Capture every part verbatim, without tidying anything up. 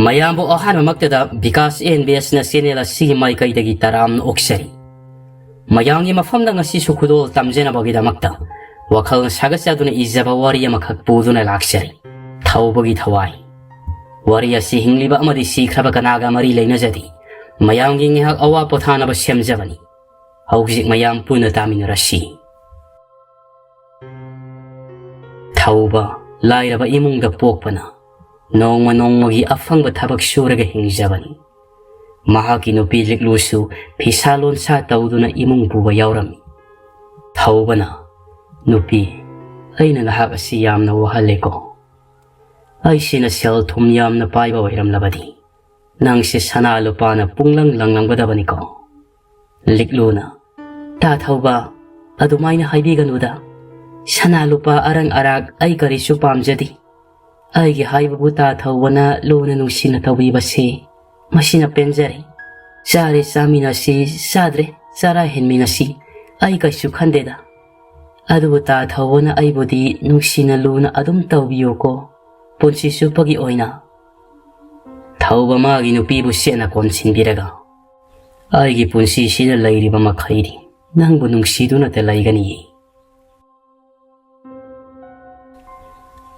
ꯃꯌꯥꯝꯕꯨ ꯑꯍꯥꯟꯕꯃꯛꯇꯗ Vikas and B ꯑꯦꯁꯅ channel ꯑꯁꯤꯒꯤ ꯃꯥꯏꯀꯩꯗꯒꯤ ꯇꯔꯥꯝꯅ ꯑꯣꯛꯆꯔꯤ꯫ ꯃꯌꯥꯝꯒꯤ ꯃꯐꯝꯗ ꯉꯁꯤꯁꯨ ꯈꯨꯗꯣꯜ ꯇꯝꯖꯅꯕꯒꯤꯗꯃꯛꯇ ꯋꯥꯈꯜ ꯁꯥꯒꯠꯆꯗꯨꯅ ꯏꯖꯕ ꯋꯥꯔꯤ ꯑꯃꯈꯛ ꯄꯨꯗꯨꯅ ꯂꯥꯛꯆꯔꯤ꯫ ꯊꯧꯕꯒꯤ ꯊꯋꯥꯏ꯫ ꯋꯥꯔꯤ ꯑꯁꯤ ꯍꯤꯡꯂꯤꯕ ꯑꯃꯗꯤ ꯁꯤꯈ꯭ꯔꯕ ꯀꯅꯥꯒ ꯃꯔꯤ ꯂꯩꯅꯖꯗꯦ꯫ ꯃꯌꯥꯝꯒꯤ ꯉꯥꯏꯍꯥꯛ ꯑꯋꯥ ꯄꯣꯊꯥꯅꯕ ꯁꯦꯝꯖꯕꯅꯤ꯫ ꯍꯧꯖꯤꯛ ꯃꯌꯥꯝ ꯄꯨꯟꯅ ꯇꯥꯃꯤꯟꯅꯔꯁꯤ꯫ ꯊꯧꯕ ꯂꯥꯏꯔꯕ ꯏꯃꯨꯡꯗ ꯄꯣꯛꯄꯅ ꯅꯣꯡꯃ ꯅꯣꯡꯃꯒꯤ ꯑꯐꯪꯕ ꯊꯕꯛ ꯁꯨꯔꯒ ꯍꯤꯡꯖꯕꯅꯤ꯫ ꯃꯍꯥꯛꯀꯤ ꯅꯨꯄꯤ ꯂꯤꯛꯂꯨꯁꯨ ꯐꯤꯁꯥ ꯂꯣꯟꯁꯥ ꯇꯧꯗꯨꯅ ꯏꯃꯨꯡ ꯄꯨꯕ ꯌꯥꯎꯔꯝꯃꯤ꯫ ꯊꯧꯕꯅ, "ꯅꯨꯄꯤ, ꯑꯩꯅ ꯅꯍꯥꯛ ꯑꯁꯤ ꯌꯥꯝꯅ ꯋꯥꯍꯜꯂꯦꯀꯣ꯫ ꯑꯩꯁꯤꯅ ꯁꯦꯜ ꯊꯨꯝ ꯌꯥꯝꯅ ꯄꯥꯏꯕ ꯑꯣꯏꯔꯝꯂꯕꯗꯤ ꯅꯪꯁꯦ ꯁꯅꯥ ꯂꯨꯄꯥꯅ ꯄꯨꯡꯂꯪ ꯂꯪꯂꯝꯒꯗꯕꯅꯤꯀꯣ꯫" ꯂꯤꯛꯂꯨꯅ, "ꯇꯥ ꯊꯧꯕ, ꯑꯗꯨꯃꯥꯏꯅ ꯍꯥꯏꯕꯤꯒꯅꯨꯗ꯫ ꯁꯅꯥ ꯂꯨꯄꯥ ꯑꯔꯪ ꯑꯔꯥꯛ ꯑꯩ ꯀꯔꯤꯁꯨ ꯄꯥꯝꯖꯗꯦ꯫ ꯑꯩꯒꯤ ꯍꯥꯏꯕꯕꯨ ꯇꯥ ꯊꯧꯕꯅ ꯂꯨꯅ ꯅꯨꯡꯁꯤꯅ ꯇꯧꯕꯤꯕꯁꯦ, ꯃꯁꯤꯅ ꯄꯦꯟꯖꯔꯦ꯫ ꯆꯥꯔꯦ ꯆꯥꯃꯤꯟꯅꯁꯤ, ꯆꯥꯗ꯭ꯔꯦ ꯆꯔꯥ ꯍꯦꯟꯃꯤꯟꯅꯁꯤ, ꯑꯩ ꯀꯩꯁꯨ ꯈꯟꯗꯦꯗ꯫ ꯑꯗꯨꯕꯨ ꯇꯥ ꯊꯧꯕꯅ ꯑꯩꯕꯨꯗꯤ ꯅꯨꯡꯁꯤꯅ ꯂꯨꯅ ꯑꯗꯨꯝ ꯇꯧꯕꯤꯌꯨꯀꯣ, ꯄꯨꯟꯁꯤ ꯆꯨꯞꯄꯒꯤ ꯑꯣꯏꯅ꯫" ꯊꯧꯕ ꯃꯥꯒꯤ ꯅꯨꯄꯤꯕꯨ ꯆꯦꯠꯅ ꯀꯣꯟꯁꯤꯟꯕꯤꯔꯒ, "ꯑꯩꯒꯤ ꯄꯨꯟꯁꯤꯁꯤꯗ ꯂꯩꯔꯤꯕ ꯃꯈꯩꯗꯤ ꯅꯪꯕꯨ ꯅꯨꯡꯁꯤꯗꯨꯅꯇ ꯂꯩꯒꯅꯤꯌꯦ꯫"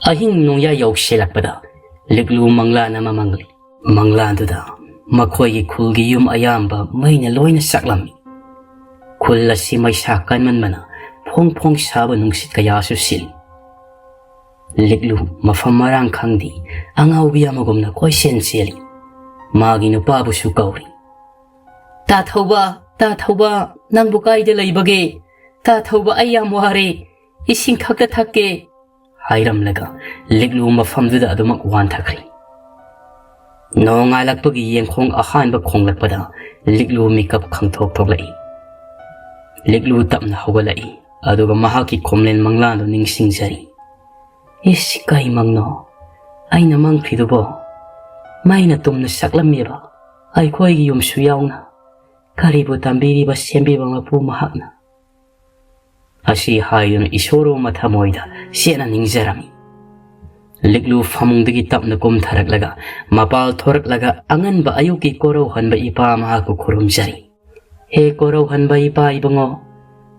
ꯑꯍꯤꯡ ꯅꯣꯡꯌꯥꯏ ꯌꯧꯁꯤꯜꯂꯛꯄꯗ ꯂꯤꯛꯂꯨ ꯃꯪꯂꯥꯟ ꯑꯃ ꯃꯪꯂꯤ꯫ ꯃꯪꯂꯥꯟꯗꯨꯗ ꯃꯈꯣꯏꯒꯤ ꯈꯨꯜꯒꯤ ꯌꯨꯝ ꯑꯌꯥꯝꯕ ꯃꯩꯅ ꯂꯣꯏꯅ ꯆꯥꯛꯂꯝꯃꯤ꯫ ꯈꯨꯜ ꯑꯁꯤ ꯃꯩꯁꯥ ꯀꯟꯃꯟꯕꯅ ꯐꯣꯡ ꯐꯣꯡ ꯁꯥꯕ ꯅꯨꯡꯁꯤꯠ ꯀꯌꯥꯁꯨ ꯁꯤꯠꯂꯤ꯫ ꯂꯤꯛꯂꯨ ꯃꯐꯝ ꯃꯔꯥꯡ ꯈꯪꯗꯦ, ꯑꯉꯥꯎꯕꯤ ꯑꯃꯒꯨꯝꯅ ꯀꯣꯏꯆꯦꯟ ꯆꯦꯜꯂꯤ꯫ ꯃꯥꯒꯤ ꯅꯨꯄꯥꯕꯨꯁꯨ ꯀꯧꯔꯤ꯫ "ꯇꯥ ꯊꯧꯕ, ꯇꯥ ꯊꯧꯕ, ꯅꯪꯕꯨ ꯀꯥꯏꯗ ꯂꯩꯕꯒꯦ? ꯇꯥ ꯊꯧꯕ, ꯑꯩ ꯌꯥꯝ ꯋꯥꯔꯦ, ꯏꯁꯤꯡ ꯈꯛꯇ ꯊꯛꯀꯦ," ꯍꯥꯏꯔꯝꯂꯒ ꯂꯤꯛꯂꯨ ꯃꯐꯝꯗꯨꯗ ꯑꯗꯨꯃꯛ ꯋꯥꯟꯊꯈ꯭ꯔꯦ꯫ ꯅꯣꯡꯉꯥꯜꯂꯛꯄꯒꯤ ꯌꯦꯡꯈꯣꯡ ꯑꯍꯥꯟꯕ ꯈꯣꯡꯂꯛꯄꯗ ꯂꯤꯛꯂꯨ ꯃꯤꯀꯞ ꯈꯪꯊꯣꯛ ꯊꯣꯛꯂꯛꯏ꯫ ꯂꯤꯛꯂꯨ ꯇꯞꯅ ꯍꯧꯒꯠꯂꯛꯏ, ꯑꯗꯨꯒ ꯃꯍꯥꯛꯀꯤ ꯈꯣꯝꯂꯦꯟ ꯃꯪꯂꯥꯟꯗꯨ ꯅꯤꯡꯁꯤꯡꯖꯔꯤ꯫ "ꯏꯁ, ꯀꯩ ꯃꯪꯅꯣ ꯑꯩꯅ ꯃꯪꯈ꯭ꯔꯤꯗꯨꯕꯣ? ꯃꯩꯅ ꯇꯨꯝꯅ ꯁꯛꯂꯝꯃꯦꯕ, ꯑꯩꯈꯣꯏꯒꯤ ꯌꯨꯝꯁꯨ ꯌꯥꯎꯅ꯫ ꯀꯔꯤꯕꯨ ꯇꯝꯕꯤꯔꯤꯕ ꯁꯦꯝꯕꯤꯕ ꯃꯄꯨ ꯃꯍꯥꯛꯅ?" ꯑꯁꯤ ꯍꯥꯏꯗꯨꯅ ꯏꯁꯣꯔꯕꯨ ꯃꯊꯃꯣꯏꯗ ꯆꯦꯠꯅ ꯅꯤꯡꯖꯔꯝꯃꯤ꯫ ꯂꯤꯛꯂꯨ ꯐꯃꯨꯡꯗꯒꯤ ꯇꯞꯅ ꯀꯨꯝꯊꯔꯛꯂꯒ ꯃꯄꯥꯜ ꯊꯣꯔꯛꯂꯒ ꯑꯉꯟꯕ ꯑꯌꯨꯛꯀꯤ ꯀꯣꯔꯧꯍꯟꯕ ꯏꯄꯥ ꯃꯍꯥꯛꯄꯨ ꯈꯨꯔꯨꯝꯖꯔꯤ꯫ "ꯍꯦ ꯀꯣꯔꯧꯍꯟꯕ ꯏꯄꯥ ꯏꯕꯨꯡꯉꯣ,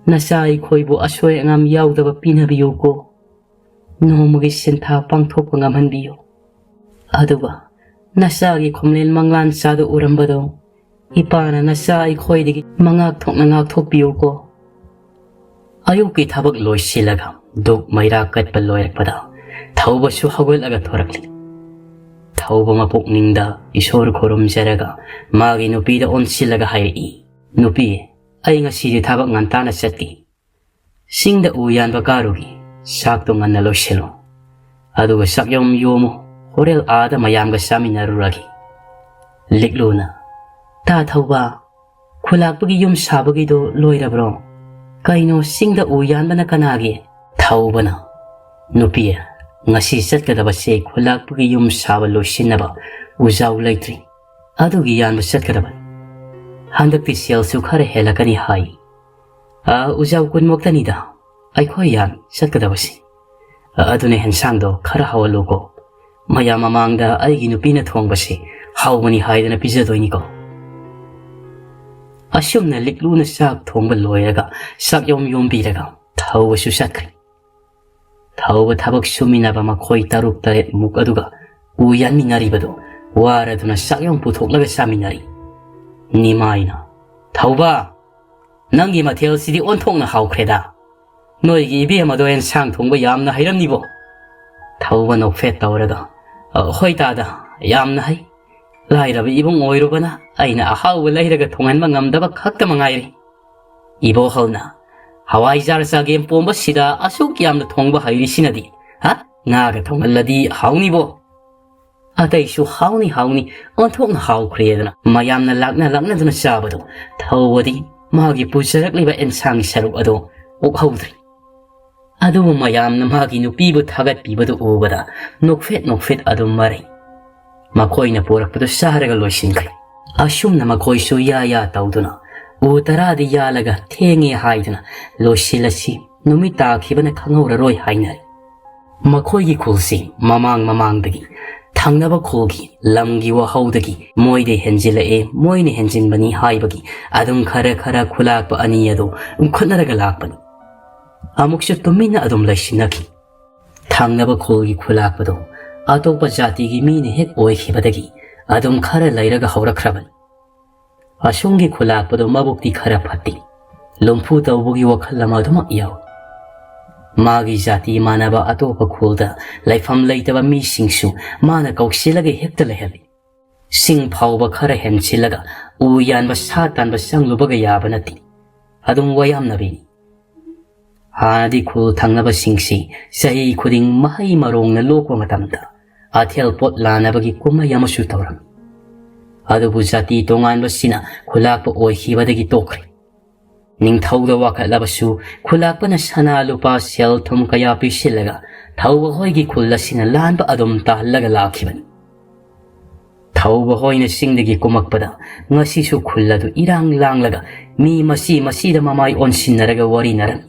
ꯅꯆꯥ ꯑꯩꯈꯣꯏꯕꯨ ꯑꯁꯣꯏ ꯑꯉꯥꯝ ꯌꯥꯎꯗꯕ ꯄꯤꯅꯕꯤꯌꯨꯀꯣ꯫ ꯅꯣꯡꯃꯒꯤ ꯁꯤꯟꯊꯥ ꯄꯥꯡꯊꯣꯛꯄ ꯉꯝꯍꯟꯕꯤꯌꯨ꯫ ꯑꯗꯨꯒ ꯅꯆꯥꯒꯤ ꯈꯣꯝꯂꯦꯟ ꯃꯪꯂꯥꯟ ꯆꯥꯗ ꯎꯔꯝꯕꯗꯣ ꯏꯄꯥꯅ ꯅꯆꯥ ꯑꯩꯈꯣꯏꯗꯒꯤ ꯃꯉꯥꯛ ꯊꯣꯛꯅ ꯉꯥꯛꯊꯣꯛꯄꯤꯌꯨꯀꯣ"꯫ ꯑꯌꯨꯛꯀꯤ ꯊꯕꯛ ꯂꯣꯏꯁꯤꯜꯂꯒ ꯙꯨꯞ ꯃꯩꯔꯥ ꯀꯠꯄ ꯂꯣꯏꯔꯛꯄꯗ ꯊꯧꯕꯁꯨ ꯍꯧꯒꯠꯂꯒ ꯊꯣꯔꯛꯂꯤ꯫ ꯊꯧꯕ ꯃꯄꯨꯛꯅꯤꯡꯗ ꯏꯁꯣꯔ ꯈꯨꯔꯨꯝꯖꯔꯒ ꯃꯥꯒꯤ ꯅꯨꯄꯤꯗ ꯑꯣꯟꯁꯤꯜꯂꯒ ꯍꯥꯏꯔꯛꯏ, "ꯅꯨꯄꯤ, ꯑꯩ ꯉꯁꯤꯗꯤ ꯊꯕꯛ ꯉꯟꯇꯥꯅ ꯆꯠꯀꯦ꯫ ꯆꯤꯡꯗ ꯎ ꯌꯥꯟꯕ ꯀꯥꯔꯨꯒꯦ꯫ ꯆꯥꯛꯇꯣ ꯉꯟꯅ ꯂꯣꯏꯁꯤꯜꯂꯣ꯫ ꯑꯗꯨꯒ ꯆꯥꯛ ꯌꯣꯝ ꯌꯣꯝꯃꯨ, ꯍꯣꯔꯦꯟ ꯑꯥꯗ ꯃꯌꯥꯝꯒ ꯆꯥꯃꯤꯟꯅꯔꯨꯔꯒꯦ"꯫ ꯂꯤꯛꯂꯨꯅ, "ꯇꯥ ꯊꯧꯕ, ꯈꯨꯂꯥꯛꯄꯒꯤ ꯌꯨꯝ ꯁꯥꯕꯒꯤꯗꯣ ꯂꯣꯏꯔꯕ꯭ꯔꯣ? ꯀꯩꯅꯣ, ꯆꯤꯡꯗ ꯎ ꯌꯥꯟꯕꯅ ꯀꯅꯥꯒꯤ?" ꯊꯧꯕꯅ, "ꯅꯨꯄꯤ, ꯉꯁꯤ ꯆꯠꯀꯗꯕꯁꯦ ꯈꯨꯂꯥꯛꯄꯒꯤ ꯌꯨꯝ ꯁꯥꯕ ꯂꯣꯏꯁꯤꯟꯅꯕ ꯎꯖꯥꯎ ꯂꯩꯇ꯭ꯔꯤ꯫ ꯑꯗꯨꯒꯤ ꯌꯥꯟꯕ ꯆꯠꯀꯗꯕꯅꯤ꯫ ꯍꯟꯗꯛꯇꯤ ꯁꯦꯜꯁꯨ ꯈꯔ ꯍꯦꯜꯂꯛꯀꯅꯤ ꯍꯥꯏ꯫ ꯑ, ꯎꯖꯥꯎ ꯀꯨꯟꯃꯨꯛꯇꯅꯤꯗ ꯑꯩꯈꯣꯏ ꯌꯥꯟ ꯆꯠꯀꯗꯕꯁꯤ꯫ ꯑ, ꯑꯗꯨꯅ ꯍꯦꯟꯁꯥꯡꯗꯣ ꯈꯔ ꯍꯥꯎꯍꯜꯂꯨꯀꯣ꯫ ꯃꯌꯥꯝ ꯃꯃꯥꯡꯗ ꯑꯩꯒꯤ ꯅꯨꯄꯤꯅ ꯊꯣꯡꯕꯁꯤ ꯍꯥꯎꯕꯅꯤ ꯍꯥꯏꯗꯅ ꯄꯤꯖꯗꯣꯏꯅꯤꯀꯣ"꯫ ꯑꯁꯨꯝꯅ ꯂꯤꯛꯂꯨꯅ ꯆꯥꯛ ꯊꯣꯡꯕ ꯂꯣꯏꯔꯒ ꯆꯥꯛ ꯌꯣꯝ ꯌꯣꯝꯕꯤꯔꯒ ꯊꯧꯕꯁꯨ ꯆꯠꯈ꯭ꯔꯦ꯫ ꯊꯧꯕ ꯊꯕꯛ ꯁꯨꯃꯤꯟꯅꯕ ꯃꯈꯣꯏ ꯇꯔꯨꯛ ꯇꯔꯦꯠ ꯃꯨꯛ ꯑꯗꯨꯒ ꯎ ꯌꯥꯟꯃꯤꯟꯅꯔꯤꯕꯗꯨ ꯋꯥꯔꯗꯨꯅ ꯆꯥꯛ ꯌꯣꯝ ꯄꯨꯊꯣꯛꯂꯒ ꯆꯥꯃꯤꯟꯅꯔꯤ꯫ ꯅꯤꯃꯥꯏꯅ, "ꯊꯧꯕ, ꯅꯪꯒꯤ ꯃꯊꯦꯜꯁꯤꯗꯤ ꯑꯣꯟꯊꯣꯛꯅ ꯍꯥꯎꯈ꯭ꯔꯦꯗ꯫ ꯅꯣꯏꯒꯤ ꯏꯕꯦꯝ ꯑꯗꯣ ꯑꯦꯟꯁꯥꯡ ꯊꯣꯡꯕ ꯌꯥꯝꯅ ꯍꯩꯔꯝꯅꯤꯕꯣ"꯫ ꯊꯧꯕ ꯅꯣꯛꯐꯦꯠ ꯇꯧꯔꯒ, "ꯑ, ꯍꯣꯏ ꯇꯥꯗ, ꯌꯥꯝꯅ ꯍꯩ꯫ ꯂꯥꯏꯔꯕ ꯏꯃꯨꯡ ꯑꯣꯏꯔꯨꯕꯅ ꯑꯩꯅ ꯑꯍꯥꯎꯕ ꯂꯩꯔꯒ ꯊꯣꯡꯍꯟꯕ ꯉꯝꯗꯕ ꯈꯛꯇ ꯃꯉꯥꯏꯔꯦ꯫ ꯏꯕꯣꯍꯜꯅ ꯍꯋꯥꯏꯖꯥꯔ ꯆꯒꯦꯝ ꯄꯣꯝꯕꯁꯤꯗ ꯑꯁꯨꯛ ꯌꯥꯝꯅ ꯊꯣꯡꯕ ꯍꯩꯔꯤꯁꯤꯅꯗꯤ, ꯍꯥ? ꯉꯥꯒ ꯊꯣꯡꯍꯜꯂꯗꯤ ꯍꯥꯎꯅꯤꯕꯣ"꯫ ꯑꯇꯩꯁꯨ "ꯍꯥꯎꯅꯤ, ꯍꯥꯎꯅꯤ, ꯑꯣꯟꯊꯣꯛꯅ ꯍꯥꯎꯈ꯭ꯔꯦꯗꯅ" ꯃꯌꯥꯝꯅ ꯂꯥꯛꯅ ꯂꯥꯛꯅꯗꯨꯅ ꯆꯥꯕꯗꯣ ꯊꯧꯕꯗꯤ ꯃꯥꯒꯤ ꯄꯨꯖꯔꯛꯂꯤꯕ ꯑꯦꯟꯁꯥꯡꯒꯤ ꯁꯔꯨꯛ ꯑꯗꯣ ꯑꯣꯛꯍꯧꯗ꯭ꯔꯦ꯫ ꯑꯗꯨꯕꯨ ꯃꯌꯥꯝꯅ ꯃꯥꯒꯤ ꯅꯨꯄꯤꯕꯨ ꯊꯥꯒꯠꯄꯤꯕꯗꯨ ꯎꯕꯗ ꯅꯣꯛꯐꯦꯠ ꯅꯣꯛꯐꯦꯠ ꯑꯗꯨꯝ ꯃꯔꯩ꯫ ꯃꯈꯣꯏꯅ ꯄꯨꯔꯛꯄꯗꯨ ꯆꯥꯔꯒ ꯂꯣꯏꯁꯤꯟꯈ꯭ꯔꯦ꯫ ꯑꯁꯨꯝꯅ ꯃꯈꯣꯏꯁꯨ ꯌꯥ ꯌꯥ ꯇꯧꯗꯨꯅ ꯎ ꯇꯔꯥꯗꯤ ꯌꯥꯜꯂꯒ ꯊꯦꯡꯉꯦ ꯍꯥꯏꯗꯨꯅ ꯂꯣꯏꯁꯤꯜꯂꯁꯤ, ꯅꯨꯃꯤꯠ ꯇꯥꯈꯤꯕꯅ ꯈꯪꯍꯧꯔꯔꯣꯏ ꯍꯥꯏꯅꯔꯦ꯫ ꯃꯈꯣꯏꯒꯤ ꯈꯨꯜꯁꯤ ꯃꯃꯥꯡ ꯃꯃꯥꯡꯗꯒꯤ ꯊꯪꯅꯕ ꯈꯨꯜꯒꯤ ꯂꯝꯒꯤ ꯋꯥꯍꯧꯗꯒꯤ ꯃꯣꯏꯗ ꯍꯦꯟꯖꯤꯜꯂꯛꯑꯦ, ꯃꯣꯏꯅ ꯍꯦꯟꯖꯤꯟꯕꯅꯤ ꯍꯥꯏꯕꯒꯤ ꯑꯗꯨꯝ ꯈꯔ ꯈꯔ ꯈꯨꯂꯥꯛꯄ ꯑꯅꯤ ꯑꯗꯨ ꯎꯪꯈꯠꯅꯔꯒ ꯂꯥꯛꯄꯅꯤ꯫ ꯑꯃꯨꯛꯁꯨ ꯇꯨꯃꯤꯟꯅ ꯑꯗꯨꯝ ꯂꯩꯁꯤꯟꯅꯈꯤ꯫ ꯊꯪꯅꯕ ꯈꯨꯜꯒꯤ ꯈꯨꯂꯥꯛꯄꯗꯨ ꯑꯇꯣꯞꯄ ꯖꯥꯇꯤꯒꯤ ꯃꯤꯅ ꯍꯦꯛ ꯑꯣꯏꯈꯤꯕꯗꯒꯤ ꯑꯗꯨꯝ ꯈꯔ ꯂꯩꯔꯒ ꯍꯧꯔꯛꯈ꯭ꯔꯕꯅꯤ꯫ ꯑꯁꯣꯝꯒꯤ ꯈꯨꯂꯥꯛꯄꯗꯨ ꯃꯕꯨꯛꯇꯤ ꯈꯔ ꯐꯠꯇꯦ꯫ ꯂꯨꯝꯐꯨ ꯇꯧꯕꯒꯤ ꯋꯥꯈꯜ ꯑꯃ ꯑꯗꯨꯃꯛ ꯌꯥꯎꯏ꯫ ꯃꯥꯒꯤ ꯖꯥꯇꯤ ꯃꯥꯟꯅꯕ ꯑꯇꯣꯞꯄ ꯈꯨꯜꯗ ꯂꯩꯐꯝ ꯂꯩꯇꯕ ꯃꯤꯁꯤꯡꯁꯨ ꯃꯥꯅ ꯀꯧꯁꯤꯜꯂꯒ ꯍꯦꯛꯇ ꯂꯩꯍꯜꯂꯤ꯫ ꯁꯤꯡ ꯐꯥꯎꯕ ꯈꯔ ꯍꯦꯟꯁꯤꯜꯂꯒ ꯎ ꯌꯥꯟꯕ, ꯁꯥ ꯇꯥꯟꯕ ꯆꯪꯂꯨꯕꯒ ꯌꯥꯕ ꯅꯠꯇꯦ꯫ ꯑꯗꯨꯝ ꯋꯥꯌꯥꯝꯅꯕꯤꯅꯤ꯫ ꯍꯥꯟꯅꯗꯤ ꯈꯨꯜ ꯊꯪꯅꯕꯁꯤꯡꯁꯤ ꯆꯍꯤ ꯈꯨꯗꯤꯡ ꯃꯍꯩ ꯃꯔꯣꯡꯅ ꯂꯣꯛꯄ ꯃꯇꯝꯗ ꯑꯊꯦꯜ ꯄꯣꯠ ꯂꯥꯟꯅꯕꯒꯤ ꯀꯨꯝꯍꯩ ꯑꯃꯁꯨ ꯇꯧꯔꯝꯃꯤ꯫ ꯑꯗꯨꯕꯨ ꯖꯥꯇꯤ ꯇꯣꯉꯥꯟꯕꯁꯤꯅ ꯈꯨꯂꯥꯛꯄ ꯑꯣꯏꯈꯤꯕꯗꯒꯤ ꯇꯣꯛꯈ꯭ꯔꯦ꯫ ꯅꯤꯡꯊꯧꯗ ꯋꯥꯀꯠꯂꯕꯁꯨ ꯈꯨꯂꯥꯛꯄꯅ ꯁꯅꯥ ꯂꯨꯄꯥ ꯁꯦꯜ ꯊꯨꯝ ꯀꯌꯥ ꯄꯤꯁꯤꯜꯂꯒ ꯊꯧꯕ ꯍꯣꯏꯒꯤ ꯈꯨꯜ ꯑꯁꯤꯅ ꯂꯥꯟꯕ ꯑꯗꯨꯝ ꯇꯥꯍꯜꯂꯒ ꯂꯥꯛꯈꯤꯕꯅꯤ꯫ ꯊꯧꯕ ꯍꯣꯏꯅ ꯆꯤꯡꯗꯒꯤ ꯀꯨꯝꯃꯛꯄꯗ ꯉꯁꯤꯁꯨ ꯈꯨꯜ ꯑꯗꯨ ꯏꯔꯥꯡ ꯂꯥꯡꯂꯒ ꯃꯤ ꯃꯁꯤ ꯃꯁꯤꯗ ꯃꯃꯥꯏ ꯑꯣꯟꯁꯤꯟꯅꯔꯒ ꯋꯥꯔꯤꯅꯔꯝꯃꯤ꯫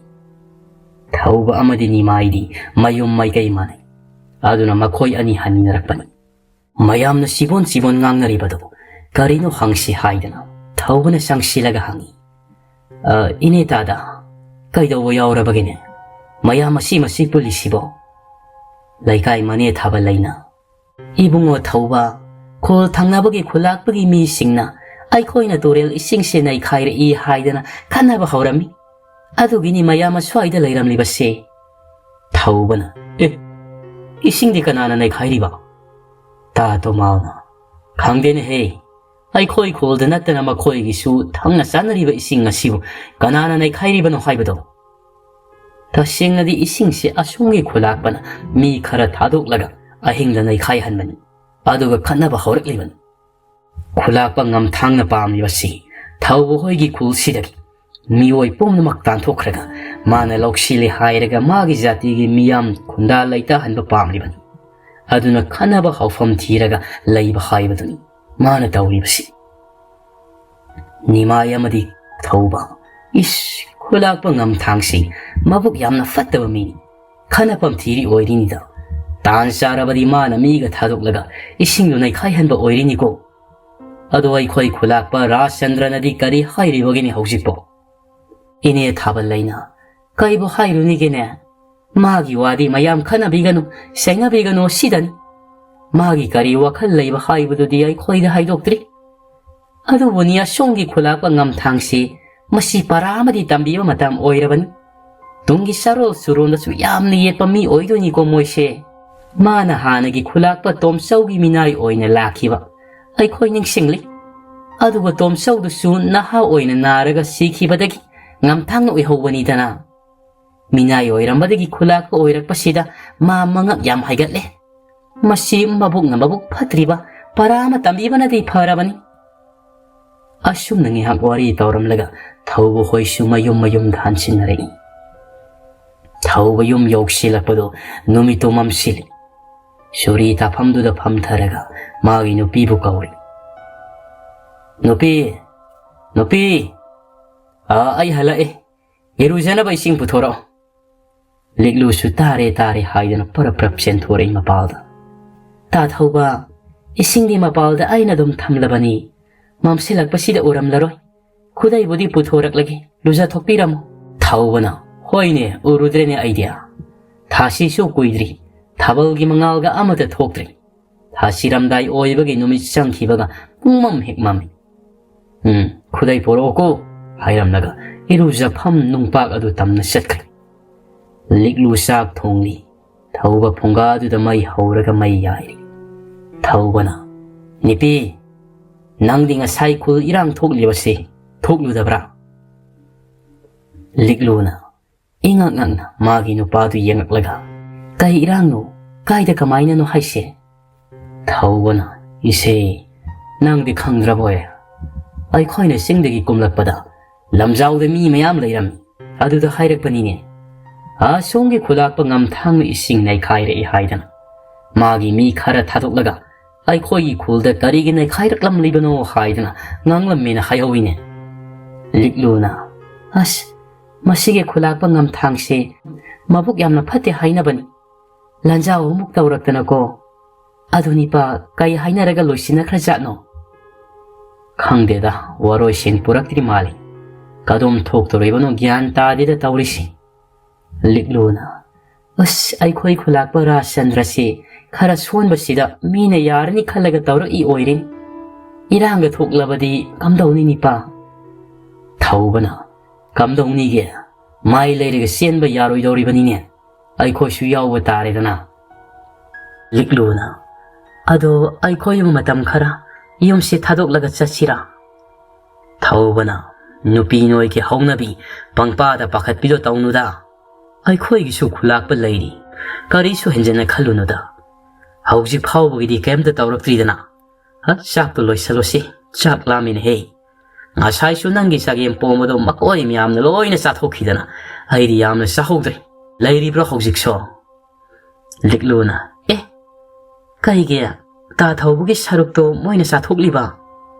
ꯊꯧꯕ ꯑꯃꯗꯤ ꯅꯤꯃꯥꯏꯗꯤ ꯃꯌꯨꯝ ꯃꯥꯏꯀꯩ ꯃꯥꯟꯅꯩ꯫ ꯑꯗꯨꯅ ꯃꯈꯣꯏ ꯑꯅꯤ ꯍꯟꯃꯤꯟꯅꯔꯛꯄꯅꯤ꯫ ꯃꯌꯥꯝꯅ ꯆꯤꯕꯣꯟ ꯆꯤꯕꯣꯟ ꯉꯥꯡꯅꯔꯤꯕꯗꯨ ꯀꯔꯤꯅꯣ ꯍꯪꯁꯤ ꯍꯥꯏꯗꯅ ꯊꯧꯕꯅ ꯆꯪꯁꯤꯜꯂꯒ ꯍꯪꯉꯤ, "ꯑ, ꯏꯅꯦ ꯇꯥꯗ, ꯀꯩꯗꯧꯕ ꯌꯥꯎꯔꯕꯒꯦꯅꯦ? ꯃꯌꯥꯝ ꯃꯁꯤ ꯃꯁꯤ ꯄꯨꯜꯂꯤꯁꯤꯕꯣ?" ꯂꯩꯀꯥꯏ ꯃꯅꯦ ꯊꯥꯕ ꯂꯩꯅ, "ꯏꯕꯨꯡꯉꯣ ꯊꯧꯕ, ꯈꯨꯜ ꯊꯪꯅꯕꯒꯤ ꯈꯨꯂꯥꯛꯄꯒꯤ ꯃꯤꯁꯤꯡꯅ ꯑꯩꯈꯣꯏꯅ ꯇꯨꯔꯦꯜ ꯏꯁꯤꯡꯁꯦ ꯅꯩꯈꯥꯏꯔꯛꯏ ꯍꯥꯏꯗꯅ ꯈꯟꯅꯕ ꯍꯧꯔꯝꯃꯤ꯫ ꯑꯗꯨꯒꯤꯅꯤ ꯃꯌꯥꯝ ꯑꯁ꯭ꯋꯥꯏꯗ ꯂꯩꯔꯝꯂꯤꯕꯁꯦ꯫" ꯊꯧꯕꯅ, "ꯑꯦ, ꯏꯁꯤꯡꯗꯤ ꯀꯅꯥꯅ ꯅꯩꯈꯥꯏꯔꯤꯕ?" ꯇꯥ ꯇꯣꯃꯥꯎꯅ, "ꯈꯪꯗꯦꯅꯦꯍꯦ, ꯑꯩꯈꯣꯏ ꯈꯨꯜꯗ ꯅꯠꯇꯅ ꯃꯈꯣꯏꯒꯤꯁꯨ ꯊꯛꯅ ꯆꯥꯅꯔꯤꯕ ꯏꯁꯤꯡ ꯑꯁꯤꯕꯨ ꯀꯅꯥꯅ ꯅꯩꯈꯥꯏꯔꯤꯕꯅꯣ ꯍꯥꯏꯕꯗꯣ?" ꯇꯁꯦꯡꯅꯗꯤ ꯏꯁꯤꯡꯁꯤ ꯑꯁꯣꯝꯒꯤ ꯈꯨꯂꯥꯛꯄꯅ ꯃꯤ ꯈꯔ ꯊꯥꯗꯣꯛꯂꯒ ꯑꯍꯤꯡꯗ ꯅꯩꯈꯥꯏꯍꯟꯕꯅꯤ, ꯑꯗꯨꯒ ꯈꯠꯅꯕ ꯍꯧꯔꯛꯂꯤꯕꯅꯤ꯫ ꯈꯨꯂꯥꯛꯄ ꯉꯝꯊꯥꯡꯅ ꯄꯥꯝꯂꯤꯕꯁꯤ ꯊꯧꯕ ꯍꯣꯏꯒꯤ ꯈꯨꯜꯁꯤꯗꯒꯤ ꯃꯤꯑꯣꯏ ꯄꯨꯝꯅꯃꯛ ꯇꯥꯟꯊꯣꯛꯈ꯭ꯔꯒ ꯃꯥꯅ ꯂꯧꯁꯤꯜꯂꯦ ꯍꯥꯏꯔꯒ ꯃꯥꯒꯤ ꯖꯥꯇꯤꯒꯤ ꯃꯤꯌꯥꯝ ꯈꯨꯟꯗꯥ ꯂꯩꯇꯥꯍꯟꯕ ꯄꯥꯝꯂꯤꯕꯅꯤ꯫ ꯑꯗꯨꯅ ꯈꯠꯅꯕ ꯍꯧꯐꯝ ꯊꯤꯔꯒ ꯂꯩꯕ ꯍꯥꯏꯕꯗꯨꯅꯤ ꯃꯥꯅ ꯇꯧꯔꯤꯕꯁꯤ꯫ ꯅꯤꯃꯥꯏ ꯑꯃꯗꯤ ꯊꯧꯕ, ꯏꯁ, ꯈꯨꯂꯥꯛꯄ ꯉꯝꯊꯥꯡꯁꯤ ꯃꯕꯨꯛ ꯌꯥꯝꯅ ꯐꯠꯇꯕ ꯃꯤꯅꯤ꯫ ꯈꯟꯅꯐꯝ ꯊꯤꯔꯤ ꯑꯣꯏꯔꯤꯅꯤꯗ꯫ ꯇꯥꯟ ꯆꯥꯔꯕꯗꯤ ꯃꯥꯅ ꯃꯤꯒ ꯊꯥꯗꯣꯛꯂꯒ ꯏꯁꯤꯡꯗꯨ ꯅꯩꯈꯥꯏꯍꯟꯕ ꯑꯣꯏꯔꯤꯅꯤꯀꯣ꯫ ꯑꯗꯣ ꯑꯩꯈꯣꯏ ꯈꯨꯂꯥꯛꯄ ꯔꯥꯖꯆꯟꯗ꯭ꯔꯅꯗꯤ ꯀꯔꯤ ꯍꯥꯏꯔꯤꯕꯒꯤꯅꯤ ꯍꯧꯖꯤꯛꯄꯣ? ꯏꯅꯦ ꯊꯥꯕꯜ ꯂꯩꯅ, ꯀꯩꯕꯨ ꯍꯥꯏꯔꯨꯅꯤꯒꯦꯅꯦ? ꯃꯥꯒꯤ ꯋꯥꯗꯤ ꯃꯌꯥꯝ ꯈꯟꯅꯕꯤꯒꯅꯨ, ꯆꯩꯅꯕꯤꯒꯅꯨ ꯁꯤꯗꯅꯤ꯫ ꯃꯥꯒꯤ ꯀꯔꯤ ꯋꯥꯈꯜ ꯂꯩꯕ ꯍꯥꯏꯕꯗꯨꯗꯤ ꯑꯩꯈꯣꯏꯗ ꯍꯥꯏꯗꯣꯛꯇ꯭ꯔꯤ꯫ ꯑꯗꯨꯕꯨꯅꯤ ꯑꯁꯣꯝꯒꯤ ꯈꯨꯂꯥꯛꯄ ꯉꯝꯊꯥꯡꯁꯤ ꯃꯁꯤ ꯄꯔꯥ ꯑꯃꯗꯤ ꯇꯝꯕꯤꯕ ꯃꯇꯝ ꯑꯣꯏꯔꯕꯅꯤ꯫ ꯇꯨꯡꯒꯤ ꯆꯥꯔꯣꯜ ꯁꯨꯔꯣꯟꯗꯁꯨ ꯌꯥꯝꯅ ꯌꯦꯠꯄ ꯃꯤ ꯑꯣꯏꯗꯣꯏꯅꯤꯀꯣ ꯃꯣꯏꯁꯦ꯫ ꯃꯥꯅ ꯍꯥꯟꯅꯒꯤ ꯈꯨꯂꯥꯛꯄ ꯇꯣꯝꯆꯧꯒꯤ ꯃꯤꯅꯥꯏ ꯑꯣꯏꯅ ꯂꯥꯛꯈꯤꯕ ꯑꯩꯈꯣꯏ ꯅꯤꯡꯁꯤꯡꯂꯤ꯫ ꯑꯗꯨꯒ ꯇꯣꯝꯆꯧꯗꯨꯁꯨ ꯅꯍꯥ ꯑꯣꯏꯅ ꯅꯥꯔꯒ ꯁꯤꯈꯤꯕꯗꯒꯤ ꯉꯝꯊꯥꯡꯅ ꯑꯣꯏꯍꯧꯕꯅꯤꯗꯅ꯫ ꯃꯤꯅꯥꯏ ꯑꯣꯏꯔꯝꯕꯗꯒꯤ ꯈꯨꯂꯥꯛꯄ ꯑꯣꯏꯔꯛꯄꯁꯤꯗ ꯃꯥ ꯃꯉꯛ ꯌꯥꯝ ꯍꯥꯏꯒꯠꯂꯦ꯫ ꯃꯁꯤ ꯃꯕꯨꯛꯅ ꯃꯕꯨꯛ ꯐꯠꯇ꯭ꯔꯤꯕ ꯄꯔꯥ ꯑꯃ ꯇꯝꯕꯤꯕꯅꯗꯤ ꯐꯔꯕꯅꯤ꯫ ꯑꯁꯨꯝꯅ ꯉꯥꯏꯍꯥꯛ ꯋꯥꯔꯤ ꯇꯧꯔꯝꯂꯒ ꯊꯧꯕ ꯍꯣꯏꯁꯨ ꯃꯌꯨꯝ ꯃꯌꯨꯝꯗ ꯍꯟꯁꯤꯟꯅꯔꯛꯏ꯫ ꯊꯧꯕ ꯌꯨꯝ ꯌꯧꯁꯤꯜꯂꯛꯄꯗꯨ ꯅꯨꯃꯤꯠꯇꯨ ꯃꯝꯁꯤꯜꯂꯤ꯫ ꯁꯣꯔꯤ ꯇꯥꯐꯝꯗꯨꯗ ꯐꯝꯊꯔꯒ ꯃꯥꯒꯤ ꯅꯨꯄꯤꯕꯨ ꯀꯧꯔꯤ꯫ "ꯅꯨꯄꯤ, ꯅꯨꯄꯤ, ꯑꯥ, ꯑꯩ ꯍꯜꯂꯛꯑꯦ꯫ ꯏꯔꯨꯖꯅꯕ ꯏꯁꯤꯡ ꯄꯨꯊꯣꯔꯛꯑꯣ꯫" ꯂꯤꯛꯂꯨꯁꯨ "ꯇꯥꯔꯦ, ꯇꯥꯔꯦ" ꯍꯥꯏꯗꯨꯅ ꯄꯔꯞ ꯄꯔꯞ ꯆꯦꯟꯊꯣꯔꯛꯏ ꯃꯄꯥꯜꯗ꯫ "ꯇꯥ ꯊꯧꯕ, ꯏꯁꯤꯡꯗꯤ ꯃꯄꯥꯜꯗ ꯑꯩꯅ ꯑꯗꯨꯝ ꯊꯝꯂꯕꯅꯤ꯫ ꯃꯝꯁꯤꯜꯂꯛꯄꯁꯤꯗ ꯎꯔꯝꯂꯔꯣꯏ꯫ ꯈꯨꯗꯩꯕꯨꯗꯤ ꯄꯨꯊꯣꯔꯛꯂꯒꯦ, ꯂꯨꯖꯊꯣꯛꯄꯤꯔꯝꯃꯨ꯫" ꯊꯧꯕꯅ, "ꯍꯣꯏꯅꯦ, ꯎꯔꯨꯗ꯭ꯔꯦꯅꯦ ꯑꯩꯗꯤ꯫ ꯊꯥꯁꯤꯁꯨ ꯀꯨꯏꯗ꯭ꯔꯤ, ꯊꯥꯕꯜꯒꯤ ꯃꯉꯥꯜꯒ ꯑꯃꯠꯇ ꯊꯣꯛꯇ꯭ꯔꯤ꯫ ꯊꯥꯁꯤꯔꯝꯗꯥꯏ ꯑꯣꯏꯕꯒꯤ ꯅꯨꯃꯤꯠ ꯆꯪꯈꯤꯕꯒ ꯄꯨꯡꯃꯝ ꯍꯦꯛ ꯃꯝꯃꯤ꯫ ꯎꯝ, ꯈꯨꯗꯩ ꯄꯣꯔꯛꯑꯣꯀꯣ" ꯍꯥꯏꯔꯝꯂꯒ ꯏꯔꯨꯖꯐꯝ ꯅꯨꯡꯄꯥꯛ ꯑꯗꯨ ꯇꯝꯅ ꯆꯠꯈ꯭ꯔꯦ꯫ ꯂꯤꯛꯂꯨ ꯆꯥꯛ ꯊꯣꯡꯂꯤ꯫ ꯊꯧꯕ ꯐꯨꯡꯒꯥꯗꯨꯗ ꯃꯩ ꯍꯧꯔꯒ ꯃꯩ ꯌꯥꯏꯔꯤ꯫ ꯊꯧꯕꯅ, "ꯅꯨꯄꯤ, ꯅꯪꯗꯤ ꯉꯁꯥꯏ ꯈꯨꯜ ꯏꯔꯥꯡ ꯊꯣꯛꯂꯤꯕꯁꯤ ꯊꯣꯛꯂꯨꯗꯕ꯭ꯔꯥ?" ꯂꯤꯛꯂꯨꯅ ꯏꯉꯛ ꯉꯛꯅ ꯃꯥꯒꯤ ꯅꯨꯄꯥꯗꯨ ꯌꯦꯡꯉꯛꯂꯒ, "ꯀꯩ ꯏꯔꯥꯡꯅꯣ? ꯀꯥꯏꯗ ꯀꯃꯥꯏꯅꯅꯣ ꯍꯥꯏꯁꯦ?" ꯊꯧꯕꯅ, "ꯏꯆꯦ, ꯅꯪꯗꯤ ꯈꯪꯗ꯭ꯔꯕꯣꯏ? ꯑꯩꯈꯣꯏꯅ ꯆꯤꯡꯗꯒꯤ ꯀꯨꯝꯂꯛꯄꯗ ꯂꯝꯖꯥꯎꯗ ꯃꯤ ꯃꯌꯥꯝ ꯂꯩꯔꯝꯃꯤ꯫ ꯑꯗꯨꯗ ꯍꯥꯏꯔꯛꯄꯅꯤꯅꯦ꯫ ꯑꯥ ꯁꯣꯝꯒꯤ ꯈꯨꯂꯥꯛꯄ ꯉꯝꯊꯥꯡꯅ ꯏꯁꯤꯡ ꯅꯩꯈꯥꯏꯔꯛꯏ ꯍꯥꯏꯗꯅ꯫ ꯃꯥꯒꯤ ꯃꯤ ꯈꯔ ꯊꯥꯗꯣꯛꯂꯒ ꯑꯩꯈꯣꯏꯒꯤ ꯈꯨꯜꯗ ꯀꯔꯤꯒꯤ ꯅꯩꯈꯥꯏꯔꯛꯂꯝꯂꯤꯕꯅꯣ ꯍꯥꯏꯗꯅ ꯉꯥꯡꯂꯝꯃꯦꯅ ꯍꯥꯏꯍꯧꯋꯤꯅꯦ꯫" ꯂꯤꯛꯂꯨꯅ, "ꯑꯁ, ꯃꯁꯤꯒꯤ ꯈꯨꯂꯥꯛꯄ ꯉꯝꯊꯥꯡꯁꯦ ꯃꯕꯨꯛ ꯌꯥꯝꯅ ꯐꯠꯇꯦ ꯍꯥꯏꯅꯕꯅꯤ꯫ ꯂꯥꯟꯖꯥꯎ ꯑꯃꯨꯛ ꯇꯧꯔꯛꯇꯅꯀꯣ꯫ ꯑꯗꯨ ꯅꯤꯄꯥ ꯀꯩ ꯍꯥꯏꯅꯔꯒ ꯂꯣꯏꯁꯤꯟꯅꯈ꯭ꯔꯖꯥꯠꯅꯣ? ꯈꯪꯗꯦꯗ, ꯋꯥꯔꯣꯏꯁꯤꯟ ꯄꯨꯔꯛꯇ꯭ꯔꯤ ꯃꯥꯜꯂꯤ꯫ ꯀꯗꯣꯝ ꯊꯣꯛꯇꯣꯔꯤꯕꯅꯣ ꯒ꯭ꯌꯥꯟ ꯇꯥꯗꯦꯗ ꯇꯧꯔꯤꯁꯤ꯫ ꯂꯤꯛꯂꯨꯅ, ꯑꯁ, ꯑꯩꯈꯣꯏ ꯈꯨꯂꯥꯛꯄ ꯔꯥꯖꯆꯟꯗ꯭ꯔꯁꯤ ꯈꯔ ꯁꯣꯟꯕꯁꯤꯗ ꯃꯤꯅ ꯌꯥꯔꯅꯤ ꯈꯜꯂꯒ ꯇꯧꯔꯛꯏ ꯑꯣꯏꯔꯦ꯫ ꯏꯔꯥꯡꯒ ꯊꯣꯛꯂꯕꯗꯤ ꯀꯝꯗꯧꯅꯤ ꯅꯤꯄꯥ? ꯊꯧꯕꯅ, ꯀꯝꯗꯧꯅꯤꯒꯦ? ꯃꯥꯏ ꯂꯩꯔꯒ ꯆꯦꯟꯕ ꯌꯥꯔꯣꯏꯗꯧꯔꯤꯕꯅꯤꯅꯦ꯫ ꯑꯩꯈꯣꯏꯁꯨ ꯌꯥꯎꯕ ꯇꯥꯔꯦꯗꯅ꯫ ꯂꯤꯛꯂꯨꯅ, ꯑꯗꯣ ꯑꯩꯈꯣꯏꯕꯨ ꯃꯇꯝ ꯈꯔ ꯌꯨꯝꯁꯦ ꯊꯥꯗꯣꯛꯂꯒ ꯆꯠꯁꯤꯔꯥ? ꯊꯧꯕꯅ, ꯅꯨꯄꯤ ꯅꯣꯏꯒꯤ ꯍꯧꯅꯕꯤ ꯄꯪꯄꯥꯗ ꯄꯥꯈꯠꯄꯤꯗꯣ ꯇꯧꯅꯨꯗ꯫ ꯑꯩꯈꯣꯏꯒꯤꯁꯨ ꯈꯨꯂꯥꯛꯄ ꯂꯩꯔꯤ꯫ ꯀꯔꯤꯁꯨ ꯍꯦꯟꯖꯟꯅ ꯈꯜꯂꯨꯅꯨꯗ꯫ ꯍꯧꯖꯤꯛ ꯐꯥꯎꯕꯒꯤꯗꯤ ꯀꯩꯝꯇ ꯇꯧꯔꯛꯇ꯭ꯔꯤꯗꯅ꯫ ꯍ, ꯆꯥꯛꯇꯣ ꯂꯣꯏꯁꯜꯂꯣꯁꯤ꯫ ꯆꯥꯛ ꯂꯥꯝꯃꯤꯅꯦꯍꯦ꯫ ꯉꯁꯥꯏꯁꯨ ꯅꯪꯒꯤ ꯆꯒꯦꯝ ꯄꯣꯝꯕꯗꯣ ꯃꯈꯣꯏ ꯃꯌꯥꯝꯅ ꯂꯣꯏꯅ ꯆꯥꯊꯣꯛꯈꯤꯗꯅ ꯑꯩꯗꯤ ꯌꯥꯝꯅ ꯆꯥꯍꯧꯗ꯭ꯔꯦ꯫ ꯂꯩꯔꯤꯕ꯭ꯔꯣ ꯍꯧꯖꯤꯛꯁꯨ? ꯂꯤꯛꯂꯨꯅ, ꯑꯦ, ꯀꯩꯒꯤ? ꯇꯥ ꯊꯧꯕꯒꯤ ꯁꯔꯨꯛꯇꯣ ꯃꯣꯏꯅ ꯆꯥꯊꯣꯛꯂꯤꯕ?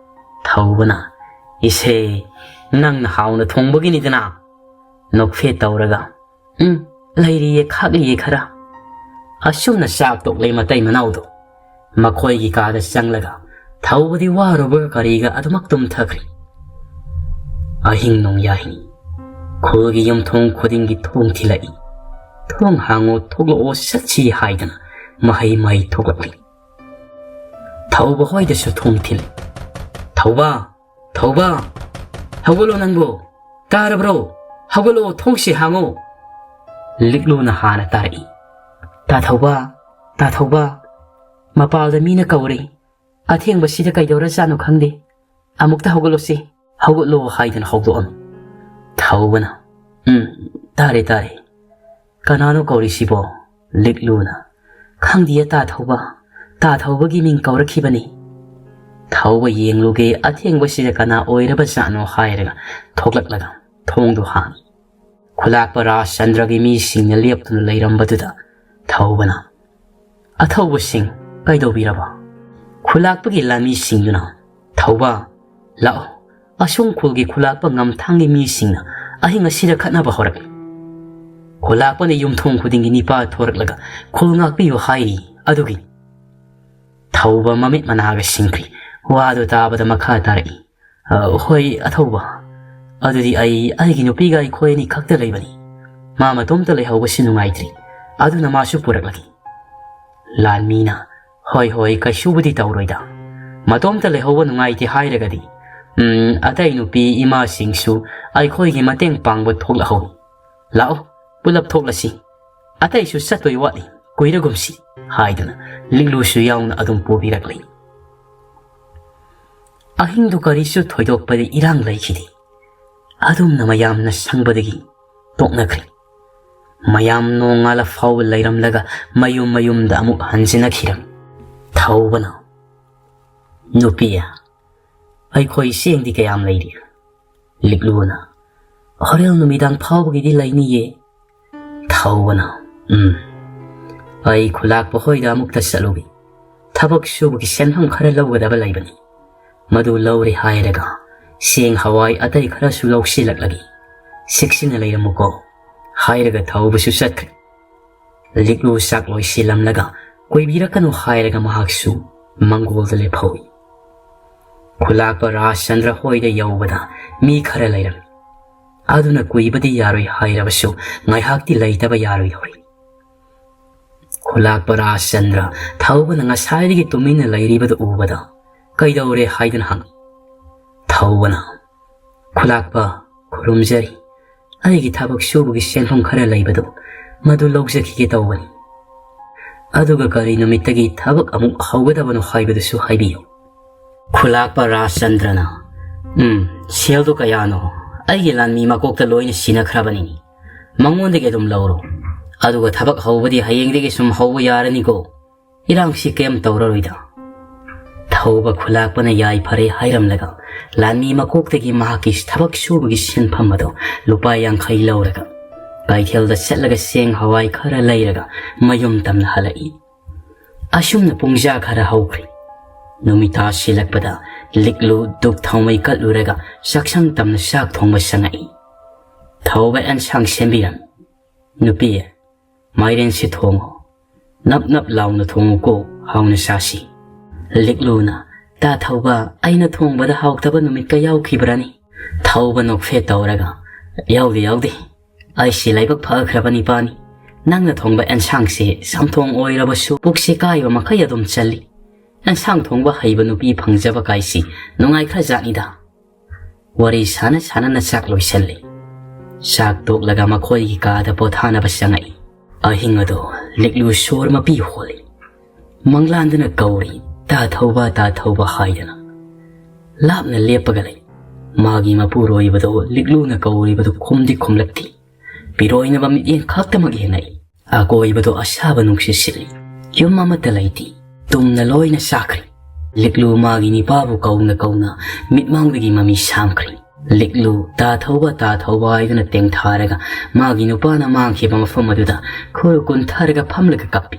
ꯊꯧꯕꯅ, ꯏꯁꯦ, ꯅꯪꯅ ꯍꯥꯎꯅ ꯊꯣꯡꯕꯒꯤꯅꯤꯗꯅ꯫ ꯅꯣꯛꯐꯦꯠ ꯇꯧꯔꯒ, ꯎꯝ, ꯂꯩꯔꯤꯌꯦ, ꯈꯥꯛꯂꯤꯌꯦ ꯈꯔ꯫ ꯑꯁꯨꯝꯅ ꯆꯥꯛ ꯇꯣꯛꯂꯦ ꯃꯇꯩ ꯃꯅꯥꯎꯗꯣ꯫ ꯃꯈꯣꯏꯒꯤ ꯀꯥꯗ ꯆꯪꯂꯒ ꯊꯧꯕꯗꯤ ꯋꯥꯔꯨꯕꯒ ꯀꯔꯤꯒ ꯑꯗꯨꯃꯛ ꯇꯨꯝꯊꯈ꯭ꯔꯦ꯫ ꯑꯍꯤꯡ ꯅꯣꯡꯌꯥꯏꯅꯤ꯫ ꯈꯨꯜꯒꯤ ꯌꯨꯝꯊꯣꯡ ꯈꯨꯗꯤꯡꯒꯤ ꯊꯣꯡ ꯊꯤꯜꯂꯛꯏ꯫ "ꯊꯣꯡ ꯍꯥꯡꯉꯣ, ꯊꯣꯛꯂꯛꯑꯣ, ꯆꯠꯁꯤ" ꯍꯥꯏꯗꯅ ꯃꯍꯩ ꯃꯍꯩ ꯊꯣꯛꯂꯛꯂꯤ꯫ ꯊꯧꯕ ꯍꯣꯏꯗꯁꯨ ꯊꯣꯡ ꯊꯤꯜꯂꯤ꯫ "ꯊꯧꯕ! ꯊꯧꯕ! ꯍꯧꯒꯠꯂꯣ ꯅꯪꯕꯣ! ꯇꯥꯔꯕ꯭ꯔꯣ? ꯍꯧꯒꯠꯂꯣ, ꯊꯣꯡꯁꯤ ꯍꯥꯡꯉꯣ!" ꯂꯤꯛꯂꯨꯅ ꯍꯥꯟꯅ ꯇꯥꯔꯛꯏ꯫ "ꯇꯥ ꯊꯧꯕ! ꯇꯥ ꯊꯧꯕ! ꯃꯄꯥꯜꯗ ꯃꯤꯅ ꯀꯧꯔꯦ꯫ ꯑꯊꯦꯡꯕꯁꯤꯗ ꯀꯩꯗꯧꯔꯖꯥꯠꯅꯣ ꯈꯪꯗꯦ꯫ ꯑꯃꯨꯛꯇ ꯍꯧꯒꯠꯂꯣꯁꯦ꯫ ꯍꯧꯒꯠꯂꯣ" ꯍꯥꯏꯗꯅ ꯍꯧꯗꯣꯛꯑꯝꯃꯤ꯫ ꯊꯧꯕꯅ, "ꯎꯝ, ꯇꯥꯔꯦ, ꯇꯥꯔꯦ꯫ ꯀꯅꯥꯅꯣ ꯀꯧꯔꯤꯁꯤꯕꯣ?" ꯂꯤꯛꯂꯨꯅ, "ꯈꯪꯗꯤꯌꯦ ꯇꯥ ꯊꯧꯕ꯫ ꯇꯥ ꯊꯧꯕꯒꯤ ꯃꯤꯡ ꯀꯧꯔꯛꯈꯤꯕꯅꯤ꯫ ꯊꯧꯕ ꯌꯦꯡꯂꯨꯒꯦ ꯑꯊꯦꯡꯕꯁꯤꯗ ꯀꯅꯥ ꯑꯣꯏꯔꯕꯖꯥꯠꯅꯣ" ꯍꯥꯏꯔꯒ ꯊꯣꯛꯂꯛꯂꯒ ꯊꯣꯡꯗꯨ ꯍꯥꯡꯉꯤ꯫ ꯈꯨꯂꯥꯛꯄ ꯔꯥꯖꯆꯟꯗ꯭ꯔꯒꯤ ꯃꯤꯁꯤꯡꯅ ꯂꯦꯞꯇꯨꯅ ꯂꯩꯔꯝꯕꯗꯨꯗ ꯊꯧꯕꯅ, "ꯑꯊꯧꯕꯁꯤꯡ, ꯀꯩꯗꯧꯕꯤꯔꯕ?" ꯈꯨꯂꯥꯛꯄꯒꯤ ꯂꯥꯟꯃꯤꯁꯤꯡꯗꯨꯅ, "ꯊꯧꯕ, ꯂꯥꯛꯑꯣ, ꯑꯁꯣꯝ ꯈꯨꯜꯒꯤ ꯈꯨꯂꯥꯛꯄ ꯉꯝꯊꯥꯡꯒꯤ ꯃꯤꯁꯤꯡꯅ ꯑꯍꯤꯡ ꯑꯁꯤꯗ ꯈꯠꯅꯕ ꯍꯧꯔꯛꯂꯤ꯫ ꯈꯨꯂꯥꯛꯄꯅ ꯌꯨꯝꯊꯣꯡ ꯈꯨꯗꯤꯡꯒꯤ ꯅꯤꯄꯥ ꯊꯣꯔꯛꯂꯒ ꯈꯨꯜ ꯉꯥꯛꯄꯤꯌꯨ ꯍꯥꯏꯔꯤ ꯑꯗꯨꯒꯤꯅꯤ꯫ ꯊꯧꯕ ꯃꯃꯤꯠ ꯃꯅꯥꯒ ꯁꯤꯡꯈ꯭ꯔꯤ꯫ ꯋꯥꯗꯨ ꯇꯥꯕꯗ ꯃꯈꯥ ꯇꯥꯔꯛꯏ, "ꯑ, ꯍꯣꯏ, ꯑꯊꯧꯕ꯫ ꯑꯗꯨꯗꯤ ꯑꯩ ꯑꯩꯒꯤ ꯅꯨꯄꯤꯒ ꯑꯩꯈꯣꯏ ꯑꯅꯤ ꯈꯛꯇ ꯂꯩꯕꯅꯤ꯫ ꯃꯥ ꯃꯇꯣꯝꯇ ꯂꯩꯍꯧꯕꯁꯤ ꯅꯨꯡꯉꯥꯏꯇ꯭ꯔꯤ꯫ ꯑꯗꯨꯅ ꯃꯥꯁꯨ ꯄꯨꯔꯛꯂꯒꯦ꯫" ꯂꯥꯟꯃꯤꯅ, "ꯍꯣꯏ, ꯍꯣꯏ, ꯀꯩꯁꯨꯕꯨꯗꯤ ꯇꯧꯔꯣꯏꯗ꯫ ꯃꯇꯣꯝꯇ ꯂꯩꯍꯧꯕ ꯅꯨꯡꯉꯥꯏꯇꯦ ꯍꯥꯏꯔꯒꯗꯤ, ꯎꯝ, ꯑꯇꯩ ꯅꯨꯄꯤ ꯏꯃꯥꯁꯤꯡꯁꯨ ꯑꯩꯈꯣꯏꯒꯤ ꯃꯇꯦꯡ ꯄꯥꯡꯕ ꯊꯣꯛꯂꯛꯍꯧꯏ꯫ ꯂꯥꯛꯑꯣ, ꯄꯨꯂꯞ ꯊꯣꯛꯂꯁꯤ꯫ ꯑꯇꯩꯁꯨ ꯆꯠꯇꯣꯏ ꯋꯥꯠꯂꯤ, ꯀꯨꯏꯔꯒꯨꯝꯁꯤ", ꯍꯥꯏꯗꯨꯅ ꯂꯤꯛꯂꯨꯁꯨ ꯌꯥꯎꯅ ꯑꯗꯨꯝ ꯄꯨꯕꯤꯔꯛꯂꯤ꯫ ꯑꯍꯤꯡꯗꯨ ꯀꯔꯤꯁꯨ ꯊꯣꯏꯗꯣꯛꯄꯗꯤ ꯏꯔꯥꯡ ꯂꯩꯈꯤꯗꯦ꯫ ꯑꯗꯨꯝꯅ ꯃꯌꯥꯝꯅ ꯁꯪꯕꯗꯒꯤ ꯇꯣꯛꯅꯈ꯭ꯔꯦ꯫ ꯃꯌꯥꯝ ꯅꯣꯡꯉꯥꯜꯂ ꯐꯥꯎꯕ ꯂꯩꯔꯝꯂꯒ ꯃꯌꯨꯝ ꯃꯌꯨꯝꯗ ꯑꯃꯨꯛ ꯍꯟꯖꯤꯟꯅꯈꯤꯔꯝꯃꯤ꯫ ꯊꯧꯕꯅ, "ꯅꯨꯄꯤ, ꯑꯩꯈꯣꯏ ꯆꯦꯡꯗꯤ ꯀꯌꯥꯝ ꯂꯩꯔꯤ?" ꯂꯤꯛꯂꯨꯅ, "ꯍꯣꯔꯦꯟ ꯅꯨꯃꯤꯗꯥꯡ ꯐꯥꯎꯕꯒꯤꯗꯤ ꯂꯩꯅꯤꯌꯦ꯫" ꯊꯧꯕꯅ, "ꯎꯝ, ꯑꯩ ꯈꯨꯂꯥꯛꯄ ꯍꯣꯏꯗ ꯑꯃꯨꯛꯇ ꯆꯠꯂꯨꯒꯦ꯫ ꯊꯕꯛ ꯁꯨꯕꯒꯤ ꯁꯦꯟꯐꯝ ꯈꯔ ꯂꯧꯒꯗꯕ ꯂꯩꯕꯅꯤ꯫ ꯃꯗꯨ ꯂꯧꯔꯦ ꯍꯥꯏꯔꯒ ꯆꯦꯡ ꯍꯋꯥꯏ ꯑꯇꯩ ꯈꯔꯁꯨ ꯂꯧꯁꯤꯜꯂꯛꯂꯒꯦ꯫ ꯆꯦꯛꯁꯤꯟꯅ ꯂꯩꯔꯝꯃꯨꯀꯣ", ꯍꯥꯏꯔꯒ ꯊꯧꯕꯁꯨ ꯆꯠꯈ꯭ꯔꯦ꯫ ꯂꯤꯛꯂꯨ ꯆꯥꯛ ꯂꯣꯏꯁꯤꯜꯂꯝꯂꯒ ꯀꯣꯏꯕꯤꯔꯛꯀꯅꯨ ꯍꯥꯏꯔꯒ ꯃꯍꯥꯛꯁꯨ ꯃꯪꯒꯣꯜꯗ ꯂꯦꯞꯍꯧꯏ꯫ ꯈꯨꯂꯥꯛꯄ ꯔꯥꯖꯆꯟꯗ꯭ꯔ ꯍꯣꯏꯗ ꯌꯧꯕꯗ ꯃꯤ ꯈꯔ ꯂꯩꯔꯝꯃꯤ꯫ ꯑꯗꯨꯅ ꯀꯨꯏꯕꯗꯤ ꯌꯥꯔꯣꯏ ꯍꯥꯏꯔꯕꯁꯨ ꯉꯥꯏꯍꯥꯛꯇꯤ ꯂꯩꯇꯕ ꯌꯥꯔꯣꯏꯗꯧꯔꯤ꯫ ꯈꯨꯂꯥꯛꯄ ꯔꯥꯖꯆꯟꯗ꯭ꯔ ꯊꯧꯕꯅ ꯉꯁꯥꯏꯗꯒꯤ ꯇꯨꯃꯤꯟꯅ ꯂꯩꯔꯤꯕꯗꯨ ꯎꯕꯗ, "ꯀꯩꯗꯧꯔꯦ?" ꯍꯥꯏꯗꯨꯅ ꯍꯪꯉꯤ꯫ ꯊꯧꯕꯅ, "ꯈꯨꯂꯥꯛꯄ, ꯈꯨꯔꯨꯝꯖꯔꯤ꯫ ꯑꯩꯒꯤ ꯊꯕꯛ ꯁꯨꯕꯒꯤ ꯁꯦꯟꯐꯝ ꯈꯔ ꯂꯩꯕꯗꯨ ꯃꯗꯨ ꯂꯧꯖꯈꯤꯒꯦ ꯇꯧꯕꯅꯤ꯫ ꯑꯗꯨꯒ ꯀꯔꯤ ꯅꯨꯃꯤꯠꯇꯒꯤ ꯊꯕꯛ ꯑꯃꯨꯛ ꯍꯧꯒꯗꯕꯅꯣ ꯍꯥꯏꯕꯗꯨꯁꯨ ꯍꯥꯏꯕꯤꯌꯨ꯫" ꯈꯨꯂꯥꯛꯄ ꯔꯥꯖꯆꯟꯗ꯭ꯔꯅ, "ꯎꯝ, ꯁꯦꯜꯗꯨ ꯀꯌꯥꯅꯣ? ꯑꯩꯒꯤ ꯂꯥꯟꯃꯤ ꯃꯀꯣꯛꯇ ꯂꯣꯏꯅ ꯁꯤꯟꯅꯈ꯭ꯔꯕꯅꯤꯅꯦ꯫ ꯃꯉꯣꯟꯗꯒꯤ ꯑꯗꯨꯝ ꯂꯧꯔꯣ꯫ ꯑꯗꯨꯒ ꯊꯕꯛ ꯍꯧꯕꯗꯤ ꯍꯌꯦꯡꯗꯒꯤ ꯁꯨꯝ ꯍꯧꯕ ꯌꯥꯔꯅꯤꯀꯣ꯫ ꯏꯔꯥꯡꯁꯤ ꯀꯩꯝ ꯇꯧꯔꯔꯣꯏꯗ꯫" ꯊꯧꯕ ꯈꯨꯂꯥꯛꯄꯅ ꯌꯥꯏꯐꯔꯦ ꯍꯥꯏꯔꯝꯂꯒ ꯂꯥꯟꯃꯤ ꯃꯀꯣꯛꯇꯒꯤ ꯃꯍꯥꯛꯀꯤ ꯊꯕꯛ ꯁꯨꯕꯒꯤ ꯁꯤꯟꯐꯝ ꯑꯗꯨ ꯂꯨꯄꯥ ꯌꯥꯡꯈꯩ ꯂꯧꯔꯒ ꯀꯩꯊꯦꯜꯗ ꯆꯠꯂꯒ ꯆꯦꯡ ꯍꯋꯥꯏ ꯈꯔ ꯂꯩꯔꯒ ꯃꯌꯨꯝ ꯇꯝꯅ ꯍꯜꯂꯛꯏ꯫ ꯑꯁꯨꯝꯅ ꯄꯨꯡꯖꯥ ꯈꯔ ꯍꯧꯈ꯭ꯔꯦ꯫ ꯅꯨꯃꯤꯠ ꯇꯥꯁꯤꯜꯂꯛꯄꯗ ꯂꯤꯛꯂꯨ ꯙꯨꯞ ꯊꯥꯎꯃꯩ ꯀꯠꯂꯨꯔꯒ ꯆꯥꯛꯁꯪ ꯇꯝꯅ ꯆꯥꯛ ꯊꯣꯡꯕ ꯆꯪꯉꯛꯏ꯫ ꯊꯧꯕ ꯑꯦꯟꯁꯥꯡ ꯁꯦꯝꯕꯤꯔꯝꯃꯤ꯫ "ꯅꯨꯄꯤ, ꯃꯥꯏꯔꯦꯟꯁꯤ ꯊꯣꯡꯉꯣ꯫ ꯅꯞ ꯅꯞ ꯂꯥꯎꯅ ꯊꯣꯡꯉꯨꯀꯣ, ꯍꯥꯎꯅ ꯆꯥꯁꯤ꯫" ꯂꯤꯛꯂꯨꯅ, "ꯇꯥ ꯊꯧꯕ, ꯑꯩꯅ ꯊꯣꯡꯕꯗ ꯍꯥꯎꯇꯕ ꯅꯨꯃꯤꯠꯀ ꯌꯥꯎꯈꯤꯕ꯭ꯔꯅꯤ?" ꯊꯧꯕ ꯅꯣꯛꯐꯦꯠ ꯇꯧꯔꯒ, "ꯌꯥꯎꯗꯦ, ꯌꯥꯎꯗꯦ꯫ ꯑꯩꯁꯤ ꯂꯥꯏꯕꯛ ꯐꯈ꯭ꯔꯕ ꯅꯤꯄꯥꯅꯤ꯫ ꯅꯪꯅ ꯊꯣꯡꯕ ꯑꯦꯟꯁꯥꯡꯁꯦ ꯆꯝꯊꯣꯡ ꯑꯣꯏꯔꯕꯁꯨ ꯄꯨꯛꯁꯦ ꯀꯥꯏꯕ ꯃꯈꯩ ꯑꯗꯨꯝ ꯆꯜꯂꯤ꯫ ꯑꯦꯟꯁꯥꯡ ꯊꯣꯡꯕ ꯍꯩꯕ ꯅꯨꯄꯤ ꯐꯪꯖꯕ ꯀꯥꯏꯁꯤ ꯅꯨꯡꯉꯥꯏꯈ꯭ꯔꯖꯥꯠꯅꯤꯗ꯫" ꯋꯥꯔꯤ ꯁꯥꯟꯅ ꯁꯥꯟꯅꯅ ꯆꯥꯛ ꯂꯣꯏꯁꯜꯂꯤ꯫ ꯆꯥꯛ ꯇꯣꯛꯂꯒ ꯃꯈꯣꯏꯒꯤ ꯀꯥꯗ ꯄꯣꯊꯥꯅꯕ ꯆꯪꯉꯛꯏ꯫ ꯑꯍꯤꯡ ꯑꯗꯣ ꯂꯤꯛꯂꯨ ꯁꯣꯔ ꯃꯄꯤ ꯍꯣꯜꯂꯤ꯫ ꯃꯪꯂꯥꯟꯗꯨꯅ ꯀꯧꯔꯤ, "ꯇꯥ ꯊꯧꯕ, ꯇꯥ ꯊꯧꯕ" ꯍꯥꯏꯗꯅ꯫ ꯂꯥꯞꯅ ꯂꯦꯞꯄꯒ ꯂꯩ꯫ ꯃꯥꯒꯤ ꯃꯄꯨꯔꯣꯏꯕꯗꯣ ꯂꯤꯛꯂꯨꯅ ꯀꯧꯔꯤꯕꯗꯨ ꯈꯨꯝꯗꯤ ꯈꯨꯝꯂꯛꯇꯦ꯫ ꯄꯤꯔꯣꯏꯅꯕ ꯃꯤꯠꯌꯦꯡ ꯈꯛꯇꯃꯛ ꯌꯦꯡꯉꯛꯏ꯫ ꯑꯀꯣꯏꯕꯗꯣ ꯑꯁꯥꯕ ꯅꯨꯡꯁꯤꯠ ꯁꯤꯠꯂꯤ꯫ ꯌꯨꯝ ꯑꯃꯠꯇ ꯂꯩꯇꯦ꯫ ꯇꯨꯝꯅ ꯂꯣꯏꯅ ꯆꯥꯈ꯭ꯔꯦ꯫ ꯂꯤꯛꯂꯨ ꯃꯥꯒꯤ ꯅꯤꯄꯥꯕꯨ ꯀꯧꯅ ꯀꯧꯅ ꯃꯤꯠꯃꯥꯡꯗꯒꯤ ꯃꯃꯤ ꯁꯥꯝꯈ꯭ꯔꯦ꯫ ꯂꯤꯛꯂꯨ "ꯇꯥ ꯊꯧꯕ, ꯇꯥ ꯊꯧꯕ" ꯍꯥꯏꯗꯨꯅ ꯇꯦꯡꯊꯥꯔꯒ ꯃꯥꯒꯤ ꯅꯨꯄꯥꯅ ꯃꯥꯡꯈꯤꯕ ꯃꯐꯝ ꯑꯗꯨꯗ ꯈꯨꯔꯨ ꯀꯨꯟꯊꯔꯒ ꯐꯝꯂꯒ ꯀꯞꯄꯤ꯫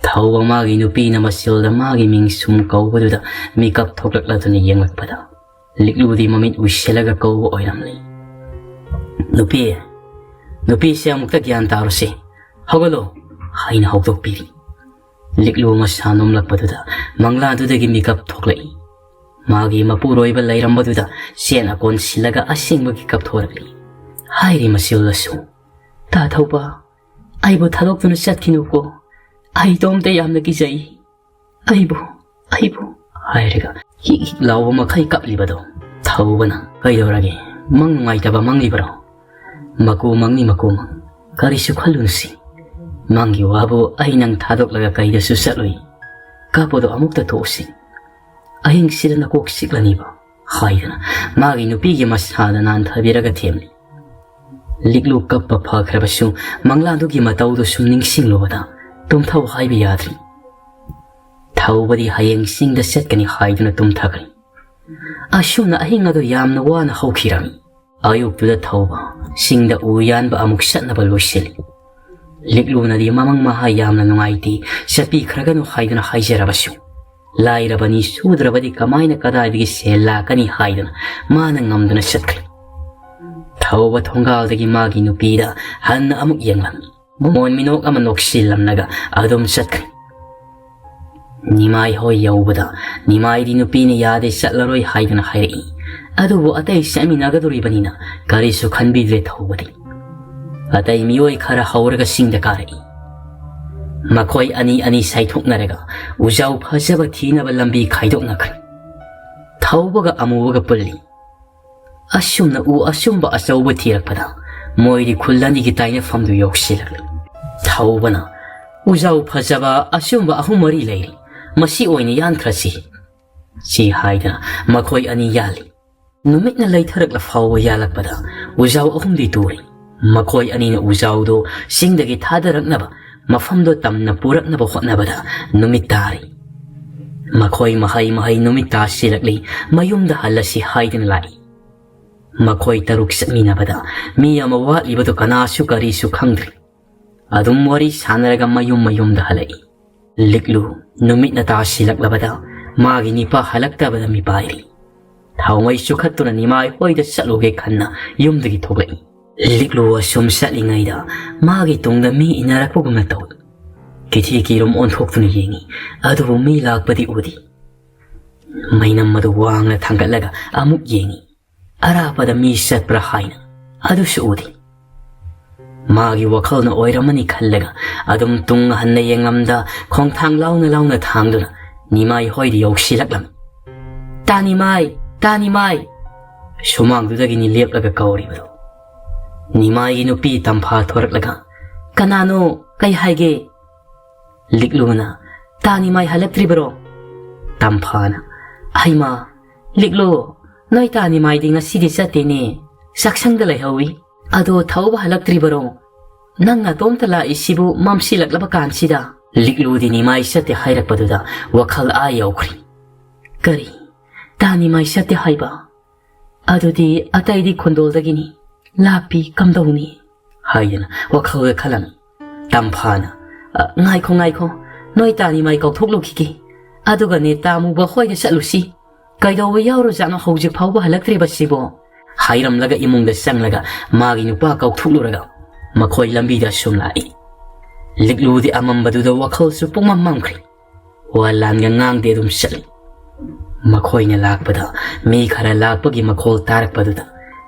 ꯊꯧꯕ ꯃꯥꯒꯤ ꯅꯨꯄꯤꯅ ꯃꯆꯤꯜꯗ ꯃꯥꯒꯤ ꯃꯤꯡ ꯁꯨꯝ ꯀꯧꯕꯗꯨꯗ ꯃꯤꯀꯞ ꯊꯣꯛꯂꯛꯂꯗꯨꯅ ꯌꯦꯡꯂꯛꯄꯗ ꯂꯤꯛꯂꯨꯗꯤ ꯃꯃꯤꯠ ꯎꯏꯁꯤꯜꯂꯒ ꯀꯧꯕ ꯑꯣꯏꯔꯝꯂꯦ꯫ "ꯅꯨꯄꯤ, ꯅꯨꯄꯤꯁꯦ ꯑꯃꯨꯛꯇ ꯒ꯭ꯌꯥꯟ ꯇꯥꯔꯣꯁꯦ, ꯍꯧꯒꯠꯂꯣ" ꯍꯥꯏꯅ ꯍꯧꯗꯣꯛꯄꯤꯔꯤ꯫ ꯂꯤꯛꯂꯨ ꯃꯁꯥ ꯅꯣꯝꯂꯛꯄꯗꯨꯗ ꯃꯪꯂꯥꯗꯨꯗꯒꯤ ꯃꯤꯀꯞ ꯊꯣꯛꯂꯛꯏ꯫ ꯃꯥꯒꯤ ꯃꯄꯨꯔꯣꯏꯕ ꯂꯩꯔꯝꯕꯗꯨꯗ ꯆꯦꯠꯅ ꯀꯣꯟꯁꯤꯜꯂꯒ ꯑꯁꯦꯡꯕꯒꯤ ꯀꯞꯊꯣꯔꯛꯂꯤ꯫ ꯍꯥꯏꯔꯤ ꯃꯆꯤꯜꯗꯁꯨ, "ꯇꯥ ꯊꯧꯕ, ꯑꯩꯕꯨ ꯊꯥꯗꯣꯛꯇꯨꯅ ꯆꯠꯈꯤꯅꯨꯀꯣ꯫ ꯑꯩ ꯏꯇꯣꯝꯇ ꯌꯥꯝꯅ ꯀꯤꯖꯩ꯫ ꯑꯩꯕꯨ, ꯑꯩꯕꯨ" ꯍꯥꯏꯔꯒ ꯍꯤꯛ ꯍꯤꯛ ꯂꯥꯎꯕ ꯃꯈꯩ ꯀꯞꯂꯤꯕꯗꯣ꯫ ꯊꯧꯕꯅ, "ꯀꯩꯗꯧꯔꯒꯦ? ꯃꯪ ꯅꯨꯡꯉꯥꯏꯇꯕ ꯃꯪꯂꯤꯕꯔꯣ?" "ꯃꯀꯨ ꯃꯪꯅꯤ, ꯃꯀꯨ ꯃꯪ꯫ ꯀꯔꯤꯁꯨ ꯈꯜꯂꯨꯅꯨꯁꯤ꯫ ꯃꯪꯒꯤ ꯋꯥꯕꯨ ꯑꯩ ꯅꯪ ꯊꯥꯗꯣꯛꯂꯒ ꯀꯩꯗꯁꯨ ꯆꯠꯂꯨꯏ꯫ ꯀꯞꯄꯗꯣ ꯑꯃꯨꯛꯇ ꯇꯣꯛꯎꯁꯤ꯫ ꯑꯍꯤꯡꯁꯤꯗ ꯅꯀꯣꯛ ꯆꯤꯛꯂꯅꯤꯕ" ꯍꯥꯏꯗꯅ ꯃꯥꯒꯤ ꯅꯨꯄꯤꯒꯤ ꯃꯁꯥꯗ ꯅꯥꯟꯊꯕꯤꯔꯒ ꯊꯦꯝꯂꯤ꯫ ꯂꯤꯛꯂꯨ ꯀꯞꯄ ꯐꯈ꯭ꯔꯕꯁꯨ ꯃꯪꯂꯥꯗꯨꯒꯤ ꯃꯇꯧꯗꯨ ꯁꯨꯝ ꯅꯤꯡꯁꯤꯡꯂꯨꯕꯗ ꯇꯨꯝꯊꯧ ꯍꯥꯏꯕ ꯌꯥꯗ꯭ꯔꯤ꯫ ꯊꯧꯕꯗꯤ ꯍꯌꯦꯡ ꯆꯤꯡꯗ ꯆꯠꯀꯅꯤ ꯍꯥꯏꯗꯨꯅ ꯇꯨꯝꯊꯈ꯭ꯔꯦ꯫ ꯑꯁꯨꯝꯅ ꯑꯍꯤꯡ ꯑꯗꯨ ꯌꯥꯝꯅ ꯋꯥꯅ ꯍꯧꯈꯤꯔꯝꯃꯤ꯫ ꯑꯌꯨꯛꯇꯨꯗ ꯊꯧꯕ ꯆꯤꯡꯗ ꯎ ꯌꯥꯟꯕ ꯑꯃꯨꯛ ꯆꯠꯅꯕ ꯂꯣꯏꯁꯤꯜꯂꯤ꯫ ꯂꯤꯛꯂꯨꯅꯗꯤ ꯃꯃꯪ ꯃꯍꯥ ꯌꯥꯝꯅ ꯅꯨꯡꯉꯥꯏꯇꯦ, ꯆꯠꯄꯤꯈ꯭ꯔꯒꯅꯨ ꯍꯥꯏꯗꯨꯅ ꯍꯥꯏꯖꯔꯕꯁꯨ, ꯂꯥꯏꯔꯕꯅꯤ, ꯁꯨꯗ꯭ꯔꯕꯗꯤ ꯀꯃꯥꯏꯅ ꯀꯗꯥꯏꯗꯒꯤ ꯁꯦꯜ ꯂꯥꯛꯀꯅꯤ ꯍꯥꯏꯗꯨꯅ ꯃꯥꯅ ꯉꯝꯗꯨꯅ ꯆꯠꯈ꯭ꯔꯦ꯫ ꯑꯆꯧꯕ ꯊꯣꯡꯒꯥꯜꯗꯒꯤ ꯃꯥꯒꯤ ꯅꯨꯄꯤꯗ ꯍꯟꯅ ꯑꯃꯨꯛ ꯌꯦꯡꯂꯝꯃꯤ꯫ ꯃꯃꯣꯟ ꯃꯤꯅꯣꯛ ꯑꯃ ꯅꯣꯛꯁꯤꯜꯂꯝꯂꯒ ꯑꯗꯨꯝ ꯆꯠꯈ꯭ꯔꯦ꯫ ꯅꯤꯃꯥꯏ ꯍꯣꯏ ꯌꯧꯕꯗ ꯅꯤꯃꯥꯏꯗꯤ ꯅꯨꯄꯤꯅ ꯌꯥꯗꯦ, ꯆꯠꯂꯔꯣꯏ ꯍꯥꯏꯗꯅ ꯍꯥꯏꯔꯛꯏ꯫ ꯑꯗꯨꯕꯨ ꯑꯇꯩ ꯆꯠꯃꯤꯟꯅꯒꯗꯣꯔꯤꯕꯅꯤꯅ ꯀꯔꯤꯁꯨ ꯈꯟꯕꯤꯗ꯭ꯔꯦ ꯊꯧꯕꯗꯤ꯫ ꯑꯇꯩ ꯃꯤꯑꯣꯏ ꯈꯔ ꯍꯧꯔꯒ ꯆꯤꯡꯗ ꯀꯥꯔꯛꯏ꯫ ꯃꯈꯣꯏ ꯑꯅꯤ ꯑꯅꯤ ꯁꯥꯏꯊꯣꯛꯅꯔꯒ ꯎꯖꯥꯎ ꯐꯖꯕ ꯊꯤꯅꯕ ꯂꯝꯕꯤ ꯈꯥꯏꯗꯣꯛꯅꯈ꯭ꯔꯦ꯫ ꯊꯧꯕꯒ ꯑꯃꯨꯕꯒ ꯄꯨꯜꯂꯤ꯫ ꯑꯁꯨꯝꯅ ꯎ ꯑꯆꯨꯝꯕ ꯑꯆꯧꯕ ꯊꯤꯔꯛꯄꯗ ꯃꯣꯏꯗꯤ ꯈꯨꯜ ꯑꯅꯤꯒꯤ ꯇꯥꯏꯅꯐꯝꯗꯨ ꯌꯧꯁꯤꯜꯂꯛꯂꯦ꯫ ꯊꯧꯕꯅ, "ꯎꯖꯥꯎ ꯐꯖꯕ ꯑꯆꯨꯝꯕ ꯑꯍꯨꯝ ꯃꯔꯤ ꯂꯩꯔꯤ, ꯃꯁꯤ ꯑꯣꯏꯅ ꯌꯥꯟꯈ꯭ꯔꯁꯤ," ꯁꯤ ꯍꯥꯏꯗꯅ ꯃꯈꯣꯏ ꯑꯅꯤ ꯌꯥꯜꯂꯤ꯫ ꯅꯨꯃꯤꯠꯅ ꯂꯩꯊꯔꯛꯂ ꯐꯥꯎꯕ ꯌꯥꯜꯂꯛꯄꯗ ꯎꯖꯥꯎ ꯑꯍꯨꯝꯗꯤ ꯇꯨꯔꯤ꯫ ꯃꯈꯣꯏ ꯑꯅꯤꯅ ꯎꯖꯥꯎꯗꯨ ꯆꯤꯡꯗꯒꯤ ꯊꯥꯗꯔꯛꯅꯕ ꯃꯐꯝꯗꯣ ꯇꯝꯅ ꯄꯨꯔꯛꯅꯕ ꯍꯣꯠꯅꯕꯗ ꯅꯨꯃꯤꯠ ꯇꯥꯔꯤ꯫ ꯃꯈꯣꯏ ꯃꯍꯩ ꯃꯍꯩ ꯅꯨꯃꯤꯠ ꯇꯥꯁꯤꯜꯂꯛꯂꯤ, ꯃꯌꯨꯝꯗ ꯍꯜꯂꯁꯤ ꯍꯥꯏꯗꯨꯅ ꯂꯥꯛꯏ꯫ ꯃꯈꯣꯏ ꯇꯔꯨꯛ ꯆꯠꯃꯤꯟꯅꯕꯗ ꯃꯤ ꯑꯃ ꯋꯥꯠꯂꯤꯕꯗꯨ ꯀꯅꯥꯁꯨ ꯀꯔꯤꯁꯨ ꯈꯪꯗ꯭ꯔꯤ꯫ ꯑꯗꯨꯝ ꯋꯥꯔꯤ ꯁꯥꯟꯅꯔꯒ ꯃꯌꯨꯝ ꯃꯌꯨꯝꯗ ꯍꯜꯂꯛꯏ꯫ ꯂꯤꯛꯂꯨ ꯅꯨꯃꯤꯠꯅ ꯇꯥꯁꯤꯜꯂꯛꯂꯕꯗ ꯃꯥꯒꯤ ꯅꯤꯄꯥ ꯍꯜꯂꯛꯇꯕꯗ ꯃꯤꯄꯥꯏꯔꯤ꯫ ꯊꯥꯎꯃꯩ ꯆꯨꯈꯠꯇꯨꯅ ꯅꯤꯃꯥꯏ ꯍꯣꯏꯗ ꯆꯠꯂꯨꯒꯦ ꯈꯟꯅ ꯌꯨꯝꯗꯒꯤ ꯊꯣꯛꯂꯛꯏ꯫ ꯂꯤꯛꯂꯨ ꯑꯁꯨꯝ ꯆꯠꯂꯤꯉꯩꯗ ꯃꯥꯒꯤ ꯇꯨꯡꯗ ꯃꯤ ꯏꯟꯅꯔꯛꯄꯒꯨꯝꯅ ꯇꯧꯏ꯫ ꯀꯤꯊꯤ ꯀꯤꯔꯨꯝ ꯑꯣꯟꯊꯣꯛꯇꯨꯅ ꯌꯦꯡꯏ, ꯑꯗꯨꯕꯨ ꯃꯤ ꯂꯥꯛꯄꯗꯤ ꯎꯗꯦ꯫ ꯃꯩꯅꯝ ꯑꯗꯨ ꯋꯥꯡꯅ ꯊꯥꯡꯒꯠꯂꯒ ꯑꯃꯨꯛ ꯌꯦꯡꯏ꯫ ꯑꯔꯥꯞꯄꯗ ꯃꯤ ꯆꯠꯄ꯭ꯔꯥ ꯍꯥꯏꯅ, ꯑꯗꯨꯁꯨ ꯎꯗꯦ꯫ ꯃꯥꯒꯤ ꯋꯥꯈꯜꯅ ꯑꯣꯏꯔꯝꯃꯅꯤ ꯈꯜꯂꯒ ꯑꯗꯨꯝ ꯇꯨꯡ ꯍꯟꯅ ꯌꯦꯡꯂꯝꯗ ꯈꯣꯡꯊꯥꯡ ꯂꯥꯎꯅ ꯂꯥꯎꯅ ꯊꯥꯡꯗꯨꯅ ꯅꯤꯃꯥꯏ ꯍꯣꯏꯗ ꯌꯧꯁꯤꯜꯂꯛꯂꯝꯃꯤ꯫ "ꯇꯥ ꯅꯤꯃꯥꯏ, ꯇꯥ ꯅꯤꯃꯥꯏ!" ꯁꯨꯃꯥꯡꯗꯨꯗꯒꯤꯅꯤ ꯂꯦꯞꯂꯒ ꯀꯧꯔꯤꯕꯗꯨ꯫ ꯅꯤꯃꯥꯏꯒꯤ ꯅꯨꯄꯤ ꯇꯝꯐꯥ ꯊꯣꯔꯛꯂꯒ, "ꯀꯅꯥꯅꯣ? ꯀꯩ ꯍꯥꯏꯒꯦ?" ꯂꯤꯛꯂꯨꯅ, "ꯇꯥ ꯅꯤꯃꯥꯏ ꯍꯜꯂꯛꯇ꯭ꯔꯤꯕꯔꯣ?" ꯇꯝꯐꯥꯅ, "ꯍꯩꯃꯥ, ꯂꯤꯛꯂꯨ, ꯅꯣꯏ ꯇꯥ ꯅꯤꯃꯥꯏꯗꯤ ꯉꯁꯤꯗꯤ ꯆꯠꯇꯦꯅꯦ, ꯆꯥꯛꯁꯪꯗ ꯂꯩꯍꯧꯏ꯫ ꯑꯗꯣ ꯊꯧꯕ ꯍꯜꯂꯛꯇ꯭ꯔꯤꯕꯔꯣ? ꯅꯪ ꯅꯇꯣꯝꯇ ꯂꯥꯛꯏꯁꯤꯕꯨ ꯃꯝꯁꯤꯜꯂꯛꯂꯕ ꯀꯥꯟꯁꯤꯗ?" ꯂꯤꯛꯂꯨꯗꯤ ꯅꯤꯃꯥꯏ ꯆꯠꯇꯦ ꯍꯥꯏꯔꯛꯄꯗꯨꯗ ꯋꯥꯈꯜ ꯑꯥ ꯌꯧꯈ꯭ꯔꯦ꯫ "ꯀꯔꯤ? ꯇꯥ ꯅꯤꯃꯥꯏ ꯆꯠꯇꯦ ꯍꯥꯏꯕ? ꯑꯗꯨꯗꯤ ꯑꯇꯩꯗꯤ ꯈꯨꯟꯗꯣꯜꯗꯒꯤꯅꯤ, ꯂꯥꯞꯄꯤ, ꯀꯝꯗꯧꯅꯤ?" ꯍꯥꯏꯗꯅ ꯋꯥꯈꯜꯒ ꯈꯜꯂꯝꯃꯤ꯫ ꯇꯝꯐꯥꯅ, "ꯑ, ꯉꯥꯏꯈꯣ, ꯉꯥꯏꯈꯣ, ꯅꯣꯏ ꯇꯥ ꯅꯤꯃꯥꯏ ꯀꯧꯊꯣꯛꯂꯨꯈꯤꯒꯦ꯫ ꯑꯗꯨꯒꯅꯦ ꯇꯥ ꯃꯨꯕ ꯍꯣꯏꯗ ꯆꯠꯂꯨꯁꯤ꯫ ꯀꯩꯗꯧꯕ ꯌꯥꯎꯔꯖꯥꯠꯅꯣ ꯍꯧꯖꯤꯛ ꯐꯥꯎꯕ ꯍꯜꯂꯛꯇ꯭ꯔꯤꯕꯁꯤꯕꯣ? ꯍꯥꯏꯔꯝꯂꯒ ꯏꯃꯨꯡꯗ ꯆꯪꯂꯒ ꯃꯥꯒꯤ ꯅꯨꯄꯥ ꯀꯧꯊꯣꯛꯂꯨꯔꯒ ꯃꯈꯣꯏ ꯂꯝꯕꯤꯗ ꯁꯨꯝ ꯂꯥꯛꯏ꯫ ꯂꯤꯛꯂꯨꯗꯤ ꯑꯃꯝꯕꯗꯨꯗ ꯋꯥꯈꯜꯁꯨ ꯄꯨꯡꯃꯝ ꯃꯝꯈ꯭ꯔꯦ꯫ ꯋꯥ ꯂꯥꯟꯒ ꯉꯥꯡꯗꯦ ꯑꯗꯨꯝ ꯆꯠꯂꯤ꯫ ꯃꯈꯣꯏꯅ ꯂꯥꯛꯄꯗ ꯃꯤ ꯈꯔ ꯂꯥꯛꯄꯒꯤ ꯃꯈꯣꯜ ꯇꯥꯔꯛꯄꯗꯨꯗ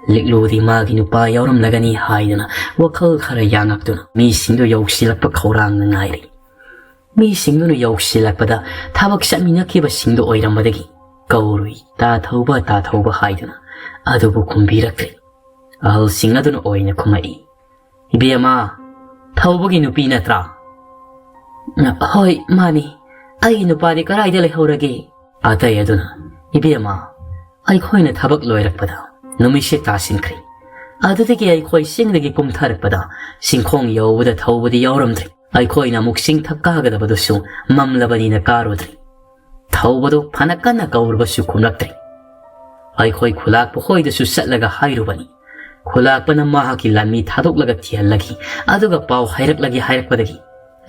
ꯂꯤꯛꯂꯨꯗꯤ ꯃꯥꯒꯤ ꯅꯨꯄꯥ ꯌꯥꯎꯔꯝꯂꯒꯅꯤ ꯍꯥꯏꯗꯨꯅ ꯋꯥꯈꯜ ꯈꯔ ꯌꯥꯡꯉꯛꯇꯨꯅ ꯃꯤꯁꯤꯡꯗꯨ ꯌꯧꯁꯤꯜꯂꯛꯄ ꯈꯧꯔꯥꯡꯅ ꯉꯥꯏꯔꯤ꯫ ꯃꯤꯁꯤꯡꯗꯨꯅ ꯌꯧꯁꯤꯜꯂꯛꯄꯗ ꯊꯕꯛ ꯆꯠꯃꯤꯟꯅꯈꯤꯕꯁꯤꯡꯗꯨ ꯑꯣꯏꯔꯝꯕꯗꯒꯤ ꯀꯧꯔꯨꯏ, "ꯇꯥ ꯊꯧꯕ, ꯇꯥ ꯊꯧꯕ" ꯍꯥꯏꯗꯨꯅ꯫ ꯑꯗꯨꯕꯨ ꯈꯨꯝꯕꯤꯔꯛꯇ꯭ꯔꯦ꯫ ꯑꯍꯜꯁꯤꯡ ꯑꯗꯨꯅ ꯑꯣꯏꯅ ꯈꯨꯝꯃꯛꯏ, "ꯏꯕꯦꯝꯃ, ꯊꯧꯕꯒꯤ ꯅꯨꯄꯤ ꯅꯠꯇ꯭ꯔꯥ?" "ꯍꯣꯏ, ꯃꯥꯅꯤ꯫ ꯑꯩꯒꯤ ꯅꯨꯄꯥꯗꯤ ꯀꯗꯥꯏꯗ ꯂꯩꯍꯧꯔꯒꯦ?" ꯑꯇꯩ ꯑꯗꯨꯅ, "ꯏꯕꯦꯝꯃ, ꯑꯩꯈꯣꯏꯅ ꯊꯕꯛ ꯂꯣꯏꯔꯛꯄꯗ ꯅꯨꯃꯤꯠꯁꯦ ꯇꯥꯁꯤꯟꯈ꯭ꯔꯦ꯫ ꯑꯗꯨꯗꯒꯤ ꯑꯩꯈꯣꯏ ꯆꯤꯡꯗꯒꯤ ꯀꯨꯝꯊꯔꯛꯄꯗ ꯆꯤꯡꯈꯣꯡ ꯌꯧꯕꯗ ꯊꯧꯕꯗꯤ ꯌꯥꯎꯔꯝꯗ꯭ꯔꯦ꯫ ꯑꯩꯈꯣꯏꯅ ꯑꯃꯨꯛ ꯆꯤꯡꯊꯛ ꯀꯥꯒꯗꯕꯗꯨꯁꯨ ꯃꯝꯂꯕꯅꯤꯅ ꯀꯥꯔꯨꯗ꯭ꯔꯦ꯫ ꯊꯧꯕꯗꯣ ꯐꯅ ꯀꯟꯅ ꯀꯧꯔꯕꯁꯨ ꯈꯨꯝꯂꯛꯇ꯭ꯔꯦ꯫ ꯑꯩꯈꯣꯏ ꯈꯨꯂꯥꯛꯄ ꯍꯣꯏꯗꯁꯨ ꯆꯠꯂꯒ ꯍꯥꯏꯔꯨꯕꯅꯤ꯫ ꯈꯨꯂꯥꯛꯄꯅ ꯃꯍꯥꯛꯀꯤ ꯂꯥꯟꯃꯤ ꯊꯥꯗꯣꯛꯂꯒ ꯊꯤꯍꯜꯂꯒꯦ, ꯑꯗꯨꯒ ꯄꯥꯎ ꯍꯥꯏꯔꯛꯂꯒꯦ ꯍꯥꯏꯔꯛꯄꯗꯒꯤ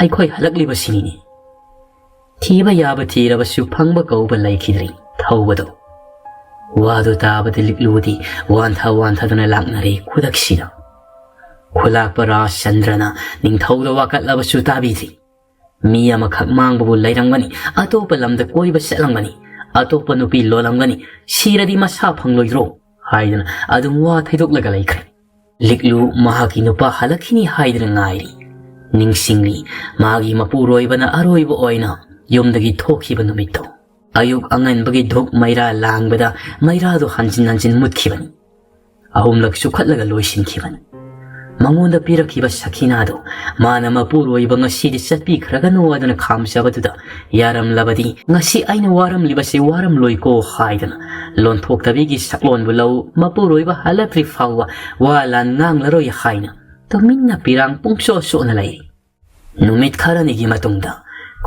ꯑꯩꯈꯣꯏ ꯍꯜꯂꯛꯂꯤꯕꯁꯤꯅꯤꯅꯦ꯫ ꯊꯤꯕ ꯌꯥꯕ ꯊꯤꯔꯕꯁꯨ ꯐꯪꯕ ꯀꯧꯕ ꯂꯩꯈꯤꯗ꯭ꯔꯦ ꯊꯧꯕꯗꯣ꯫" ꯋꯥꯗꯨ ꯇꯥꯕꯗ ꯂꯤꯛꯂꯨꯗꯤ ꯋꯥꯟꯊ ꯋꯥꯟꯊꯗꯨꯅ ꯂꯥꯛꯅꯔꯦ ꯈꯨꯗꯛꯁꯤꯗ꯫ ꯈꯨꯂꯥꯛꯄ ꯔꯥꯖꯆꯟꯗ꯭ꯔꯅ ꯅꯤꯡꯊꯧꯗ ꯋꯥꯀꯠꯂꯕꯁꯨ ꯇꯥꯕꯤꯗ꯭ꯔꯤ꯫ "ꯃꯤ ꯑꯃꯈꯛ ꯃꯥꯡꯕꯕꯨ ꯂꯩꯔꯝꯒꯅꯤ, ꯑꯇꯣꯞꯄ ꯂꯝꯗ ꯀꯣꯏꯕ ꯆꯠꯂꯝꯒꯅꯤ, ꯑꯇꯣꯞꯄ ꯅꯨꯄꯤ ꯂꯣꯜꯂꯝꯒꯅꯤ, ꯁꯤꯔꯗꯤ ꯃꯁꯥ ꯐꯪꯂꯣꯏꯗ꯭ꯔꯣ?" ꯍꯥꯏꯗꯨꯅ ꯑꯗꯨꯝ ꯋꯥ ꯊꯩꯗꯣꯛꯂꯒ ꯂꯩꯈ꯭ꯔꯦ꯫ ꯂꯤꯛꯂꯨ ꯃꯍꯥꯛꯀꯤ ꯅꯨꯄꯥ ꯍꯜꯂꯛꯈꯤꯅꯤ ꯍꯥꯏꯗꯨꯅ ꯉꯥꯏꯔꯤ꯫ ꯅꯤꯡꯁꯤꯡꯂꯤ ꯃꯥꯒꯤ ꯃꯄꯨꯔꯣꯏꯕꯅ ꯑꯔꯣꯏꯕ ꯑꯣꯏꯅ ꯌꯨꯝꯗꯒꯤ ꯊꯣꯛꯈꯤꯕ ꯅꯨꯃꯤꯠꯇꯣ꯫ ꯑꯌꯨꯛ ꯑꯉꯟꯕꯒꯤ ꯙꯨꯞ ꯃꯩꯔꯥ ꯂꯥꯡꯕꯗ ꯃꯩꯔꯥꯗꯣ ꯍꯟꯖꯤꯟ ꯍꯟꯖꯤꯟ ꯃꯨꯠꯈꯤꯕꯅꯤ꯫ ꯑꯍꯨꯝꯂꯛ ꯆꯨꯈꯠꯂꯒ ꯂꯣꯏꯁꯤꯟꯈꯤꯕꯅꯤ꯫ ꯃꯉꯣꯟꯗ ꯄꯤꯔꯛꯈꯤꯕ ꯁꯈꯤꯅꯥꯗꯣ ꯃꯥꯅ ꯃꯄꯨꯔꯣꯏꯕ ꯉꯁꯤꯗꯤ ꯆꯠꯄꯤꯈ꯭ꯔꯒꯅꯨ ꯍꯥꯏꯗꯨꯅ ꯈꯥꯝꯖꯕꯗꯨꯗ, "ꯌꯥꯔꯝꯂꯕꯗꯤ ꯉꯁꯤ ꯑꯩꯅ ꯋꯥꯔꯝꯂꯤꯕꯁꯦ ꯋꯥꯔꯝꯂꯣꯏꯀꯣ" ꯍꯥꯏꯗꯅ ꯂꯣꯟꯊꯣꯛꯇꯕꯤꯒꯤ ꯁꯛꯂꯣꯟꯕꯨ ꯂꯧ ꯃꯄꯨꯔꯣꯏꯕ ꯍꯜꯂꯛꯇ꯭ꯔꯤ ꯐꯥꯎꯕ ꯋꯥ ꯂꯥꯟ ꯉꯥꯡꯂꯔꯣꯏ ꯍꯥꯏꯅ ꯇꯨꯃꯤꯟꯅ ꯄꯤꯔꯥꯡ ꯄꯨꯡꯆꯣꯠ ꯆꯣꯠꯅ ꯂꯩ꯫ ꯅꯨꯃꯤꯠ ꯈꯔꯅꯤꯒꯤ ꯃꯇꯨꯡꯗ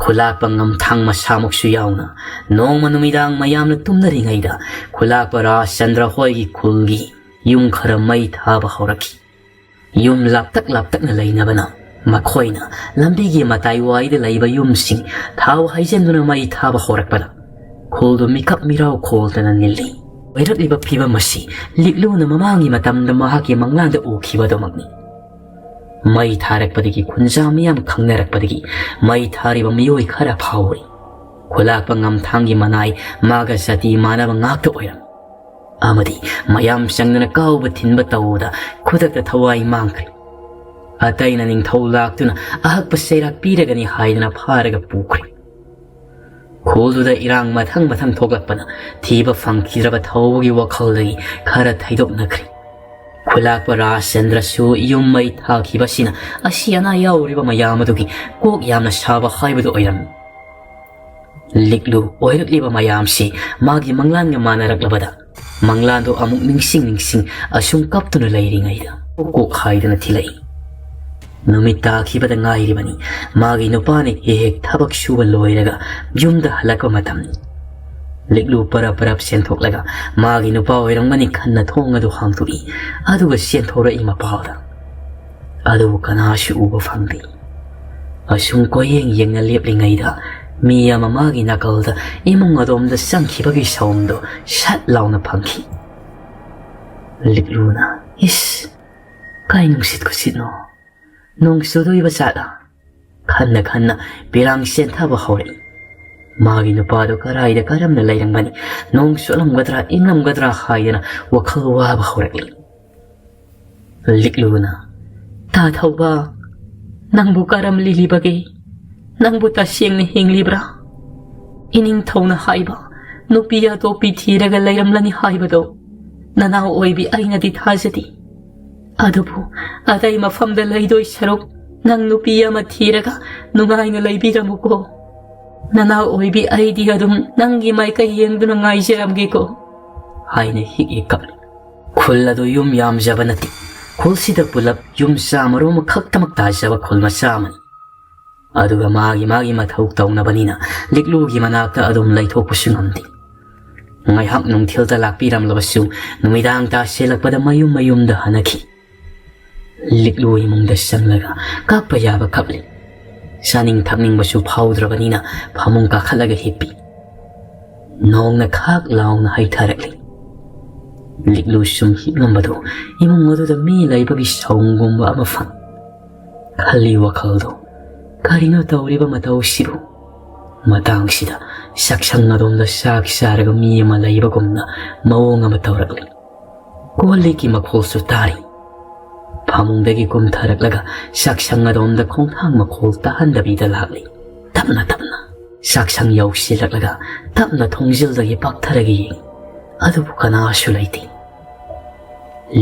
ꯈꯨꯂꯥꯛꯄ ꯉꯝꯊꯥꯡ ꯃꯁꯥꯃꯛꯁꯨ ꯌꯥꯎꯅ ꯅꯣꯡꯃ ꯅꯨꯃꯤꯗꯥꯡ ꯃꯌꯥꯝꯅ ꯇꯨꯝꯅꯔꯤꯉꯩꯗ ꯈꯨꯂꯥꯛꯄ ꯔꯥꯖꯆꯟꯗ꯭ꯔ ꯍꯣꯏꯒꯤ ꯈꯨꯜꯒꯤ ꯌꯨꯝ ꯈꯔ ꯃꯩ ꯊꯥꯕ ꯍꯧꯔꯛꯈꯤ꯫ ꯌꯨꯝ ꯂꯥꯞꯇꯛ ꯂꯥꯞꯇꯛꯅ ꯂꯩꯅꯕꯅ ꯃꯈꯣꯏꯅ ꯂꯝꯕꯤꯒꯤ ꯃꯇꯥꯏ ꯋꯥꯏꯗ ꯂꯩꯕ ꯌꯨꯝꯁꯤꯡ ꯊꯥꯎ ꯍꯩꯖꯤꯟꯗꯨꯅ ꯃꯩ ꯊꯥꯕ ꯍꯧꯔꯛꯄꯗ ꯈꯨꯜꯗꯨ ꯃꯤꯀꯞ ꯃꯤꯔꯥꯎ ꯈꯣꯜꯗꯅ ꯅꯤꯜꯂꯤ꯫ ꯑꯣꯏꯔꯛꯂꯤꯕ ꯐꯤꯕꯝ ꯑꯁꯤ ꯂꯤꯛꯂꯨꯅ ꯃꯃꯥꯡꯒꯤ ꯃꯇꯝꯗ ꯃꯍꯥꯛꯀꯤ ꯃꯪꯂꯥꯟꯗ ꯎꯈꯤꯕ ꯑꯗꯨꯃꯛꯅꯤ꯫ ꯃꯩ ꯊꯥꯔꯛꯄꯗꯒꯤ ꯈꯨꯟꯖꯥ ꯃꯤꯌꯥꯝ ꯈꯪꯅꯔꯛꯄꯗꯒꯤ ꯃꯩ ꯊꯥꯔꯤꯕ ꯃꯤꯑꯣꯏ ꯈꯔ ꯐꯥꯎꯔꯤ꯫ ꯈꯨꯂꯥꯛꯄ ꯉꯝꯊꯥꯡꯒꯤ ꯃꯅꯥꯏ ꯃꯥꯒ ꯖꯥꯇꯤ ꯃꯥꯟꯅꯕ ꯉꯥꯛꯇ ꯑꯣꯏꯔꯝꯃꯤ꯫ ꯑꯃꯗꯤ ꯃꯌꯥꯝ ꯆꯪꯗꯅ ꯀꯥꯎꯕ ꯊꯤꯟꯕ ꯇꯧꯕꯗ ꯈꯨꯗꯛꯇ ꯊꯋꯥꯏ ꯃꯥꯡꯈ꯭ꯔꯦ꯫ ꯑꯇꯩꯅ ꯅꯤꯡꯊꯧ ꯂꯥꯛꯇꯨꯅ ꯑꯍꯛꯄ ꯆꯩꯔꯥꯛ ꯄꯤꯔꯒꯅꯤ ꯍꯥꯏꯗꯅ ꯐꯥꯔꯒ ꯄꯨꯈ꯭ꯔꯦ꯫ ꯈꯨꯜꯗꯨꯗ ꯏꯔꯥꯡ ꯃꯊꯪ ꯃꯊꯪ ꯊꯣꯛꯂꯛꯄꯅ ꯊꯤꯕ ꯐꯪꯈꯤꯗ꯭ꯔꯕ ꯊꯧꯕꯒꯤ ꯋꯥꯈꯜꯗꯒꯤ ꯈꯔ ꯊꯩꯗꯣꯛꯅꯈ꯭ꯔꯦ꯫ ꯈꯨꯂꯥꯛꯄ ꯔꯥꯖꯆꯟꯗ꯭ꯔꯁꯨ ꯌꯨꯝ ꯃꯩ ꯊꯥꯈꯤꯕꯁꯤꯅ ꯑꯁꯤ ꯑꯅꯥ ꯌꯥꯎꯔꯤꯕ ꯃꯌꯥꯝ ꯑꯗꯨꯒꯤ ꯀꯣꯛ ꯌꯥꯝꯅ ꯁꯥꯕ ꯍꯥꯏꯕꯗꯨ ꯑꯣꯏꯔꯝꯃꯤ꯫ ꯂꯤꯛꯂꯨ ꯑꯣꯏꯔꯛꯂꯤꯕ ꯃꯌꯥꯝꯁꯤ ꯃꯥꯒꯤ ꯃꯪꯂꯥꯟꯒ ꯃꯥꯟꯅꯔꯛꯂꯕꯗ ꯃꯪꯂꯥꯟꯗꯣ ꯑꯃꯨꯛ ꯅꯤꯡꯁꯤꯡ ꯅꯤꯡꯁꯤꯡ ꯑꯁꯨꯝ ꯀꯞꯇꯨꯅ ꯂꯩꯔꯤꯉꯩꯗ ꯀꯣꯛ ꯍꯥꯏꯗꯨꯅ ꯊꯤꯜꯂꯛꯏ꯫ ꯅꯨꯃꯤꯠ ꯇꯥꯈꯤꯕꯗ ꯉꯥꯏꯔꯤꯕꯅꯤ꯫ ꯃꯥꯒꯤ ꯅꯨꯄꯥꯅ ꯍꯦꯛ ꯍꯦꯛ ꯊꯕꯛ ꯁꯨꯕ ꯂꯣꯏꯔꯒ ꯌꯨꯝꯗ ꯍꯜꯂꯛꯄ ꯃꯇꯝꯅꯤ꯫ ꯂꯤꯛꯂꯨ ꯄꯔꯞ ꯄꯔꯞ ꯆꯦꯟꯊꯣꯛꯂꯒ ꯃꯥꯒꯤ ꯅꯨꯄꯥ ꯑꯣꯏꯔꯝꯒꯅꯤ ꯈꯟꯅ ꯊꯣꯡ ꯑꯗꯨ ꯍꯥꯡꯗꯣꯛꯏ꯫ ꯑꯗꯨꯒ ꯆꯦꯟꯊꯣꯔꯛꯏ ꯃꯄꯥꯗ꯫ ꯑꯗꯨꯕꯨ ꯀꯅꯥꯁꯨ ꯎꯕ ꯐꯪꯗꯦ꯫ ꯑꯁꯨꯝ ꯀꯣꯏꯌꯦꯡ ꯌꯦꯡꯅ ꯂꯦꯞꯂꯤꯉꯩꯗ ꯃꯤ ꯑꯃ ꯃꯥꯒꯤ ꯅꯥꯀꯜꯗ ꯏꯃꯨꯡ ꯑꯗꯣꯝꯗ ꯆꯪꯈꯤꯕꯒꯤ ꯁꯥꯎꯝꯗꯣ ꯁꯠ ꯂꯥꯎꯅ ꯐꯪꯈꯤ꯫ ꯂꯤꯛꯂꯨꯅ, "ꯏꯁ, ꯀꯥꯏ ꯅꯨꯡꯁꯤꯠ ꯈꯨꯁꯤꯠꯅꯣ? ꯅꯣꯡ ꯆꯨꯗꯣꯏꯕ ꯖꯥꯠꯂ?" ꯈꯟꯅ ꯈꯟꯅ ꯄꯤꯔꯥꯡ ꯆꯦꯟꯊꯕ ꯍꯧꯔꯛꯏ꯫ ꯃꯥꯒꯤ ꯅꯨꯄꯥꯗꯨ ꯀꯔꯥꯏꯗ ꯀꯔꯝꯅ ꯂꯩꯔꯝꯒꯅꯤ? ꯅꯣꯡ ꯆꯣꯠꯂꯝꯒꯗ꯭ꯔꯥ, ꯏꯪꯂꯝꯒꯗ꯭ꯔꯥ ꯍꯥꯏꯗꯅ ꯋꯥꯈꯜ ꯋꯥꯕ ꯍꯧꯔꯛꯂꯤ꯫ ꯂꯤꯛꯂꯨꯅ, "ꯇꯥ ꯊꯧꯕ, ꯅꯪꯕꯨ ꯀꯔꯝ ꯂꯤꯂꯤꯕꯒꯦ? ꯅꯪꯕꯨ ꯇꯁꯦꯡꯅ ꯍꯤꯡꯂꯤꯕ꯭ꯔꯥ? ꯏꯅꯤꯡꯊꯧꯅ ꯍꯥꯏꯕ ꯅꯨꯄꯤ ꯑꯇꯣꯞꯄꯤ ꯊꯤꯔꯒ ꯂꯩꯔꯝꯂꯅꯤ ꯍꯥꯏꯕꯗꯣ ꯅꯅꯥꯎ ꯑꯣꯏꯕꯤ ꯑꯩꯅꯗꯤ ꯊꯥꯖꯗꯦ꯫ ꯑꯗꯨꯕꯨ ꯑꯇꯩ ꯃꯐꯝꯗ ꯂꯩꯗꯣꯏ ꯁꯔꯨꯛ ꯅꯪ ꯅꯨꯄꯤ ꯑꯃ ꯊꯤꯔꯒ ꯅꯨꯡꯉꯥꯏꯅ ꯂꯩꯕꯤꯔꯝꯃꯨꯀꯣ꯫ ꯅꯅꯥꯎ ꯑꯣꯏꯕꯤ ꯑꯩꯗꯤ ꯑꯗꯨꯝ ꯅꯪꯒꯤ ꯃꯥꯏꯀꯩ ꯌꯦꯡꯗꯨꯅ ꯉꯥꯏꯖꯔꯝꯒꯦꯀꯣ" ꯍꯥꯏꯅ ꯍꯤꯛ ꯍꯤꯛ ꯀꯞꯂꯤ꯫ ꯈꯨꯜ ꯑꯗꯨ ꯌꯨꯝ ꯌꯥꯝꯖꯕ ꯅꯠꯇꯦ꯫ ꯈꯨꯜꯁꯤꯗ ꯄꯨꯂꯞ ꯌꯨꯝ ꯆꯥꯝꯃꯔꯣꯝ ꯈꯛꯇꯃꯛ ꯇꯥꯖꯕ ꯈꯨꯜ ꯃꯆꯥ ꯑꯃꯅꯤ꯫ ꯑꯗꯨꯒ ꯃꯥꯒꯤ ꯃꯥꯒꯤ ꯃꯊꯧ ꯇꯧꯅꯕꯅꯤꯅ ꯂꯤꯛꯂꯨꯒꯤ ꯃꯅꯥꯛꯇ ꯑꯗꯨꯝ ꯂꯩꯊꯣꯛꯄꯁꯨ ꯉꯝꯗꯦ꯫ ꯉꯥꯏꯍꯥꯛ ꯅꯨꯡꯊꯤꯜꯗ ꯂꯥꯛꯄꯤꯔꯝꯂꯕꯁꯨ ꯅꯨꯃꯤꯗꯥꯡ ꯇꯥꯁꯤꯜꯂꯛꯄꯗ ꯃꯌꯨꯝ ꯃꯌꯨꯝꯗ ꯍꯟꯅꯈꯤ꯫ ꯂꯤꯛꯂꯨ ꯏꯃꯨꯡꯗ ꯆꯪꯂꯒ ꯀꯞꯄ ꯌꯥꯕ ꯀꯞꯂꯤ꯫ ꯆꯥꯅꯤꯡ ꯊꯛꯅꯤꯡꯕꯁꯨ ꯐꯥꯎꯗ꯭ꯔꯕꯅꯤꯅ ꯐꯃꯨꯡ ꯀꯥꯈꯠꯂꯒ ꯍꯤꯞꯄꯤ꯫ ꯅꯣꯡꯅ ꯈꯥꯛ ꯂꯥꯎꯅ ꯍꯩꯊꯔꯛꯂꯤ꯫ ꯂꯤꯛꯂꯨ ꯁꯨꯝ ꯍꯤꯞꯂꯝꯕꯗꯨ ꯏꯃꯨꯡ ꯑꯗꯨꯗ ꯃꯤ ꯂꯩꯕꯒꯤ ꯁꯥꯎꯟꯒꯨꯝꯕ ꯑꯃ ꯐꯪ꯫ ꯈꯜꯂꯤ ꯋꯥꯈꯜꯗꯨ, "ꯀꯔꯤꯅꯣ ꯇꯧꯔꯤꯕ ꯃꯇꯧꯁꯤꯕꯨ?" ꯃꯇꯥꯡꯁꯤꯗ ꯆꯥꯛꯁꯪ ꯑꯗꯣꯝꯗ ꯆꯥꯛ ꯆꯥꯔꯒ ꯃꯤ ꯑꯃ ꯂꯩꯕꯒꯨꯝꯅ ꯃꯑꯣꯡ ꯑꯃ ꯇꯧꯔꯛꯂꯤ꯫ ꯀꯣꯜ ꯂꯤꯛꯀꯤ ꯃꯈꯣꯜꯁꯨ ꯇꯥꯔꯤ꯫ ꯐꯃꯨꯡꯗꯒꯤ ꯀꯨꯝꯊꯔꯛꯂꯒ ꯆꯥꯛꯁꯪ ꯑꯗꯣꯝꯗ ꯈꯣꯡꯊꯥꯡ ꯃꯈꯣꯜ ꯇꯥꯍꯟꯗꯕꯤꯗ ꯂꯥꯛꯂꯤ꯫ ꯇꯞꯅ ꯇꯞꯅ ꯆꯥꯛꯁꯪ ꯌꯧꯁꯤꯜꯂꯛꯂꯒ ꯇꯞꯅ ꯊꯣꯡꯖꯤꯜꯗꯒꯤ ꯄꯥꯛꯊꯔꯒ ꯌꯦꯡꯏ꯫ ꯑꯗꯨꯕꯨ ꯀꯅꯥꯁꯨ ꯂꯩꯇꯦ꯫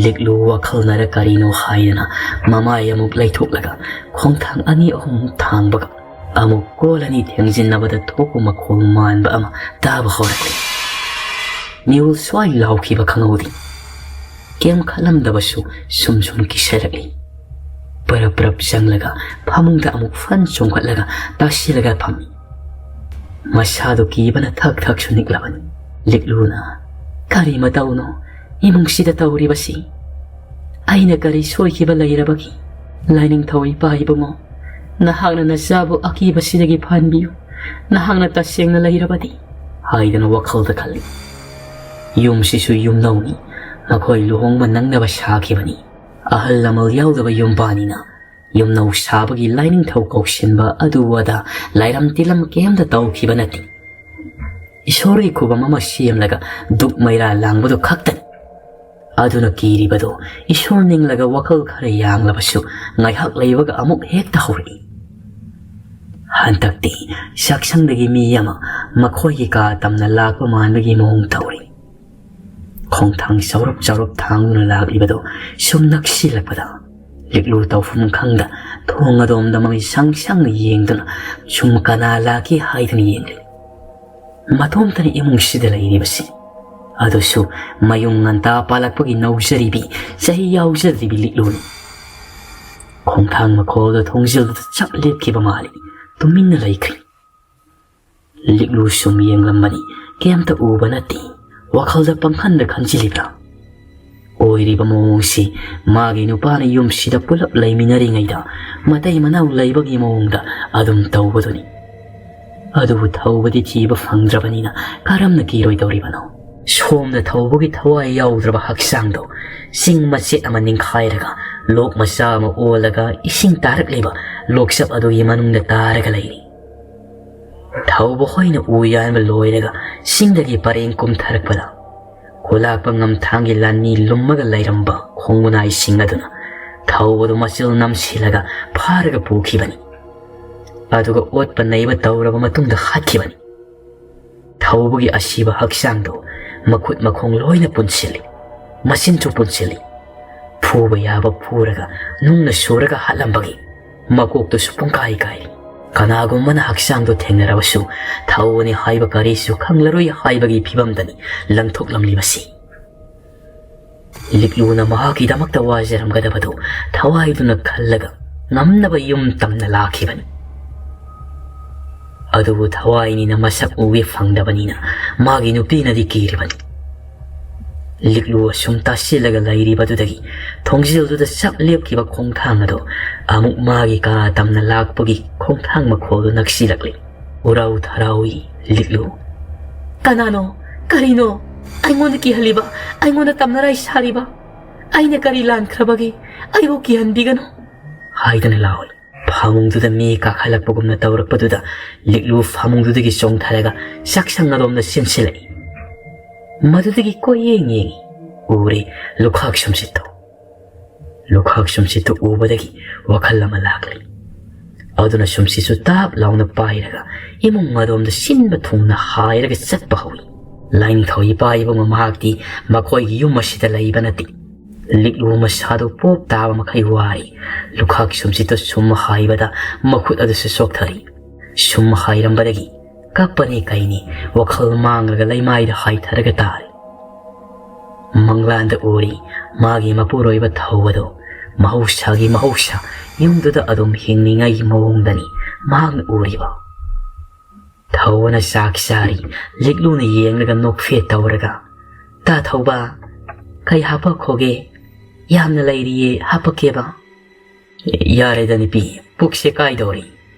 ꯂꯤꯛꯂꯨ ꯋꯥꯈꯜꯅꯔ ꯀꯔꯤꯅꯣ ꯍꯥꯏꯗꯅ ꯃꯃꯥꯏ ꯑꯃꯨꯛ ꯂꯩꯊꯣꯛꯂꯒ ꯈꯣꯡꯊꯥꯡ ꯑꯅꯤ ꯑꯍꯨꯝ ꯊꯥꯡꯕꯒ ꯑꯃꯨꯛ ꯀꯣꯜ ꯑꯅꯤ ꯊꯦꯡꯖꯤꯟꯅꯕꯗ ꯊꯣꯛꯄ ꯃꯈꯣꯜ ꯃꯥꯟꯕ ꯑꯃ ꯇꯥꯕ ꯍꯧꯔꯛꯂꯤ꯫ ꯅꯤꯎꯜ ꯁ꯭ꯋꯥꯏ ꯂꯥꯎꯈꯤꯕ ꯈꯪꯍꯧꯗꯦ꯫ ꯀꯩꯝ ꯈꯜꯂꯝꯗꯕꯁꯨ ꯁꯨꯝ ꯁꯨꯝ ꯀꯤꯁꯜꯂꯛꯂꯤ꯫ ꯄꯔꯞ ꯄꯔꯞ ꯆꯪꯂꯒ ꯐꯃꯨꯡꯗ ꯑꯃꯨꯛ ꯐꯟ ꯆꯣꯡꯈꯠꯂꯒ ꯇꯥꯁꯤꯜꯂꯒ ꯐꯝꯃꯤ꯫ ꯃꯁꯥꯗꯨ ꯀꯤꯕꯅ ꯊꯛ ꯊꯛꯁꯨ ꯅꯤꯛꯂꯕꯅꯤ꯫ ꯂꯤꯛꯂꯨꯅ, "ꯀꯔꯤ ꯃꯇꯧꯅꯣ? ꯏꯃꯨꯡꯁꯤꯗ ꯇꯧꯔꯤꯕꯁꯤ? ꯑꯩꯅ ꯀꯔꯤ ꯁꯣꯏꯈꯤꯕ ꯂꯩꯔꯕꯒꯦ? ꯂꯥꯏꯅꯤꯡꯊꯧ ꯏꯄꯥ ꯏꯕꯨꯡꯉꯣ, ꯅꯍꯥꯛꯅ ꯅꯆꯥꯕꯨ ꯑꯀꯤꯕꯁꯤꯗꯒꯤ ꯐꯍꯟꯕꯤꯌꯨ꯫ ꯅꯍꯥꯛꯅ ꯇꯁꯦꯡꯅ ꯂꯩꯔꯕꯗꯤ" ꯍꯥꯏꯗꯅ ꯋꯥꯈꯜꯗ ꯈꯜꯂꯤ꯫ ꯌꯨꯝꯁꯤꯁꯨ ꯌꯨꯝꯅꯧꯅꯤ, ꯃꯈꯣꯏ ꯂꯨꯍꯣꯡꯕ ꯅꯪꯅꯕ ꯁꯥꯈꯤꯕꯅꯤ꯫ ꯑꯍꯜ ꯂꯃꯟ ꯌꯥꯎꯗꯕ ꯌꯨꯝꯕꯥꯅꯤꯅ ꯌꯨꯝꯅꯧ ꯁꯥꯕꯒꯤ ꯂꯥꯏꯅꯤꯡꯊꯧ ꯀꯧꯁꯤꯟꯕ ꯑꯗꯨ ꯑꯗꯥ ꯂꯥꯏꯔꯝ ꯇꯤꯂꯝ ꯀꯩꯝꯇ ꯇꯧꯈꯤꯕ ꯅꯠꯇꯦ꯫ ꯏꯁꯣꯔꯒꯤ ꯈꯨꯕꯝ ꯑꯃ ꯁꯦꯝꯂꯒ ꯗꯨꯛ ꯃꯩꯔꯥ ꯂꯥꯡꯕꯗꯨ ꯈꯛꯇꯅꯤ꯫ ꯑꯗꯨꯅ ꯀꯤꯔꯤꯕꯗꯨ ꯏꯁꯣꯔ ꯅꯤꯡꯂꯒ ꯋꯥꯈꯜ ꯈꯔ ꯌꯥꯡꯂꯕꯁꯨ ꯉꯥꯏꯍꯥꯛ ꯂꯩꯕꯒ ꯑꯃꯨꯛ ꯍꯦꯛꯇ ꯍꯧꯔꯛꯏ꯫ ꯍꯟꯗꯛꯇꯤ ꯆꯥꯛꯁꯪꯗꯒꯤ ꯃꯤ ꯑꯃ ꯃꯈꯣꯏꯒꯤ ꯀꯥ ꯇꯝꯅ ꯂꯥꯛꯄ ꯃꯥꯟꯕꯒꯤ ꯃꯑꯣꯡ ꯇꯧꯔꯤ꯫ ꯈꯣꯡꯊꯥꯡ ꯆꯥꯎꯔꯞ ꯆꯥꯎꯔꯞ ꯊꯥꯡꯗꯨꯅ ꯂꯥꯛꯂꯤꯕꯗꯨ ꯁꯨꯝ ꯅꯛꯁꯤꯜꯂꯛꯄꯗ ꯂꯤꯛꯂꯨ ꯇꯧꯐꯝ ꯈꯪꯗ ꯊꯣꯡ ꯑꯗꯣꯝꯗ ꯃꯃꯤꯠ ꯁꯪ ꯁꯪꯅ ꯌꯦꯡꯗꯨꯅ ꯁꯨꯝ ꯀꯅꯥ ꯂꯥꯛꯀꯦ ꯍꯥꯏꯗꯨꯅ ꯌꯦꯡꯂꯤ꯫ ꯃꯇꯣꯝꯇꯅ ꯏꯃꯨꯡꯁꯤꯗ ꯂꯩꯔꯤꯕꯁꯤ, ꯑꯗꯨꯁꯨ ꯃꯌꯨꯡ ꯉꯟꯇꯥ ꯄꯥꯜꯂꯛꯄꯒꯤ ꯅꯧꯖꯔꯤꯕꯤ, ꯆꯍꯤ ꯌꯥꯎꯖꯗ꯭ꯔꯤꯕꯤ ꯂꯤꯛꯂꯨꯅꯤ꯫ ꯈꯣꯡꯊꯥꯡ ꯃꯈꯣꯜꯗ ꯊꯣꯡꯖꯤꯜꯗꯨꯗ ꯆꯞ ꯂꯦꯞꯈꯤꯕ ꯃꯥꯜꯂꯤ, ꯇꯨꯃꯤꯟꯅ ꯂꯩꯈ꯭ꯔꯤ꯫ ꯂꯤꯛꯂꯨ ꯁꯨꯝ ꯌꯦꯡꯂꯝꯕꯅꯤ, ꯀꯩꯝꯇ ꯎꯕ ꯅꯠꯇꯦ꯫ ꯋꯥꯈꯜꯗ ꯄꯪꯈꯟꯗ ꯈꯟꯖꯤꯜꯂꯤꯕ꯭ꯔꯥ? ꯑꯣꯏꯔꯤꯕ ꯃꯑꯣꯡꯁꯤ ꯃꯥꯒꯤ ꯅꯨꯄꯥꯅ ꯌꯨꯝꯁꯤꯗ ꯄꯨꯂꯞ ꯂꯩꯃꯤꯟꯅꯔꯤꯉꯩꯗ ꯃꯇꯩ ꯃꯅꯥꯎ ꯂꯩꯕꯒꯤ ꯃꯑꯣꯡꯗ ꯑꯗꯨꯝ ꯇꯧꯕꯗꯨꯅꯤ꯫ ꯑꯗꯨꯕꯨ ꯊꯧꯕꯗꯤ ꯊꯤꯕ ꯐꯪꯗ꯭ꯔꯕꯅꯤꯅ ꯀꯔꯝꯅ ꯀꯤꯔꯣꯏꯗꯧꯔꯤꯕꯅꯣ? ꯁꯣꯝꯗ ꯊꯧꯕꯒꯤ ꯊꯋꯥꯏ ꯌꯥꯎꯗ꯭ꯔꯕ ꯍꯛꯆꯥꯡꯗꯣ ꯆꯤꯡ ꯃꯆꯦꯠ ꯑꯃ ꯅꯤꯡꯈꯥꯏꯔꯒ ꯂꯣꯛ ꯃꯆꯥ ꯑꯃ ꯑꯣꯜꯂꯒ ꯏꯁꯤꯡ ꯇꯥꯔꯛꯂꯤꯕ ꯂꯣꯛꯆꯞ ꯑꯗꯨꯒꯤ ꯃꯅꯨꯡꯗ ꯇꯥꯔꯒ ꯂꯩꯔꯤ꯫ ꯊꯧꯕ ꯍꯣꯏꯅ ꯎ ꯌꯥꯟꯕ ꯂꯣꯏꯔꯒ ꯆꯤꯡꯗꯒꯤ ꯄꯔꯦꯡ ꯀꯨꯝꯊꯔꯛꯄꯗ, ꯈꯨꯂꯥꯛꯄ ꯉꯝꯊꯥꯡꯒꯤ ꯂꯥꯟꯃꯤ ꯂꯨꯝꯃꯒ ꯂꯩꯔꯝꯕ ꯈꯣꯡꯒꯨꯅꯥꯏꯁꯤꯡ ꯑꯗꯨꯅ ꯊꯧꯕꯗꯨ ꯃꯆꯤꯜ ꯅꯝꯁꯤꯜꯂꯒ ꯐꯥꯔꯒ ꯄꯨꯈꯤꯕꯅꯤ꯫ ꯑꯗꯨꯒ ꯑꯣꯠꯄ ꯅꯩꯕ ꯇꯧꯔꯕ ꯃꯇꯨꯡꯗ ꯍꯥꯠꯈꯤꯕꯅꯤ꯫ ꯊꯧꯕꯒꯤ ꯑꯁꯤꯕ ꯍꯛꯆꯥꯡꯗꯨ ꯃꯈꯨꯠ ꯃꯈꯣꯡ ꯂꯣꯏꯅ ꯄꯨꯟꯁꯤꯜꯂꯤ, ꯃꯆꯤꯟꯁꯨ ꯄꯨꯟꯁꯤꯜꯂꯤ꯫ ꯐꯨꯕ ꯌꯥꯕ ꯐꯨꯔꯒ, ꯅꯨꯡꯅ ꯁꯨꯔꯒ ꯍꯥꯠꯂꯝꯕꯒꯤ ꯃꯀꯣꯛꯇꯨꯁꯨ ꯄꯨꯡꯀꯥꯏ ꯀꯥꯏꯔꯤ꯫ ꯀꯅꯥꯒꯨꯝꯕꯅ ꯍꯛꯆꯥꯡꯗꯨ ꯊꯦꯡꯅꯔꯕꯁꯨ ꯊꯧꯕꯅꯤ ꯍꯥꯏꯕ ꯀꯔꯤꯁꯨ ꯈꯪꯂꯔꯣꯏ ꯍꯥꯏꯕꯒꯤ ꯐꯤꯕꯝꯗꯅꯤ ꯂꯪꯊꯣꯛꯂꯝꯂꯤꯕꯁꯤ꯫ ꯂꯤꯛꯂꯨꯅ ꯃꯍꯥꯛꯀꯤꯗꯃꯛꯇ ꯋꯥꯖꯔꯝꯒꯗꯕꯗꯨ ꯊꯋꯥꯏꯗꯨꯅ ꯈꯜꯂꯒ ꯉꯝꯅꯕ ꯌꯨꯝ ꯇꯝꯅ ꯂꯥꯛꯈꯤꯕꯅꯤ꯫ ꯑꯗꯨꯕꯨ ꯊꯋꯥꯏꯅꯤꯅ ꯃꯁꯛ ꯎꯒꯦ ꯐꯪꯗꯕꯅꯤꯅ ꯃꯥꯒꯤ ꯅꯨꯄꯤꯅꯗꯤ ꯀꯤꯔꯤꯕꯅꯤ꯫ ꯂꯤꯛꯂꯨ ꯑꯁꯨꯝ ꯇꯥꯁꯤꯜꯂꯒ ꯂꯩꯔꯤꯕꯗꯨꯗꯒꯤ ꯊꯣꯡꯖꯤꯜꯗꯨꯗ ꯆꯞ ꯂꯦꯞꯈꯤꯕ ꯈꯣꯡꯊꯥꯡ ꯑꯗꯨ ꯑꯃꯨꯛ ꯃꯥꯒꯤ ꯀꯥ ꯇꯝꯅ ꯂꯥꯛꯄꯒꯤ ꯈꯣꯡꯊꯥꯡ ꯃꯈꯣꯜꯗꯨ ꯅꯛꯁꯤꯜꯂꯛꯂꯤ꯫ ꯎꯔꯥꯎ ꯊꯔꯥꯎꯏ ꯂꯤꯛꯂꯨ꯫ "ꯀꯅꯥꯅꯣ? ꯀꯔꯤꯅꯣ? ꯑꯩꯉꯣꯟꯗ ꯀꯤꯍꯜꯂꯤꯕ? ꯑꯩꯉꯣꯟꯗ ꯇꯝꯅꯔꯥꯏ ꯁꯥꯔꯤꯕ? ꯑꯩꯅ ꯀꯔꯤ ꯂꯥꯟꯈ꯭ꯔꯕꯒꯦ? ꯑꯩꯕꯨ ꯀꯤꯍꯟꯕꯤꯒꯅꯨ!" ꯍꯥꯏꯗꯨꯅ ꯂꯥꯎꯏ꯫ ꯐꯃꯨꯡꯗꯨꯗ ꯃꯤ ꯀꯥꯈꯠꯂꯛꯄꯒꯨꯝꯅ ꯇꯧꯔꯛꯄꯗꯨꯗ ꯂꯤꯛꯂꯨ ꯐꯃꯨꯡꯗꯨꯗꯒꯤ ꯆꯣꯡꯊꯔꯒ ꯆꯥꯛꯁꯪ ꯑꯗꯣꯝꯗ ꯆꯦꯟꯁꯤꯜꯂꯛꯏ꯫ ꯃꯗꯨꯗꯒꯤ ꯀꯣꯏꯌꯦꯡ ꯌꯦꯡꯉꯤ꯫ ꯎꯔꯦ ꯂꯨꯈꯥꯛ ꯁꯨꯝꯁꯤꯠꯇꯨ꯫ ꯂꯨꯈꯥꯛ ꯁꯨꯝꯁꯤꯠꯇꯨ ꯎꯕꯗꯒꯤ ꯋꯥꯈꯜ ꯑꯃ ꯂꯥꯛꯂꯤ꯫ ꯑꯗꯨꯅ ꯁꯨꯝꯁꯤꯠꯁꯨ ꯇꯥꯞ ꯂꯥꯎꯅ ꯄꯥꯏꯔꯒ ꯏꯃꯨꯡ ꯑꯗꯣꯝꯗ ꯁꯤꯟꯕ ꯊꯨꯡꯅ ꯍꯥꯏꯔꯒ ꯆꯠꯄ ꯍꯧꯏ꯫ ꯂꯥꯏꯅꯤꯡꯊꯧ ꯏꯄꯥ ꯏꯕꯨꯡ ꯃꯍꯥꯛꯇꯤ ꯃꯈꯣꯏꯒꯤ ꯌꯨꯝ ꯑꯁꯤꯗ ꯂꯩꯕ ꯅꯠꯇꯦ꯫ ꯂꯤꯛꯂꯨ ꯃꯁꯥꯗꯨ ꯄꯣꯞ ꯇꯥꯕ ꯃꯈꯩ ꯋꯥꯔꯤ꯫ ꯂꯨꯈꯥꯛ ꯁꯨꯝꯁꯤꯠꯇꯨ ꯁꯨꯝ ꯍꯥꯏꯕꯗ ꯃꯈꯨꯠ ꯑꯗꯨꯁꯨ ꯁꯣꯛꯊꯔꯤ꯫ ꯁꯨꯝ ꯍꯥꯏꯔꯝꯕꯗꯒꯤ ꯀꯞꯄꯅꯤ ꯀꯩꯅꯤ ꯋꯥꯈꯜ ꯃꯥꯡꯂꯒ ꯂꯩꯃꯥꯏꯗ ꯍꯥꯏꯊꯔꯒ ꯇꯥꯔꯤ꯫ ꯃꯪꯂꯥꯟꯗ ꯎꯔꯤ ꯃꯥꯒꯤ ꯃꯄꯨꯔꯣꯏꯕ ꯊꯧꯕꯗꯨ ꯃꯍꯧꯁꯥꯒꯤ ꯃꯍꯧꯁꯥ ꯌꯨꯝꯗꯨꯗ ꯑꯗꯨꯝ ꯍꯤꯡꯂꯤꯉꯩꯒꯤ ꯃꯑꯣꯡꯗꯅꯤ ꯃꯍꯥꯛꯅ ꯎꯔꯤꯕ꯫ ꯊꯧꯕꯅ ꯆꯥꯛ ꯆꯥꯔꯤ꯫ ꯂꯤꯛꯂꯨꯅ ꯌꯦꯡꯂꯒ ꯅꯣꯛꯐꯦꯠ ꯇꯧꯔꯒ, "ꯇꯥ ꯊꯧꯕ, ꯀꯩ ꯍꯥꯄꯛꯈꯣꯒꯦ? ꯌꯥꯝꯅ ꯂꯩꯔꯤꯌꯦ, ꯍꯥꯄꯛꯀꯦꯕ?" "ꯌꯥꯔꯦꯗ ꯅꯨꯄꯤ, ꯄꯨꯛꯁꯦ ꯀꯥꯏꯗꯧꯔꯤ꯫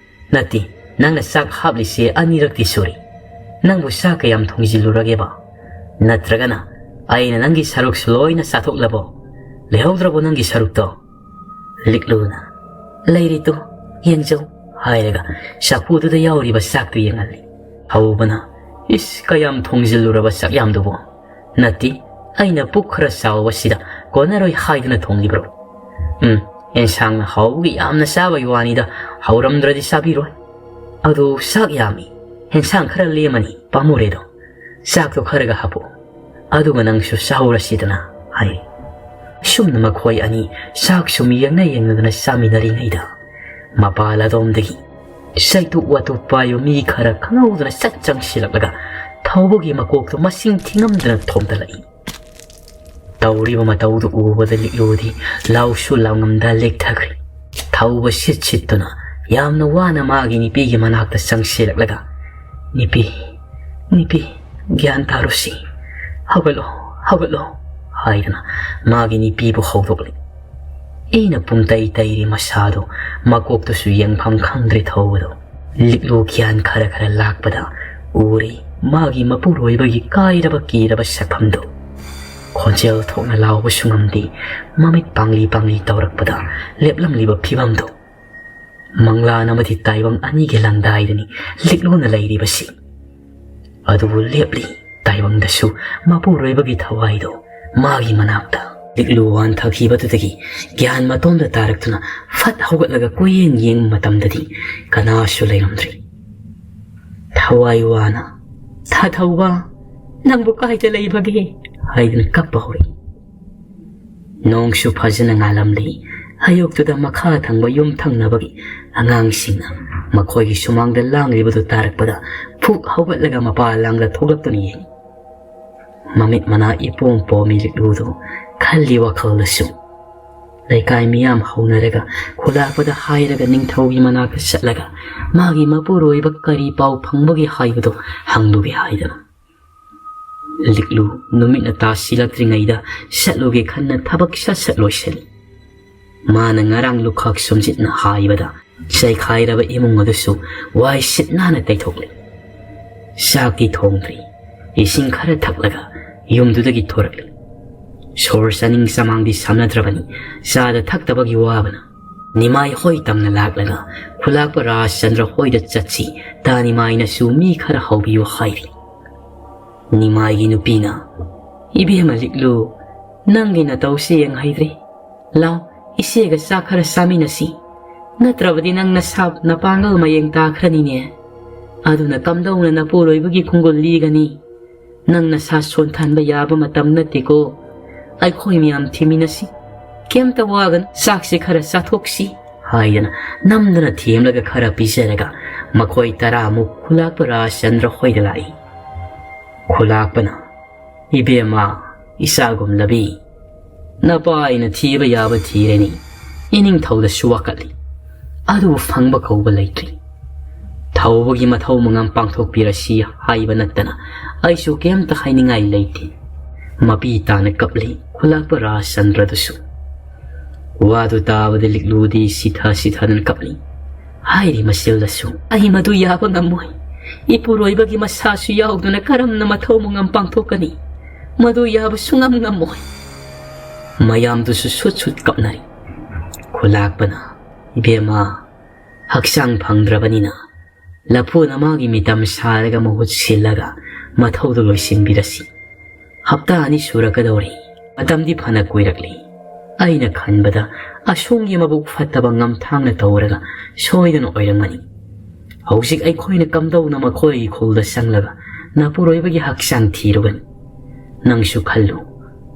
ꯅꯠꯇꯦ, ꯅꯪꯅ ꯆꯥꯛ ꯍꯥꯞꯂꯤꯁꯦ ꯑꯅꯤꯔꯛꯇꯤ ꯁꯨꯔꯦ꯫ ꯅꯪꯕꯨ ꯆꯥꯛ ꯀꯌꯥꯝ ꯊꯣꯡꯖꯤꯜꯂꯨꯔꯒꯦꯕ?" "ꯅꯠꯇ꯭ꯔꯒꯅ ꯑꯩꯅ ꯅꯪꯒꯤ ꯁꯔꯨꯛꯁꯨ ꯂꯣꯏꯅ ꯆꯥꯊꯣꯛꯂꯕꯣ? ꯂꯩꯍꯧꯗ꯭ꯔꯕꯣ ꯅꯪꯒꯤ ꯁꯔꯨꯛꯇꯣ?" ꯂꯤꯛꯂꯨꯅ, "ꯂꯩꯔꯤꯗꯣ ꯌꯦꯡꯖꯧ" ꯍꯥꯏꯔꯒ ꯆꯐꯨꯗꯨꯗ ꯌꯥꯎꯔꯤꯕ ꯆꯥꯛꯇꯨ ꯌꯦꯡꯍꯜꯂꯤ꯫ ꯊꯧꯕꯅ, "ꯏꯁ, ꯀꯌꯥꯝ ꯊꯣꯡꯖꯤꯜꯂꯨꯔꯕ ꯆꯥꯛ ꯌꯥꯝꯗꯨꯕꯣ? ꯅꯠꯇꯦ, ꯑꯩꯅ ꯄꯨꯛ ꯈꯔ ꯆꯥꯎꯕꯁꯤꯗ ꯀꯣꯟꯅꯔꯣꯏ ꯍꯥꯏꯗꯨꯅ ꯊꯣꯡꯂꯤꯕ꯭ꯔꯣ? ꯎꯝ, ꯑꯦꯟꯁꯥꯡꯅ ꯍꯥꯎꯕꯒꯤ ꯌꯥꯝꯅ ꯆꯥꯕꯒꯤ ꯋꯥꯅꯤꯗ, ꯍꯧꯔꯝꯗ꯭ꯔꯗꯤ ꯆꯥꯕꯤꯔꯣꯏ꯫ ꯑꯗꯨ ꯆꯥꯛ ꯌꯥꯝꯃꯤ, ꯑꯦꯟꯁꯥꯡ ꯈꯔ ꯂꯦꯝꯃꯅꯤ, ꯄꯥꯝꯃꯨꯔꯦꯗꯣ꯫ ꯆꯥꯛꯇꯣ ꯈꯔꯒ ꯍꯥꯞꯄꯣ, ꯑꯗꯨꯒ ꯅꯪꯁꯨ ꯆꯥꯍꯧꯔꯁꯤꯗꯅ" ꯍꯥꯏ꯫ ꯁꯨꯝꯅ ꯃꯈꯣꯏ ꯑꯅꯤ ꯆꯥꯛ ꯁꯨꯝ ꯌꯦꯡꯅ ꯌꯦꯡꯅꯗꯅ ꯆꯥꯃꯤꯟꯅꯔꯤꯉꯩꯗ, ꯃꯄꯥꯜ ꯑꯗꯣꯝꯗꯒꯤ ꯆꯩꯇꯨꯞ ꯋꯥꯇꯨꯞ ꯄꯥꯏꯕ ꯃꯤ ꯈꯔ ꯈꯪꯍꯧꯗꯅ ꯆꯠ ꯆꯪꯁꯤꯜꯂꯛꯂꯒ ꯊꯧꯕꯒꯤ ꯃꯀꯣꯛꯇꯨ ꯃꯁꯤꯡ ꯊꯤꯉꯝꯗꯅ ꯊꯣꯝꯗꯠꯂꯛꯏ꯫ ꯇꯧꯔꯤꯕ ꯃꯇꯧꯗꯨ ꯎꯕꯗ ꯂꯤꯛꯂꯨꯗꯤ ꯂꯥꯎꯁꯨ ꯂꯥꯎꯉꯝꯗ ꯂꯦꯛꯊꯈ꯭ꯔꯦ꯫ ꯊꯧꯕ ꯁꯤꯠ ꯁꯤꯠꯇꯨꯅ ꯌꯥꯝꯅ ꯋꯥꯅ ꯃꯥꯒꯤ ꯅꯨꯄꯤꯒꯤ ꯃꯅꯥꯛꯇ ꯆꯪꯁꯤꯜꯂꯛꯂꯒ, "ꯅꯨꯄꯤ, ꯅꯨꯄꯤ, ꯒ꯭ꯌꯥꯟ ꯇꯥꯔꯨꯁꯤ, ꯍꯧꯒꯠꯂꯣ, ꯍꯧꯒꯠꯂꯣ" ꯍꯥꯏꯗꯨꯅ ꯃꯥꯒꯤ ꯅꯨꯄꯤꯕꯨ ꯍꯧꯗꯣꯛꯂꯤ꯫ ꯏꯅ ꯄꯨꯡꯇꯩ ꯇꯩꯔꯤ ꯃꯁꯥꯗꯣ, ꯃꯀꯣꯛꯇꯁꯨ ꯌꯦꯡꯐꯝ ꯈꯪꯗ꯭ꯔꯦ ꯊꯧꯕꯗꯣ꯫ ꯂꯤꯛꯂꯨ ꯒ꯭ꯌꯥꯟ ꯈꯔ ꯈꯔ ꯂꯥꯛꯄꯗ ꯎꯔꯦ ꯃꯥꯒꯤ ꯃꯄꯨꯔꯣꯏꯕꯒꯤ ꯀꯥꯏꯔꯕ ꯀꯤꯔꯕ ꯁꯛꯐꯝꯗꯨ꯫ ꯈꯣꯟꯖꯦꯜ ꯊꯣꯛꯅ ꯂꯥꯎꯕꯁꯨ ꯉꯝꯗꯦ, ꯃꯃꯤꯠ ꯄꯥꯡꯂꯤ ꯄꯥꯡꯂꯤ ꯇꯧꯔꯛꯄꯗ ꯂꯦꯞꯂꯝꯂꯤꯕ ꯐꯤꯕꯝꯗꯨ꯫ ꯃꯪꯂꯥꯟ ꯑꯃꯗꯤ ꯇꯥꯏꯕꯪ ꯑꯅꯤꯒꯤ ꯂꯪꯗꯥꯏꯗꯅꯤ ꯂꯤꯛꯂꯨꯅ ꯂꯩꯔꯤꯕꯁꯤ꯫ ꯑꯗꯨꯕꯨ ꯂꯦꯞꯂꯤ ꯇꯥꯏꯕꯪꯗꯁꯨ ꯃꯄꯨꯔꯣꯏꯕꯒꯤ ꯊꯋꯥꯏꯗꯣ ꯃꯥꯒꯤ ꯃꯅꯥꯛꯇ꯫ ꯂꯤꯛꯂꯨ ꯋꯥꯟꯊꯈꯤꯕꯗꯨꯗꯒꯤ ꯒ꯭ꯌꯥꯟ ꯃꯇꯣꯝꯗ ꯇꯥꯔꯛꯇꯨꯅ ꯐꯠ ꯍꯧꯒꯠꯂꯒ ꯀꯣꯏꯌꯦꯡ ꯌꯦꯡꯕ ꯃꯇꯝꯗꯗꯤ ꯀꯅꯥꯁꯨ ꯂꯩꯔꯝꯗ꯭ꯔꯦ꯫ ꯊꯋꯥꯏ ꯋꯥꯅ, "ꯊꯥꯊꯧꯕ, ꯅꯪꯕꯨ ꯀꯥꯏꯗ ꯂꯩꯕꯒꯦ?" ꯍꯥꯏꯗꯨꯅ ꯀꯞꯄ ꯍꯧꯔꯛꯏ꯫ ꯅꯣꯡꯁꯨ ꯐꯖꯅ ꯉꯥꯜꯂꯝꯂꯤ꯫ ꯑꯌꯨꯛꯇꯨꯗ ꯃꯈꯥ ꯊꯪꯕ ꯌꯨꯝ ꯊꯪꯅꯕꯒꯤ ꯑꯉꯥꯡꯁꯤꯡꯅ ꯃꯈꯣꯏꯒꯤ ꯁꯨꯃꯥꯡꯗ ꯂꯥꯡꯂꯤꯕꯗꯨ ꯇꯥꯔꯛꯄꯗ ꯐꯨꯛ ꯍꯧꯒꯠꯂꯒ ꯃꯄꯥ ꯂꯥꯡꯗ ꯊꯣꯛꯂꯛꯇꯨꯅ ꯌꯦꯡꯏ꯫ ꯃꯃꯤꯠ ꯃꯅꯥ ꯏꯄꯣꯝ ꯄꯣꯝꯃꯤ ꯂꯤꯛꯂꯨꯗꯨ ꯈꯜꯂꯤ ꯋꯥꯈꯜꯗꯁꯨ꯫ ꯂꯩꯀꯥꯏ ꯃꯤꯌꯥꯝ ꯍꯧꯅꯔꯒ ꯈꯨꯂꯥꯛꯄꯗ ꯍꯥꯏꯔꯒ ꯅꯤꯡꯊꯧꯒꯤ ꯃꯅꯥꯛꯇ ꯆꯠꯂꯒ ꯃꯥꯒꯤ ꯃꯄꯨꯔꯣꯏꯕ ꯀꯔꯤ ꯄꯥꯎ ꯐꯪꯕꯒꯦ ꯍꯥꯏꯕꯗꯨ ꯍꯪꯂꯨꯒꯦ ꯍꯥꯏꯗꯅ꯫ ꯂꯤꯛꯂꯨ ꯅꯨꯃꯤꯠꯅ ꯇꯥꯁꯤꯜꯂꯛꯇ꯭ꯔꯤꯉꯩꯗ ꯆꯠꯂꯨꯒꯦ ꯈꯟꯅ ꯊꯕꯛ ꯁꯠ ꯁꯠ ꯂꯣꯏꯁꯤꯜꯂꯤ꯫ ꯃꯥꯅ ꯉꯔꯥꯡ ꯂꯨꯈꯥꯛ ꯁꯨꯝꯖꯤꯠꯅ ꯍꯥꯏꯕꯗ ꯆꯩꯈꯥꯏꯔꯕ ꯏꯃꯨꯡ ꯑꯗꯨꯁꯨ ꯋꯥꯏ ꯁꯤꯠ ꯅꯥꯟꯅ ꯇꯩꯊꯣꯛꯂꯤ꯫ ꯆꯥꯛꯇꯤ ꯊꯣꯡꯗ꯭ꯔꯤ꯫ ꯏꯁꯤꯡ ꯈꯔ ꯊꯛꯂꯒ ꯌꯨꯝꯗꯨꯗꯒꯤ ꯊꯣꯔꯛꯂꯤ꯫ ꯁꯣꯔ ꯆꯥꯅꯤꯡ ꯆꯃꯥꯡꯗꯤ ꯁꯝꯅꯗ꯭ꯔꯕꯅꯤ꯫ ꯆꯥꯗ ꯊꯛꯇꯕꯒꯤ ꯋꯥꯕꯅ꯫ ꯅꯤꯃꯥꯏ ꯍꯣꯏ ꯇꯝꯅ ꯂꯥꯛꯂꯒ ꯈꯨꯂꯥꯛꯄ ꯔꯥꯖꯆꯟꯗ꯭ꯔ ꯍꯣꯏꯗ ꯆꯠꯁꯤ, ꯇꯥ ꯅꯤꯃꯥꯏꯅꯁꯨ ꯃꯤ ꯈꯔ ꯍꯧꯕꯤꯌꯨ ꯍꯥꯏꯔꯤ꯫ ꯅꯤꯃꯥꯏꯒꯤ ꯅꯨꯄꯤꯅ, "ꯏꯕꯦꯝꯃ ꯂꯤꯛꯂꯨ, ꯅꯪꯒꯤ ꯅꯇꯧꯁꯤ ꯌꯦꯡꯍꯩꯗ꯭ꯔꯦ꯫ ꯂꯥꯎ, ꯏꯆꯦꯒ ꯆꯥꯛ ꯈꯔ ꯆꯥꯃꯤꯟꯅꯁꯤ꯫ ꯅꯠꯇ꯭ꯔꯕꯗꯤ ꯅꯪ ꯅꯁꯥ ꯅꯄꯥꯡꯒꯜ ꯃꯌꯦꯡ ꯇꯥꯈ꯭ꯔꯅꯤꯅꯦ꯫ ꯑꯗꯨꯅ ꯀꯝꯗꯧꯅ ꯅꯄꯨꯔꯣꯏꯕꯒꯤ ꯈꯣꯡꯒꯨꯜ ꯂꯤꯒꯅꯤ? ꯅꯪ ꯅꯁꯥ ꯁꯣꯟꯊꯍꯟꯕ ꯌꯥꯕ ꯃꯇꯝ ꯅꯠꯇꯦꯀꯣ꯫ ꯑꯩꯈꯣꯏ ꯃꯌꯥꯝ ꯊꯤꯃꯤꯟꯅꯁꯤ꯫ ꯀꯩꯝꯇ ꯋꯥꯒꯅꯨ, ꯆꯥꯛꯁꯦ ꯈꯔ ꯆꯥꯊꯣꯛꯁꯤ," ꯍꯥꯏꯗꯅ ꯅꯝꯗꯅ ꯊꯦꯝꯂꯒ ꯈꯔ ꯄꯤꯖꯔꯒ ꯃꯈꯣꯏ ꯇꯔꯥꯃꯨꯛ ꯈꯨꯂꯥꯛꯄ ꯔꯥꯖꯆꯟꯗ꯭ꯔ ꯍꯣꯏꯗ ꯂꯥꯛꯏ꯫ ꯈꯨꯂꯥꯛꯄꯅ, "ꯏꯕꯦꯝꯃ, ꯏꯆꯥꯒꯨꯝꯂꯕꯤ, ꯅꯄꯥ ꯑꯩꯅ ꯊꯤꯕ ꯌꯥꯕ ꯊꯤꯔꯅꯤ꯫ ꯏꯅꯤꯡꯊꯧꯗꯁꯨ ꯋꯥꯀꯠꯂꯤ, ꯑꯗꯨꯕꯨ ꯐꯪꯕ ꯀꯧꯕ ꯂꯩꯇ꯭ꯔꯤ꯫ ꯊꯧꯕꯒꯤ ꯃꯊꯧ ꯃꯉꯝ ꯄꯥꯡꯊꯣꯛꯄꯤꯔꯁꯤ ꯍꯥꯏꯕ ꯅꯠꯇꯅ ꯑꯩꯁꯨ ꯀꯩꯝꯇ ꯍꯥꯏꯅꯤꯡꯉꯥꯏ ꯂꯩꯇꯦ꯫" ꯃꯄꯤ ꯇꯥꯅ ꯀꯞꯂꯤ ꯈꯨꯂꯥꯛꯄ ꯔꯥꯖꯆꯟꯗ꯭ꯔꯗꯨꯁꯨ꯫ ꯋꯥꯗꯨ ꯇꯥꯕꯗ ꯂꯤꯛꯂꯨꯗꯤ ꯁꯤꯊ ꯁꯤꯊꯗꯨꯅ ꯀꯞꯂꯤ꯫ ꯍꯥꯏꯔꯤ ꯃꯆꯤꯜꯗꯁꯨ, "ꯑꯩ ꯃꯗꯨ ꯌꯥꯕ ꯉꯝꯃꯣꯏ꯫ ꯏꯄꯨꯔꯣꯏꯕꯒꯤ ꯃꯁꯥꯁꯨ ꯌꯥꯎꯗꯨꯅ ꯀꯔꯝꯅ ꯃꯊꯧ ꯃꯉꯝ ꯄꯥꯡꯊꯣꯛꯀꯅꯤ? ꯃꯗꯨ ꯌꯥꯕ ꯁꯨꯡꯉꯝ ꯉꯝꯃꯣꯏ꯫" ꯃꯌꯥꯝꯗꯨꯁꯨ ꯁꯨꯠ ꯁꯨꯠ ꯀꯞꯅꯔꯤ꯫ ꯈꯨꯂꯥꯛꯄꯅ, "ꯏꯕꯦꯝꯃ, ꯍꯛꯆꯥꯡ ꯐꯪꯗ꯭ꯔꯕꯅꯤꯅ ꯂꯐꯨꯅ ꯃꯥꯒꯤ ꯃꯤꯇꯝ ꯁꯥꯔꯒ ꯃꯍꯨꯠ ꯁꯤꯜꯂꯒ ꯃꯊꯧꯗꯨ ꯂꯣꯏꯁꯤꯟꯕꯤꯔꯁꯤ꯫ ꯍꯞꯇꯥ ꯑꯅꯤ ꯁꯨꯔꯛꯀꯗꯧꯔꯦ꯫ ꯃꯇꯝꯗꯤ ꯐꯅ ꯀꯨꯏꯔꯛꯂꯤ꯫ ꯑꯩꯅ ꯈꯟꯕꯗ ꯑꯁꯣꯝꯒꯤ ꯃꯕꯨꯛ ꯐꯠꯇꯕ ꯉꯝꯊꯥꯡꯅ ꯇꯧꯔꯒ ꯁꯣꯏꯗꯅ ꯑꯣꯏꯔꯝꯒꯅꯤ꯫ ꯍꯧꯖꯤꯛ ꯑꯩꯈꯣꯏꯅ ꯀꯝꯗꯧꯅ ꯃꯈꯣꯏꯒꯤ ꯈꯨꯜꯗ ꯆꯪꯂꯒ ꯅꯄꯨꯔꯣꯏꯕꯒꯤ ꯍꯛꯆꯥꯡ ꯊꯤꯔꯨꯒꯅꯤ? ꯅꯪꯁꯨ ꯈꯜꯂꯨ,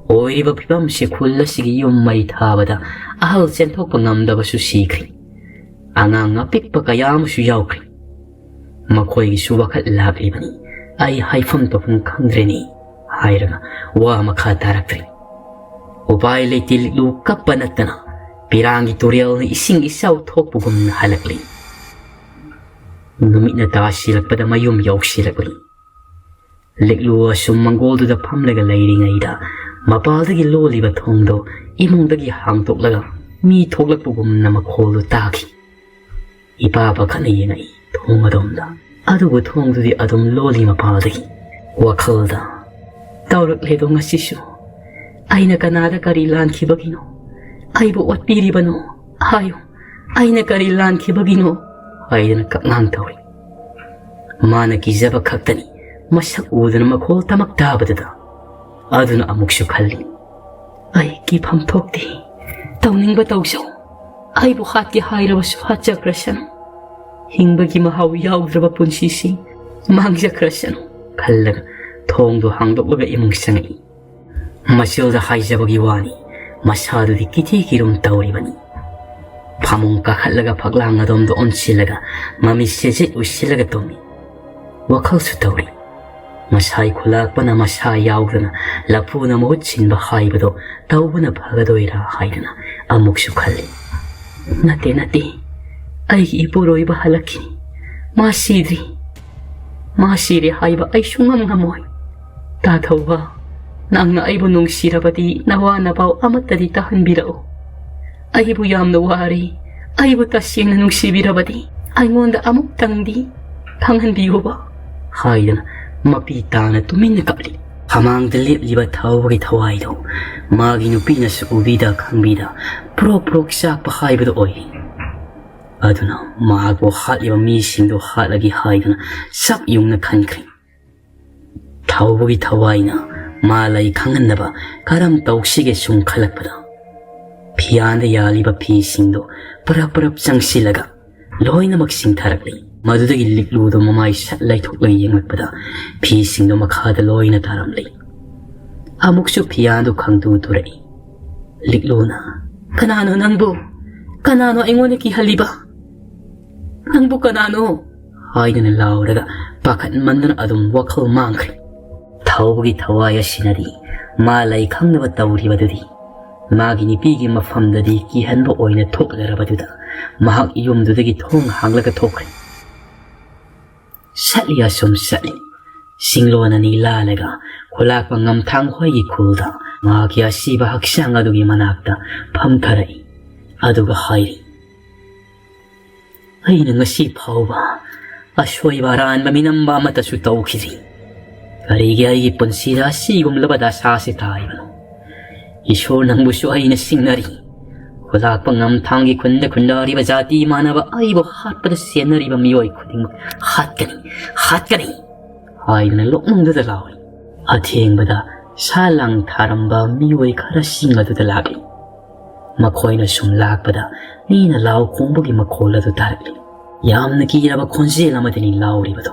ꯑꯣꯏꯔꯤꯕ ꯐꯤꯕꯝꯁꯤ ꯈꯨꯜ ꯑꯁꯤꯒꯤ ꯌꯨꯝ ꯃꯩ ꯊꯥꯕꯗ ꯑꯍꯜ ꯆꯦꯟꯊꯣꯛꯄ ꯉꯝꯗꯕꯁꯨ ꯁꯤꯈ꯭ꯔꯦ꯫ ꯑꯉꯥꯡ ꯑꯄꯤꯛꯄ ꯀꯌꯥ ꯑꯃꯁꯨ ꯌꯥꯎꯈ꯭ꯔꯦ꯫ ꯃꯈꯣꯏꯒꯤꯁꯨ ꯋꯥꯈꯜ ꯂꯥꯛꯂꯤꯕꯅꯤ꯫ ꯑꯩ ꯍꯥꯏꯐꯝ ꯇꯧꯐꯝ ꯈꯪꯗ꯭ꯔꯦꯅꯦ," ꯍꯥꯏꯔꯒ ꯋꯥ ꯃꯈꯥ ꯇꯥꯔꯛꯇ꯭ꯔꯦ꯫ ꯎꯄꯥꯏ ꯂꯩꯇꯦ, ꯂꯤꯛꯂꯨ ꯀꯞꯄ ꯅꯠꯇꯅ ꯄꯤꯔꯥꯡꯒꯤ ꯇꯨꯔꯦꯜꯅ ꯏꯁꯤꯡ ꯏꯆꯥꯎ ꯊꯣꯛꯄꯒꯨꯝꯅ ꯍꯜꯂꯛꯂꯤ꯫ ꯅꯨꯃꯤꯠꯅ ꯇꯥꯁꯤꯜꯂꯛꯄꯗ ꯃꯌꯨꯝ ꯌꯧꯁꯤꯜꯂꯛꯂꯤ꯫ ꯂꯤꯛꯂꯨ ꯑꯁꯨꯝ ꯃꯪꯒꯣꯜꯗꯨꯗ ꯐꯝꯂꯒ ꯂꯩꯔꯤꯉꯩꯗ ꯃꯄꯥꯜꯗꯒꯤ ꯂꯣꯜꯂꯤꯕ ꯊꯣꯡꯗꯣ ꯏꯃꯨꯡꯗꯒꯤ ꯍꯥꯡꯗꯣꯛꯂꯒ ꯃꯤ ꯊꯣꯛꯂꯛꯄꯒꯨꯝꯅ ꯃꯈꯣꯜꯗꯨ ꯇꯥꯈꯤ꯫ ꯏꯄꯥ ꯄꯥꯈꯠꯅ ꯌꯦꯡꯉꯛꯏ ꯊꯣꯡ ꯑꯗꯣꯝꯗ꯫ ꯑꯗꯨꯕꯨ ꯊꯣꯡꯗꯨꯗꯤ ꯑꯗꯨꯝ ꯂꯣꯜꯂꯤ ꯃꯄꯥꯜꯗꯒꯤ꯫ ꯋꯥꯈꯜꯗ, "ꯇꯧꯔꯛꯂꯦꯗꯣ ꯉꯁꯤꯁꯨ꯫ ꯑꯩꯅ ꯀꯅꯥꯗ ꯀꯔꯤ ꯂꯥꯟꯈꯤꯕꯒꯤꯅꯣ? ꯑꯩꯕꯨ ꯑꯣꯠꯄꯤꯔꯤꯕꯅꯣ? ꯍꯥꯏꯌꯨ, ꯑꯩꯅ ꯀꯔꯤ ꯂꯥꯟꯈꯤꯕꯒꯤꯅꯣ?" ꯍꯥꯏꯗꯅ ꯀꯛꯉꯥꯡ ꯇꯧꯔꯤ꯫ ꯃꯥꯅ ꯀꯤꯖꯕ ꯈꯛꯇꯅꯤ ꯃꯁꯛ ꯎꯗꯅ ꯃꯈꯣꯜ ꯇꯃꯛ ꯇꯥꯕꯗꯨꯗ꯫ ꯑꯗꯨꯅ ꯑꯃꯨꯛꯁꯨ ꯈꯜꯂꯤ, "ꯑꯩ ꯀꯤꯐꯝ ꯊꯣꯛꯇꯦ꯫ ꯇꯧꯅꯤꯡꯕ ꯇꯧꯖꯧ꯫ ꯑꯩꯕꯨ ꯍꯥꯠꯀꯦ ꯍꯥꯏꯔꯕꯁꯨ ꯍꯥꯠꯆꯈ꯭ꯔꯁꯅꯨ꯫ ꯍꯤꯡꯕꯒꯤ ꯃꯍꯥꯎ ꯌꯥꯎꯗ꯭ꯔꯕ ꯄꯨꯟꯁꯤꯁꯤ ꯃꯥꯡꯖꯈ꯭ꯔꯁꯅꯨ" ꯈꯜꯂꯒ ꯊꯣꯡꯗꯣ ꯍꯥꯡꯗꯣꯛꯂꯒ ꯏꯃꯨꯡ ꯆꯪꯉꯛꯏ꯫ ꯃꯆꯤꯜꯗ ꯍꯥꯏꯖꯕꯒꯤ ꯋꯥꯅꯤ, ꯃꯁꯥꯗꯨꯗꯤ ꯀꯤꯊꯤ ꯀꯤꯔꯨꯝ ꯇꯧꯔꯤꯕꯅꯤ꯫ ꯐꯃꯨꯡ ꯀꯥꯈꯠꯂꯒ ꯐꯛꯂꯥꯡ ꯑꯗꯣꯝꯗ ꯑꯣꯟꯁꯤꯜꯂꯒ ꯃꯃꯤꯠꯁꯦ ꯖꯤꯠ ꯎꯏꯁꯤꯜꯂꯒ ꯇꯨꯝꯃꯤ꯫ ꯋꯥꯈꯜꯁꯨ ꯇꯧꯔꯤ꯫ ꯉꯁꯥꯏ ꯈꯨꯂꯥꯛꯄꯅ ꯃꯁꯥ ꯌꯥꯎꯗꯅ ꯂꯐꯨꯅ ꯃꯍꯨꯠ ꯁꯤꯟꯕ ꯍꯥꯏꯕꯗꯣ ꯇꯧꯕꯅ ꯐꯒꯗꯣꯏꯔꯥ ꯍꯥꯏꯗꯅ ꯑꯃꯨꯛꯁꯨ ꯈꯜꯂꯤ꯫ "ꯅꯠꯇꯦ, ꯅꯠꯇꯦ, ꯑꯩꯒꯤ ꯏꯄꯨꯔꯣꯏꯕ ꯍꯜꯂꯛꯈꯤꯅꯤ꯫ ꯃꯥ ꯁꯤꯗ꯭ꯔꯤ꯫ ꯃꯥ ꯁꯤꯔꯦ ꯍꯥꯏꯕ ꯑꯩ ꯁꯨꯡꯉꯝ ꯉꯝꯃꯣꯏ꯫ ꯇꯥ ꯊꯧꯕ, ꯅꯪꯅ ꯑꯩꯕꯨ ꯅꯨꯡꯁꯤꯔꯕꯗꯤ ꯅꯋꯥ ꯅꯄꯥꯎ ꯑꯃꯠꯇꯗꯤ ꯇꯥꯍꯟꯕꯤꯔꯛꯎ꯫ ꯑꯩꯕꯨ ꯌꯥꯝꯅ ꯋꯥꯔꯦ꯫ ꯑꯩꯕꯨ ꯇꯁꯦꯡꯅ ꯅꯨꯡꯁꯤꯕꯤꯔꯕꯗꯤ ꯑꯩꯉꯣꯟꯗ ꯑꯃꯨꯛꯇꯪꯗꯤ ꯈꯪꯍꯟꯕꯤꯌꯨꯕ" ꯍꯥꯏꯗꯅ ꯃꯄꯤ ꯇꯥꯅ ꯇꯨꯃꯤꯟꯅ ꯀꯞꯂꯤ꯫ ꯃꯃꯥꯡꯗ ꯂꯦꯞꯂꯤꯕ ꯊꯧꯕꯒꯤ ꯊꯋꯥꯏꯗꯣ ꯃꯥꯒꯤ ꯅꯨꯄꯤꯅꯁꯨ ꯎꯕꯤꯗ ꯈꯪꯕꯤꯗ ꯄ꯭ꯔꯣꯛ ꯄ꯭ꯔꯣꯛ ꯆꯥꯛꯄ ꯍꯥꯏꯕꯗꯨ ꯑꯣꯏ꯫ ꯑꯗꯨꯅ ꯃꯍꯥꯛꯄꯨ ꯍꯥꯠꯂꯤꯕ ꯃꯤꯁꯤꯡꯗꯨ ꯍꯥꯠꯂꯒꯦ ꯍꯥꯏꯗꯨꯅ ꯆꯞ ꯌꯨꯡꯅ ꯈꯟꯈ꯭ꯔꯦ꯫ ꯊꯧꯕꯒꯤ ꯊꯋꯥꯏꯅ ꯃꯥ ꯂꯩ ꯈꯪꯍꯟꯅꯕ ꯀꯔꯝ ꯇꯧꯁꯤꯒꯦ ꯁꯨꯝ ꯈꯜꯂꯛꯄꯗ, ꯐꯤꯌꯥꯟꯗ ꯌꯥꯜꯂꯤꯕ ꯐꯤꯁꯤꯡꯗꯨ ꯄꯔꯞ ꯄꯔꯞ ꯆꯪꯁꯤꯜꯂꯒ ꯂꯣꯏꯅꯃꯛ ꯆꯤꯡꯊꯔꯛꯂꯤ꯫ ꯃꯗꯨꯗꯒꯤ ꯂꯤꯛꯂꯨꯗꯨ ꯃꯃꯥꯏ ꯁꯠ ꯂꯩꯊꯣꯛꯂꯒ ꯌꯦꯡꯂꯛꯄꯗ ꯐꯤꯁꯤꯡꯗꯨ ꯃꯈꯥꯗ ꯂꯣꯏꯅ ꯇꯥꯔꯝꯂꯤ꯫ ꯑꯃꯨꯛꯁꯨ ꯐꯤꯌꯥꯟꯗꯨ ꯈꯪꯗꯨ ꯊꯨꯔꯛꯏ꯫ ꯂꯤꯛꯂꯨꯅ, "ꯀꯅꯥꯅꯣ ꯅꯪꯕꯨ? ꯀꯅꯥꯅꯣ ꯑꯩꯉꯣꯟꯗ ꯀꯤꯍꯜꯂꯤꯕ? ꯅꯪꯕꯨ ꯀꯅꯥꯅꯣ?" ꯍꯥꯏꯗꯨꯅ ꯂꯥꯎꯔꯒ ꯄꯥꯈꯠꯃꯟꯗꯅ ꯑꯗꯨꯝ ꯋꯥꯈꯜ ꯃꯥꯡꯈ꯭ꯔꯦ꯫ ꯊꯧꯕꯒꯤ ꯊꯋꯥꯏ ꯑꯁꯤꯅꯗꯤ ꯃꯥ ꯂꯩ ꯈꯪꯅꯕ ꯇꯧꯔꯤꯕꯗꯨꯗꯤ ꯃꯥꯒꯤ ꯅꯨꯄꯤꯒꯤ ꯃꯐꯝꯗꯗꯤ ꯀꯤꯍꯟꯕ ꯑꯣꯏꯅ ꯊꯣꯛꯂꯔꯕꯗꯨꯗ ꯃꯍꯥꯛ ꯌꯨꯝꯗꯨꯗꯒꯤ ꯊꯣꯡ ꯍꯥꯡꯂꯒ ꯊꯣꯛꯈ꯭ꯔꯦ꯫ ꯆꯠꯂꯤ ꯑꯁꯨꯝ ꯆꯠꯂꯤ꯫ ꯆꯤꯡꯂꯣꯟ ꯑꯅꯤ ꯂꯥꯜꯂꯒ ꯈꯨꯂꯥꯛꯄ ꯉꯝꯊꯥꯡ ꯍꯣꯏꯒꯤ ꯈꯨꯜꯗ ꯃꯍꯥꯛꯀꯤ ꯑꯁꯤꯕ ꯍꯛꯆꯥꯡ ꯑꯗꯨꯒꯤ ꯃꯅꯥꯛꯇ ꯐꯝꯊꯔꯛꯏ꯫ ꯑꯗꯨꯒ ꯍꯥꯏꯔꯤ, "ꯑꯩꯅ ꯉꯁꯤ ꯐꯥꯎꯕ ꯑꯁꯣꯏꯕ ꯑꯔꯥꯟꯕ ꯃꯤꯅꯝꯕ ꯑꯃꯠꯇꯁꯨ ꯇꯧꯈꯤꯗ꯭ꯔꯤ꯫ ꯀꯔꯤꯒꯤ ꯑꯩꯒꯤ ꯄꯨꯟꯁꯤꯗ ꯑꯁꯤꯒꯨꯝꯂꯕ ꯗꯁꯥꯁꯤ ꯇꯥꯔꯤꯕꯅꯣ? ꯏꯁꯣꯔ, ꯅꯪꯕꯨꯁꯨ ꯑꯩꯅ ꯁꯤꯡꯅꯔꯤ꯫ ꯈꯨꯂꯥꯛꯄ ꯉꯝꯊꯥꯡꯒꯤ ꯈꯨꯟꯗ ꯈꯨꯟꯗꯥꯔꯤꯕ ꯖꯥꯇꯤ ꯃꯥꯟꯅꯕ ꯑꯩꯕꯨ ꯍꯥꯠꯄꯗ ꯆꯦꯟꯅꯔꯤꯕ ꯃꯤꯑꯣꯏ ꯈꯨꯗꯤꯡꯃꯛ ꯍꯥꯠꯀꯅꯤ, ꯍꯥꯠꯀꯅꯤ ꯍꯥꯏꯗꯨꯅ ꯂꯣꯛꯅꯨꯡꯗꯨꯗ ꯂꯥꯎꯏ꯫ ꯑꯊꯦꯡꯕꯗ ꯁꯥ ꯂꯥꯡ ꯊꯥꯔꯝꯕ ꯃꯤꯑꯣꯏ ꯈꯔꯁꯤꯡ ꯑꯗꯨꯗ ꯂꯥꯛꯂꯤ꯫ ꯃꯈꯣꯏꯅ ꯁꯨꯝ ꯂꯥꯛꯄꯗ ꯃꯤꯅ ꯂꯥꯎ ꯈꯣꯡꯕꯒꯤ ꯃꯈꯣꯜ ꯑꯗꯨ ꯇꯥꯔꯛꯂꯤ꯫ ꯌꯥꯝꯅ ꯀꯤꯔꯕ ꯈꯣꯟꯖꯦꯜ ꯑꯃꯗꯅꯤ ꯂꯥꯎꯔꯤꯕꯗꯨ꯫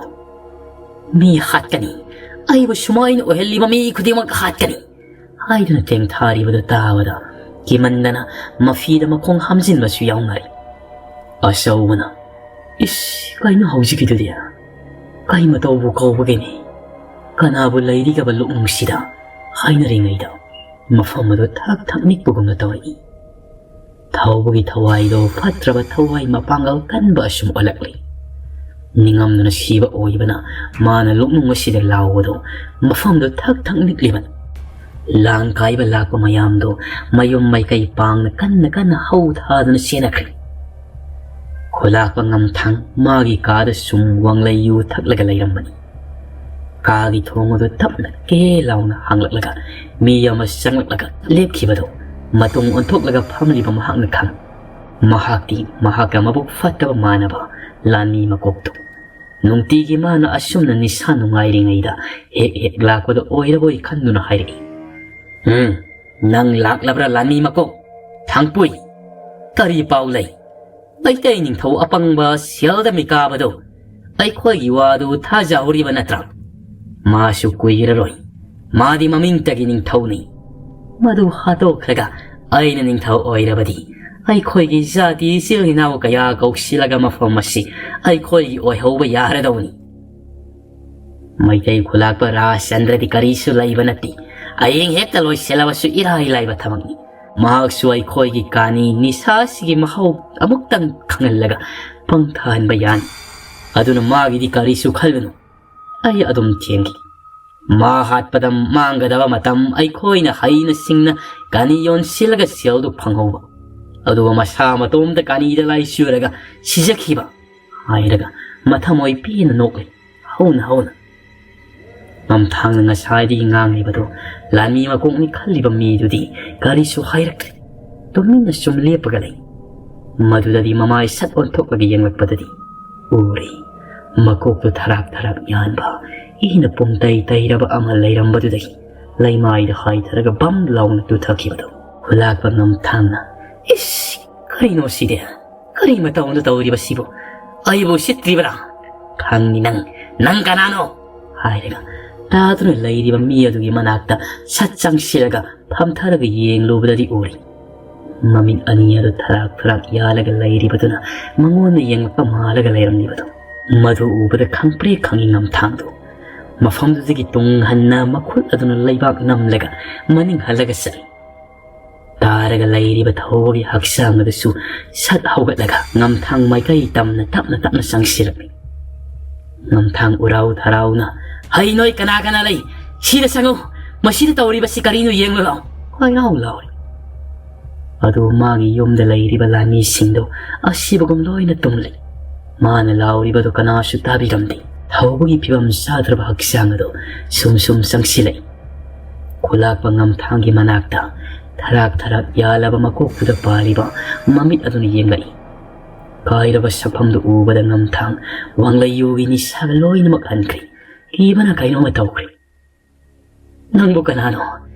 "ꯃꯤ ꯍꯥꯠꯀꯅꯤ, ꯑꯩꯕꯨ ꯁꯨꯃꯥꯏꯅ ꯑꯣꯏꯍꯜꯂꯤꯕ ꯃꯤ ꯈꯨꯗꯤꯡꯃꯛ ꯍꯥꯠꯀꯅꯤ" ꯍꯥꯏꯗꯨꯅ ꯇꯦꯡꯊꯥꯔꯤꯕꯗꯨ ꯇꯥꯕꯗ ꯀꯤꯃꯟꯗꯅ ꯃꯐꯤꯗ ꯃꯈꯣꯡ ꯍꯥꯝꯖꯤꯟꯕꯁꯨ ꯌꯥꯎꯅꯔꯤ꯫ ꯑꯆꯧꯕꯅ, "ꯏꯁ, ꯀꯩꯅꯣ ꯍꯧꯖꯤꯛꯀꯤꯗꯨꯗꯤ? ꯀꯩ ꯃꯇꯧꯕꯨ ꯀꯧꯕꯒꯤꯅꯤ? ꯀꯅꯥꯕꯨ ꯂꯩꯔꯤꯒꯕ ꯂꯣꯛꯅꯨꯡꯁꯤꯗ?" ꯍꯥꯏꯅꯔꯤꯉꯩꯗ ꯃꯐꯝ ꯑꯗꯨ ꯊꯛ ꯊꯛ ꯅꯤꯛꯄꯒꯨꯝꯅ ꯇꯧꯔꯛꯏ꯫ ꯊꯧꯕꯒꯤ ꯊꯋꯥꯏꯗꯣ ꯐꯠꯇ꯭ꯔꯕ ꯊꯋꯥꯏ ꯃꯄꯥꯡꯒꯜ ꯀꯟꯕ ꯑꯁꯨꯝ ꯑꯣꯜꯂꯛꯂꯤ꯫ ꯅꯤꯡꯉꯝꯗꯅ ꯁꯤꯕ ꯑꯣꯏꯕꯅ ꯃꯥꯅ ꯂꯣꯛꯅꯨꯡ ꯑꯁꯤꯗ ꯂꯥꯎꯕꯗꯣ ꯃꯐꯝꯗꯨ ꯊꯛ ꯊꯛ ꯅꯤꯛꯂꯤꯕꯅꯤ꯫ ꯂꯥꯡ ꯀꯥꯏꯕ ꯂꯥꯛꯄ ꯃꯌꯥꯝꯗꯣ ꯃꯌꯨꯝ ꯃꯥꯏꯀꯩ ꯄꯥꯡꯅ ꯀꯟꯅ ꯀꯟꯅ ꯍꯧ ꯊꯥꯗꯨꯅ ꯆꯦꯟꯅꯈ꯭ꯔꯦ꯫ ꯈꯨꯂꯥꯛꯄ ꯉꯝꯊꯥꯡ ꯃꯥꯒꯤ ꯀꯥꯗ ꯁꯨꯝ ꯋꯥꯡꯂꯩ ꯌꯨ ꯊꯛꯂꯒ ꯂꯩꯔꯝꯕꯅꯤ꯫ ꯀꯥꯒꯤ ꯊꯣꯡ ꯑꯗꯨ ꯇꯞꯅ ꯀꯦ ꯂꯥꯎꯅ ꯍꯥꯡꯂꯛꯂꯒ ꯃꯤ ꯑꯃ ꯆꯪꯂꯛꯂꯒ ꯂꯦꯞꯈꯤꯕꯗꯨ ꯃꯇꯨꯡ ꯑꯣꯟꯊꯣꯛꯂꯒ ꯐꯝꯂꯤꯕ ꯃꯍꯥꯛꯅ ꯈꯪꯏ꯫ ꯃꯍꯥꯛꯇꯤ ꯃꯍꯥꯛꯀ ꯃꯕꯨꯛ ꯐꯠꯇꯕ ꯃꯥꯟꯅꯕ ꯂꯥꯟꯃꯤ ꯃꯀꯣꯛꯇꯨ ꯅꯨꯡꯇꯤꯒꯤ ꯃꯥꯅ ꯑꯁꯨꯝꯅ ꯅꯤꯁꯥ ꯅꯨꯡꯉꯥꯏꯔꯤꯉꯩꯗ ꯍꯦꯛ ꯍꯦꯛ ꯂꯥꯛꯄꯗ ꯑꯣꯏꯔꯕꯣꯏ ꯈꯟꯗꯨꯅ ꯍꯥꯏꯔꯛꯏ꯫ "ꯎꯝ, ꯅꯪ ꯂꯥꯛꯂꯕ꯭ꯔꯥ, ꯂꯥꯟꯃꯤ ꯃꯀꯣꯛ? ꯊꯥꯡꯄꯨꯏ, ꯀꯔꯤ ꯄꯥꯎ ꯂꯩ? ꯃꯩꯇꯩ ꯅꯤꯡꯊꯧ ꯑꯄꯪꯕ ꯁꯦꯜꯗ ꯃꯤꯀꯥꯕꯗꯨ ꯑꯩꯈꯣꯏꯒꯤ ꯋꯥꯗꯨ ꯊꯥꯖꯍꯧꯔꯤꯕ ꯅꯠꯇ꯭ꯔꯥ? ꯃꯥꯁꯨ ꯀꯨꯏꯔꯔꯣꯏ꯫ ꯃꯥꯗꯤ ꯃꯃꯤꯡꯇꯒꯤ ꯅꯤꯡꯊꯧꯅꯤ꯫ ꯃꯗꯨ ꯍꯥꯠꯇꯣꯛꯈ꯭ꯔꯒ ꯑꯩꯅ ꯅꯤꯡꯊꯧ ꯑꯣꯏꯔꯕꯗꯤ ꯑꯩꯈꯣꯏꯒꯤ ꯖꯥꯇꯤ ꯏꯆꯤꯜ ꯏꯅꯥꯎ ꯀꯌꯥ ꯀꯧꯁꯤꯜꯂꯒ ꯃꯐꯝ ꯑꯁꯤ ꯑꯩꯈꯣꯏꯒꯤ ꯑꯣꯏꯍꯧꯕ ꯌꯥꯔꯗꯧꯅꯤ꯫ ꯃꯩꯇꯩ ꯈꯨꯂꯥꯛꯄ ꯔꯥꯖꯆꯟꯗ꯭ꯔꯗꯤ ꯀꯔꯤꯁꯨ ꯂꯩꯕ ꯅꯠꯇꯦ꯫ ꯍꯌꯦꯡ ꯍꯦꯛꯇ ꯂꯣꯏꯁꯤꯜꯂꯕꯁꯨ ꯏꯔꯥꯏ ꯂꯥꯏꯕ ꯊꯕꯛꯅꯤ꯫ ꯃꯍꯥꯛꯁꯨ ꯑꯩꯈꯣꯏꯒꯤ ꯀꯥꯅꯤ ꯅꯤꯁꯥꯁꯤꯒꯤ ꯃꯍꯥꯎ ꯑꯃꯨꯛꯇꯪ ꯈꯪꯍꯜꯂꯒ ꯄꯪꯊꯍꯟꯕ ꯌꯥꯅꯤ꯫ ꯑꯗꯨꯅ ꯃꯥꯒꯤꯗꯤ ꯀꯔꯤꯁꯨ ꯈꯜꯂꯨꯅꯨ꯫ ꯑꯩ ꯑꯗꯨꯝ ꯊꯦꯡꯈꯤ꯫ ꯃꯥ ꯍꯥꯠꯄꯗ ꯃꯥꯡꯒꯗꯕ ꯃꯇꯝ ꯑꯩꯈꯣꯏꯅ ꯍꯩꯅ ꯁꯤꯡꯅ ꯀꯥꯅꯤ ꯌꯣꯟꯁꯤꯜꯂꯒ ꯁꯦꯜꯗꯨ ꯐꯪꯍꯧꯕ꯫ ꯑꯗꯨꯒ ꯃꯁꯥ ꯃꯇꯣꯝꯇ ꯀꯥꯅꯤꯗ ꯂꯥꯏ ꯆꯨꯔꯒ ꯁꯤꯖꯈꯤꯕ" ꯍꯥꯏꯔꯒ ꯃꯊꯃꯣꯏ ꯄꯦꯟꯅ ꯅꯣꯛꯂꯤ꯫ ꯍꯧꯅ ꯍꯧꯅ, ꯉꯝꯊꯥꯡꯅ ꯉꯁꯥꯏꯗꯒꯤ ꯉꯥꯡꯂꯤꯕꯗꯨ ꯂꯥꯟꯃꯤ ꯃꯀꯣꯛꯅꯤ ꯈꯜꯂꯤꯕ ꯃꯤꯗꯨꯗꯤ ꯀꯔꯤꯁꯨ ꯍꯥꯏꯔꯛꯇ꯭ꯔꯦ꯫ ꯇꯨꯃꯤꯟꯅ ꯁꯨꯝ ꯂꯦꯞꯄꯒ ꯂꯩ꯫ ꯃꯗꯨꯗꯗꯤ ꯃꯃꯥꯏ ꯁꯠ ꯑꯣꯟꯊꯣꯛꯂꯒ ꯌꯦꯡꯂꯛꯄꯗꯗꯤ ꯎꯔꯦ꯫ ꯃꯀꯣꯛꯇꯨ ꯊꯔꯥꯛ ꯊꯔꯥꯛ ꯌꯥꯟꯕ, ꯏꯅ ꯄꯨꯝꯇꯩ ꯇꯩꯔꯕ ꯑꯃ ꯂꯩꯔꯝꯕꯗꯨꯗꯒꯤ ꯂꯩꯃꯥꯏꯗ ꯍꯥꯏꯊꯔꯒ ꯕꯝ ꯂꯥꯎꯅ ꯇꯨꯊꯈꯤꯕꯗꯨ꯫ ꯈꯨꯂꯥꯛꯄ ꯉꯝꯊꯥꯡꯅ, "ꯏꯁ! ꯀꯔꯤꯅꯣ ꯁꯤꯗꯤ? ꯀꯔꯤ ꯃꯇꯧꯅꯣ ꯇꯧꯔꯤꯕꯁꯤꯕꯨ? ꯑꯩꯕꯨ ꯎꯁꯤꯠꯇ꯭ꯔꯤꯕꯔꯥ? ꯈꯪꯅꯤ ꯅꯪ, ꯅꯪ ꯀꯅꯥꯅꯣ?" ꯍꯥꯏꯔꯒ ꯇꯥꯗꯨꯅ ꯂꯩꯔꯤꯕ ꯃꯤ ꯑꯗꯨꯒꯤ ꯃꯅꯥꯛꯇ ꯁꯠ ꯆꯪꯁꯤꯜꯂꯒ ꯐꯝꯊꯔꯒ ꯌꯦꯡꯂꯨꯕꯗꯗꯤ ꯎꯔꯤ꯫ ꯃꯃꯤꯠ ꯑꯅꯤ ꯑꯗꯨ ꯊꯔꯥꯛ ꯊꯔꯥꯛ ꯌꯥꯜꯂꯒ ꯂꯩꯔꯤꯕꯗꯨꯅ ꯃꯉꯣꯟꯗ ꯌꯦꯡꯂꯛꯄ ꯃꯥꯜꯂꯒ ꯂꯩꯔꯝꯂꯤꯕꯗꯨ꯫ ꯃꯗꯨ ꯎꯕꯗ ꯈꯪꯄ꯭ꯔꯦꯛ ꯈꯪꯉꯤ ꯉꯝꯊꯥꯡꯗꯨ꯫ ꯃꯐꯝꯗꯨꯗꯒꯤ ꯇꯨꯡ ꯍꯟꯅ ꯃꯈꯨꯠ ꯑꯗꯨꯅ ꯂꯩꯕꯥꯛ ꯅꯝꯂꯒ ꯃꯅꯤꯡ ꯍꯜꯂꯒ ꯆꯠꯂꯤ꯫ ꯇꯥꯔꯒ ꯂꯩꯔꯤꯕ ꯊꯧꯕꯒꯤ ꯍꯛꯆꯥꯡ ꯑꯗꯨꯁꯨ ꯁꯠ ꯍꯧꯒꯠꯂꯒ ꯉꯝꯊꯥꯡ ꯃꯥꯏꯀꯩ ꯇꯝꯅ ꯇꯞꯅ ꯇꯞꯅ ꯆꯪꯁꯤꯜꯂꯛꯂꯤ꯫ ꯉꯝꯊꯥꯡ ꯎꯔꯥꯎ ꯊꯔꯥꯎꯅ, "ꯍꯩ ꯅꯣꯏ ꯀꯅꯥ ꯀꯅꯥ ꯂꯩ? ꯁꯤꯗ ꯆꯪꯉꯨ꯫ ꯃꯁꯤꯗ ꯇꯧꯔꯤꯕꯁꯤ ꯀꯔꯤꯅꯣ ꯌꯦꯡꯂꯨ ꯂꯥꯎ!" ꯀꯣꯏꯂꯥꯎ ꯂꯥꯎꯔꯤ꯫ ꯑꯗꯨ ꯃꯥꯒꯤ ꯌꯨꯝꯗ ꯂꯩꯔꯤꯕ ꯂꯥꯟꯃꯤꯁꯤꯡꯗꯣ ꯑꯁꯤꯕꯒꯨꯝ ꯂꯣꯏꯅ ꯇꯨꯝꯂꯤ꯫ ꯃꯥꯅ ꯂꯥꯎꯔꯤꯕꯗꯨ ꯀꯅꯥꯁꯨ ꯇꯥꯕꯤꯔꯝꯗꯦ꯫ ꯊꯧꯕꯒꯤ ꯐꯤꯕꯝ ꯆꯥꯗ꯭ꯔꯕ ꯍꯛꯆꯥꯡ ꯑꯗꯨ ꯁꯨꯝ ꯁꯨꯝ ꯆꯪꯁꯤꯜꯂꯛꯏ꯫ ꯈꯨꯂꯥꯛꯄ ꯉꯝꯊꯥꯡꯒꯤ ꯃꯅꯥꯛꯇ ꯊꯔꯥꯛ ꯊꯔꯥꯛ ꯌꯥꯜꯂꯕ ꯃꯀꯣꯛꯇꯨꯗ ꯄꯥꯜꯂꯤꯕ ꯃꯃꯤꯠ ꯑꯗꯨꯅ ꯌꯦꯡꯂꯛꯏ꯫ ꯀꯥꯏꯔꯕ ꯁꯛꯐꯝꯗꯨ ꯎꯕꯗ ꯉꯝꯊꯥꯡ ꯋꯥꯡꯂꯩꯌꯨꯒꯤ ꯅꯤꯁꯥꯒ ꯂꯣꯏꯅꯃꯛ ꯍꯟꯈ꯭ꯔꯦ꯫ ꯀꯤꯕꯅ ꯀꯩꯅꯣꯝꯃ ꯇꯧꯈ꯭ꯔꯦ꯫ "ꯅꯪꯕꯨ ꯀꯅꯥꯅꯣ?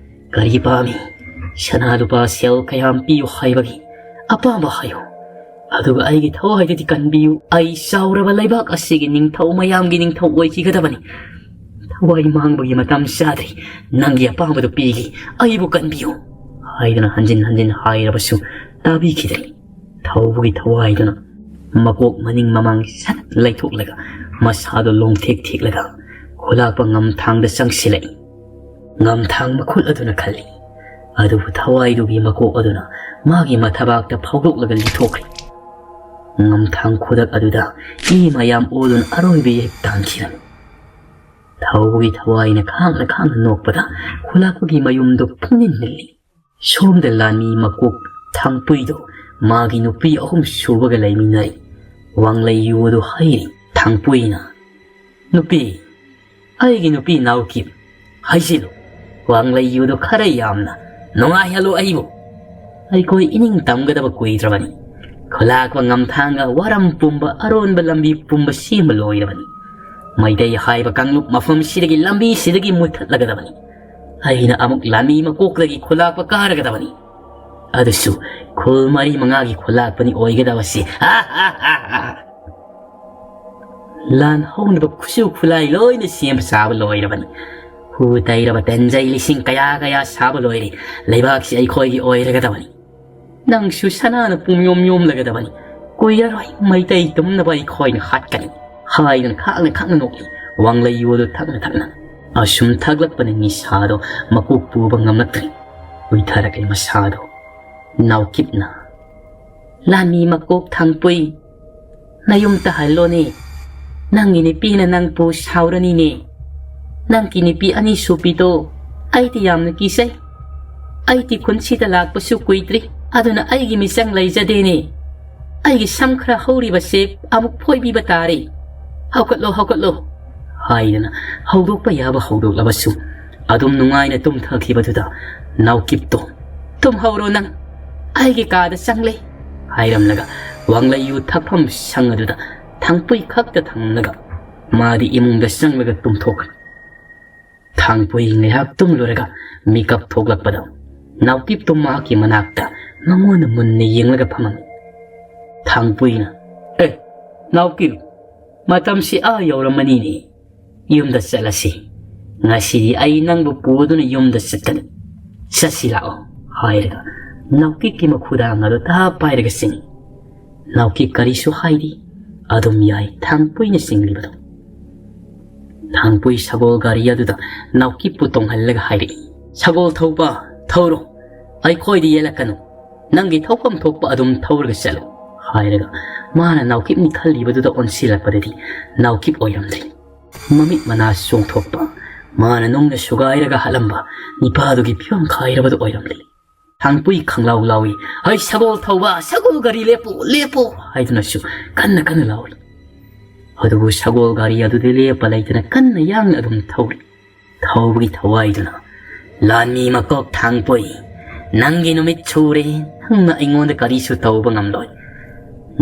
ꯀꯔꯤ ꯄꯥꯝꯃꯤ? ꯁꯅꯥ ꯂꯨꯄꯥ ꯁꯦꯜ ꯀꯌꯥꯝ ꯄꯤꯌꯨ ꯍꯥꯏꯕꯒꯤ ꯑꯄꯥꯝꯕ ꯍꯥꯏꯌꯨ꯫ ꯑꯗꯨꯒ ꯑꯩꯒꯤ ꯊꯋꯥꯏꯗꯨꯗꯤ ꯀꯟꯕꯤꯌꯨ꯫ ꯑꯩ ꯆꯥꯎꯔꯕ ꯂꯩꯕꯥꯛ ꯑꯁꯤꯒꯤ ꯅꯤꯡꯊꯧ ꯃꯌꯥꯝꯒꯤ ꯅꯤꯡꯊꯧ ꯑꯣꯏꯈꯤꯒꯗꯕꯅꯤ꯫ ꯊꯋꯥꯏ ꯃꯥꯡꯕꯒꯤ ꯃꯇꯝ ꯆꯥꯗ꯭ꯔꯤ꯫ ꯅꯪꯒꯤ ꯑꯄꯥꯝꯕꯗꯨ ꯄꯤꯒꯦ꯫ ꯑꯩꯕꯨ ꯀꯟꯕꯤꯌꯨ" ꯍꯥꯏꯗꯨꯅ ꯍꯟꯖꯤꯟ ꯍꯟꯖꯤꯟ ꯍꯥꯏꯔꯕꯁꯨ ꯇꯥꯕꯤꯈꯤꯗ꯭ꯔꯦ꯫ ꯊꯧꯕꯒꯤ ꯊꯋꯥꯏꯗꯨꯅ ꯃꯀꯣꯛ ꯃꯅꯤꯡ ꯃꯃꯥꯡ ꯁꯠ ꯂꯩꯊꯣꯛꯂꯒ ꯃꯁꯥꯗꯨ ꯂꯣꯡꯊꯦꯛ ꯊꯦꯛꯂꯒ ꯈꯨꯂꯥꯛꯄ ꯉꯝꯊꯥꯡꯗ ꯆꯪꯁꯤꯜꯂꯛꯏ꯫ ꯉꯝꯊꯥꯡ ꯃꯈꯨꯠ ꯑꯗꯨꯅ ꯈꯜꯂꯤ, ꯑꯗꯨꯕꯨ ꯊꯋꯥꯏꯗꯨꯒꯤ ꯃꯀꯣꯛ ꯑꯗꯨꯅ ꯃꯥꯒꯤ ꯃꯊꯕꯥꯛꯇ ꯐꯥꯎꯗꯣꯛꯂꯒ ꯂꯤꯊꯣꯛꯈ꯭ꯔꯦ꯫ ꯉꯝꯊꯥꯡ ꯈꯨꯗꯛ ꯑꯗꯨꯗ ꯏ ꯃꯌꯥꯝ ꯑꯣꯗꯨꯅ ꯑꯔꯣꯏꯕ ꯏꯍꯤꯛ ꯇꯥꯟꯈꯤꯔꯝꯃꯤ꯫ ꯊꯧꯕꯒꯤ ꯊꯋꯥꯏꯅ ꯈꯥꯡꯅ ꯈꯥꯡꯅ ꯅꯣꯛꯄꯗ ꯈꯨꯂꯥꯛꯄꯒꯤ ꯃꯌꯨꯝꯗꯨ ꯄꯨꯡꯅꯤꯜ ꯅꯤꯜꯂꯤ꯫ ꯁꯣꯝꯗ ꯂꯥꯟꯃꯤ ꯃꯀꯣꯛ ꯊꯥꯡꯄꯨꯏꯗꯣ ꯃꯥꯒꯤ ꯅꯨꯄꯤ ꯑꯍꯨꯝ ꯁꯨꯕꯒ ꯂꯩꯃꯤꯟꯅꯔꯤ꯫ ꯋꯥꯡꯂꯩ ꯌꯨ ꯑꯗꯨ ꯍꯩꯔꯤ꯫ ꯊꯥꯡꯄꯨꯏꯅ, "ꯅꯨꯄꯤ, ꯑꯩꯒꯤ ꯅꯨꯄꯤ ꯅꯥꯎꯀꯤꯞ, ꯍꯩꯖꯤꯜꯂꯨ, ꯋꯥꯡꯂꯩ ꯌꯨꯗꯨ ꯈꯔ ꯌꯥꯝꯅ ꯅꯨꯡꯉꯥꯏꯍꯜꯂꯨ ꯑꯩꯕꯨ꯫ ꯑꯩꯈꯣꯏ ꯏꯅꯤꯡ ꯇꯝꯒꯗꯕ ꯀꯨꯏꯗ꯭ꯔꯕꯅꯤ꯫ ꯈꯨꯂꯥꯛꯄ ꯉꯝꯊꯥꯡꯒ ꯋꯥꯔꯝ ꯄꯨꯝꯕ ꯑꯔꯣꯟꯕ ꯂꯝꯕꯤ ꯄꯨꯝꯕ ꯁꯦꯝꯕ ꯂꯣꯏꯔꯕꯅꯤ꯫ ꯃꯩꯇꯩ ꯍꯥꯏꯕ ꯀꯥꯡꯂꯨꯞ ꯃꯐꯝꯁꯤꯗꯒꯤ ꯂꯝꯕꯤꯁꯤꯗꯒꯤ ꯃꯨꯠꯊꯠꯂꯒꯗꯕꯅꯤ꯫ ꯑꯩꯅ ꯑꯃꯨꯛ ꯂꯥꯟꯃꯤ ꯃꯀꯣꯛꯇꯒꯤ ꯈꯨꯂꯥꯛꯄ ꯀꯥꯔꯒꯗꯕꯅꯤ꯫ ꯑꯗꯨꯁꯨ ꯈꯨꯜ ꯃꯔꯤ ꯃꯉꯥꯒꯤ ꯈꯨꯂꯥꯛꯄꯅꯤ ꯑꯣꯏꯒꯗꯕꯁꯤ꯫ ꯂꯥꯟ ꯍꯧꯅꯕ ꯈꯨꯠꯁꯨ ꯈꯨꯠꯂꯥꯏ ꯂꯣꯏꯅ ꯁꯦꯝ ꯁꯥꯕ ꯂꯣꯏꯔꯕꯅꯤ꯫ ꯍꯨ ꯇꯩꯔꯕ ꯇꯦꯟꯖꯩ ꯂꯤꯁꯤꯡ ꯀꯌꯥ ꯀꯌꯥ ꯁꯥꯕ ꯂꯣꯏꯔꯦ꯫ ꯂꯩꯕꯥꯛꯁꯤ ꯑꯩꯈꯣꯏꯒꯤ ꯑꯣꯏꯔꯒꯗꯕꯅꯤ꯫ ꯅꯪꯁꯨ ꯁꯅꯥꯅ ꯄꯨꯝꯌꯣꯝ ꯌꯣꯝꯂꯒꯗꯕꯅꯤ꯫ ꯀꯨꯏꯔꯔꯣꯏ ꯃꯩꯇꯩ ꯇꯨꯝꯅꯕ ꯑꯩꯈꯣꯏꯅ ꯍꯥꯠꯀꯅꯤ꯫ ꯍꯥꯏꯗꯨꯅ ꯈꯥꯛꯅ ꯈꯥꯛꯅ ꯅꯣꯛꯂꯤ꯫ ꯋꯥꯡꯂꯩ ꯌꯨ ꯑꯗꯨ ꯊꯛꯅ ꯊꯛꯅ꯫ ꯑꯁꯨꯝ ꯊꯛꯂꯛꯄꯅ ꯅꯤꯁꯥꯗꯣ ꯃꯀꯣꯛ ꯄꯨꯕ ꯉꯝꯂꯛꯇ꯭ꯔꯦ꯫ ꯎꯏꯊꯔꯛꯂꯦ ꯃꯁꯥꯗꯣ꯫ ꯅꯥꯎꯀꯤꯞꯅ, "ꯂꯥꯟꯃꯤ ꯃꯀꯣꯛ ꯊꯥꯡꯄꯨꯏ, ꯅꯌꯨꯝ ꯇꯍꯜꯂꯣꯅꯦ꯫ ꯅꯪꯒꯤ ꯅꯨꯄꯤꯅ ꯅꯪꯕꯨ ꯁꯥꯎꯔꯅꯤꯅꯦ꯫ ꯅꯪꯒꯤ ꯅꯨꯄꯤ ꯑꯅꯤꯁꯨꯕꯤꯗꯣ ꯑꯩꯗꯤ ꯌꯥꯝꯅ ꯀꯤꯖꯩ꯫ ꯑꯩꯗꯤ ꯈꯨꯟꯁꯤꯗ ꯂꯥꯛꯄꯁꯨ ꯀꯨꯏꯗ꯭ꯔꯤ, ꯑꯗꯨꯅ ꯑꯩꯒꯤ ꯃꯤꯆꯪ ꯂꯩꯖꯗꯦꯅꯦ꯫ ꯑꯩꯒꯤ ꯁꯝ ꯈꯔ ꯍꯧꯔꯤꯕꯁꯦ ꯑꯃꯨꯛ ꯐꯣꯏꯕꯤꯕ ꯇꯥꯔꯦ꯫ ꯍꯧꯒꯠꯂꯣ, ꯍꯧꯒꯠꯂꯣ," ꯍꯥꯏꯗꯅ ꯍꯧꯗꯣꯛꯄ ꯌꯥꯕ ꯍꯧꯗꯣꯛꯂꯕꯁꯨ ꯑꯗꯨꯝ ꯅꯨꯡꯉꯥꯏꯅ ꯇꯨꯝꯊꯈꯤꯕꯗꯨꯗ ꯅꯥꯎꯀꯤꯞꯇꯣ, "ꯇꯨꯝꯍꯧꯔꯣ ꯅꯪ, ꯑꯩꯒꯤ ꯀꯥꯗ ꯆꯪꯂꯦ," ꯍꯥꯏꯔꯝꯂꯒ ꯋꯥꯡꯂꯩ ꯌꯨ ꯊꯛꯐꯝ ꯁꯪ ꯑꯗꯨꯗ ꯊꯥꯡꯄꯨꯏ ꯈꯛꯇ ꯊꯝꯂꯒ ꯃꯥꯗꯤ ꯏꯃꯨꯡꯗ ꯆꯪꯂꯒ ꯇꯨꯝꯊꯣꯛꯈ꯭ꯔꯦ꯫ ꯊꯥꯡꯄꯨꯏ ꯉꯥꯏꯍꯥꯛ ꯇꯨꯝꯂꯨꯔꯒ ꯃꯤꯀꯞ ꯊꯣꯛꯂꯛꯄꯗ ꯅꯥꯎꯀꯤꯞꯇꯣ ꯃꯍꯥꯛꯀꯤ ꯃꯅꯥꯛꯇ ꯃꯉꯣꯟꯗ ꯃꯨꯟꯅ ꯌꯦꯡꯂꯒ ꯐꯝꯃꯝꯃꯤ꯫ ꯊꯥꯡꯄꯨꯏꯅ, "ꯑꯦ, ꯅꯥꯎꯀꯤꯞ, ꯃꯇꯝꯁꯤ ꯑꯥ ꯌꯧꯔꯝꯃꯅꯤꯅꯦ꯫ ꯌꯨꯝꯗ ꯆꯠꯂꯁꯤ꯫ ꯉꯁꯤꯗꯤ ꯑꯩ ꯅꯪꯕꯨ ꯄꯨꯗꯨꯅ ꯌꯨꯝꯗ ꯆꯠꯀꯅꯤ꯫ ꯆꯠꯁꯤ ꯂꯥꯛꯑꯣ," ꯍꯥꯏꯔꯒ ꯅꯥꯎꯀꯤꯞꯀꯤ ꯃꯈꯨꯗꯥꯡ ꯑꯗꯨ ꯇꯥ ꯄꯥꯏꯔꯒ ꯆꯤꯡꯏ꯫ ꯅꯥꯎꯀꯤꯞ ꯀꯔꯤꯁꯨ ꯍꯥꯏꯗꯦ꯫ ꯑꯗꯨꯝ ꯌꯥꯏ ꯊꯥꯡꯄꯨꯏꯅ ꯆꯤꯡꯂꯤꯕꯗꯣ꯫ ꯊꯥꯡꯄꯨꯏ ꯁꯒꯣꯜ ꯒꯥꯔꯤ ꯑꯗꯨꯗ ꯅꯥꯎꯀꯤꯞꯄꯨ ꯇꯣꯡꯍꯜꯂꯒ ꯍꯥꯏꯔꯛꯏ, "ꯁꯒꯣꯜ ꯊꯧꯕ, ꯊꯧꯔꯣ, ꯑꯩꯈꯣꯏꯗ ꯌꯦꯜꯂꯛꯀꯅꯨ꯫ ꯅꯪꯒꯤ ꯊꯧꯐꯝ ꯊꯣꯛꯄ ꯑꯗꯨꯝ ꯊꯧꯔꯒ ꯆꯠꯂꯨ," ꯍꯥꯏꯔꯒ ꯃꯥꯅ ꯅꯥꯎꯀꯤꯞꯅꯤ ꯈꯜꯂꯤꯕꯗꯨꯗ ꯑꯣꯟꯁꯤꯜꯂꯛꯄꯗꯗꯤ ꯅꯥꯎꯀꯤꯞ ꯑꯣꯏꯔꯝꯗ꯭ꯔꯦ꯫ ꯃꯃꯤꯠ ꯃꯅꯥ ꯆꯣꯡꯊꯣꯛꯄ, ꯃꯥꯅ ꯅꯨꯡꯅ ꯁꯨꯒꯥꯏꯔꯒ ꯍꯥꯠꯂꯝꯕ ꯅꯤꯄꯥꯗꯨꯒꯤ ꯐꯤꯕꯝ ꯈꯥꯏꯔꯕꯗꯨ ꯑꯣꯏꯔꯝꯂꯦ꯫ ꯊꯥꯡꯄꯨꯏ ꯈꯪꯂꯥꯎ ꯂꯥꯎꯏ, "ꯍꯩ ꯁꯒꯣꯜ ꯊꯧꯕ, ꯁꯒꯣꯜ ꯒꯥꯔꯤ ꯂꯦꯞꯄꯨ, ꯂꯦꯞꯄꯨ!" ꯍꯥꯏꯗꯨꯅꯁꯨ ꯀꯟꯅ ꯀꯟꯅ ꯂꯥꯎꯏ꯫ ꯑꯗꯨꯕꯨ ꯁꯒꯣꯜ ꯒꯥꯔꯤ ꯑꯗꯨꯗꯤ ꯂꯦꯞꯄ ꯂꯩꯇꯅ ꯀꯟꯅ ꯌꯥꯡꯅ ꯑꯗꯨꯝ ꯊꯧꯔꯤ꯫ ꯊꯧꯕꯒꯤ ꯊꯋꯥꯏꯗꯨꯅ, "ꯂꯥꯟꯃꯤ ꯃꯀꯣꯛ ꯊꯥꯡꯄꯣꯏ, ꯅꯪꯒꯤ ꯅꯨꯃꯤꯠ ꯁꯨꯔꯦ꯫ ꯅꯪꯅ ꯑꯩꯉꯣꯟꯗ ꯀꯔꯤꯁꯨ ꯇꯧꯕ ꯉꯝꯂꯣꯏ꯫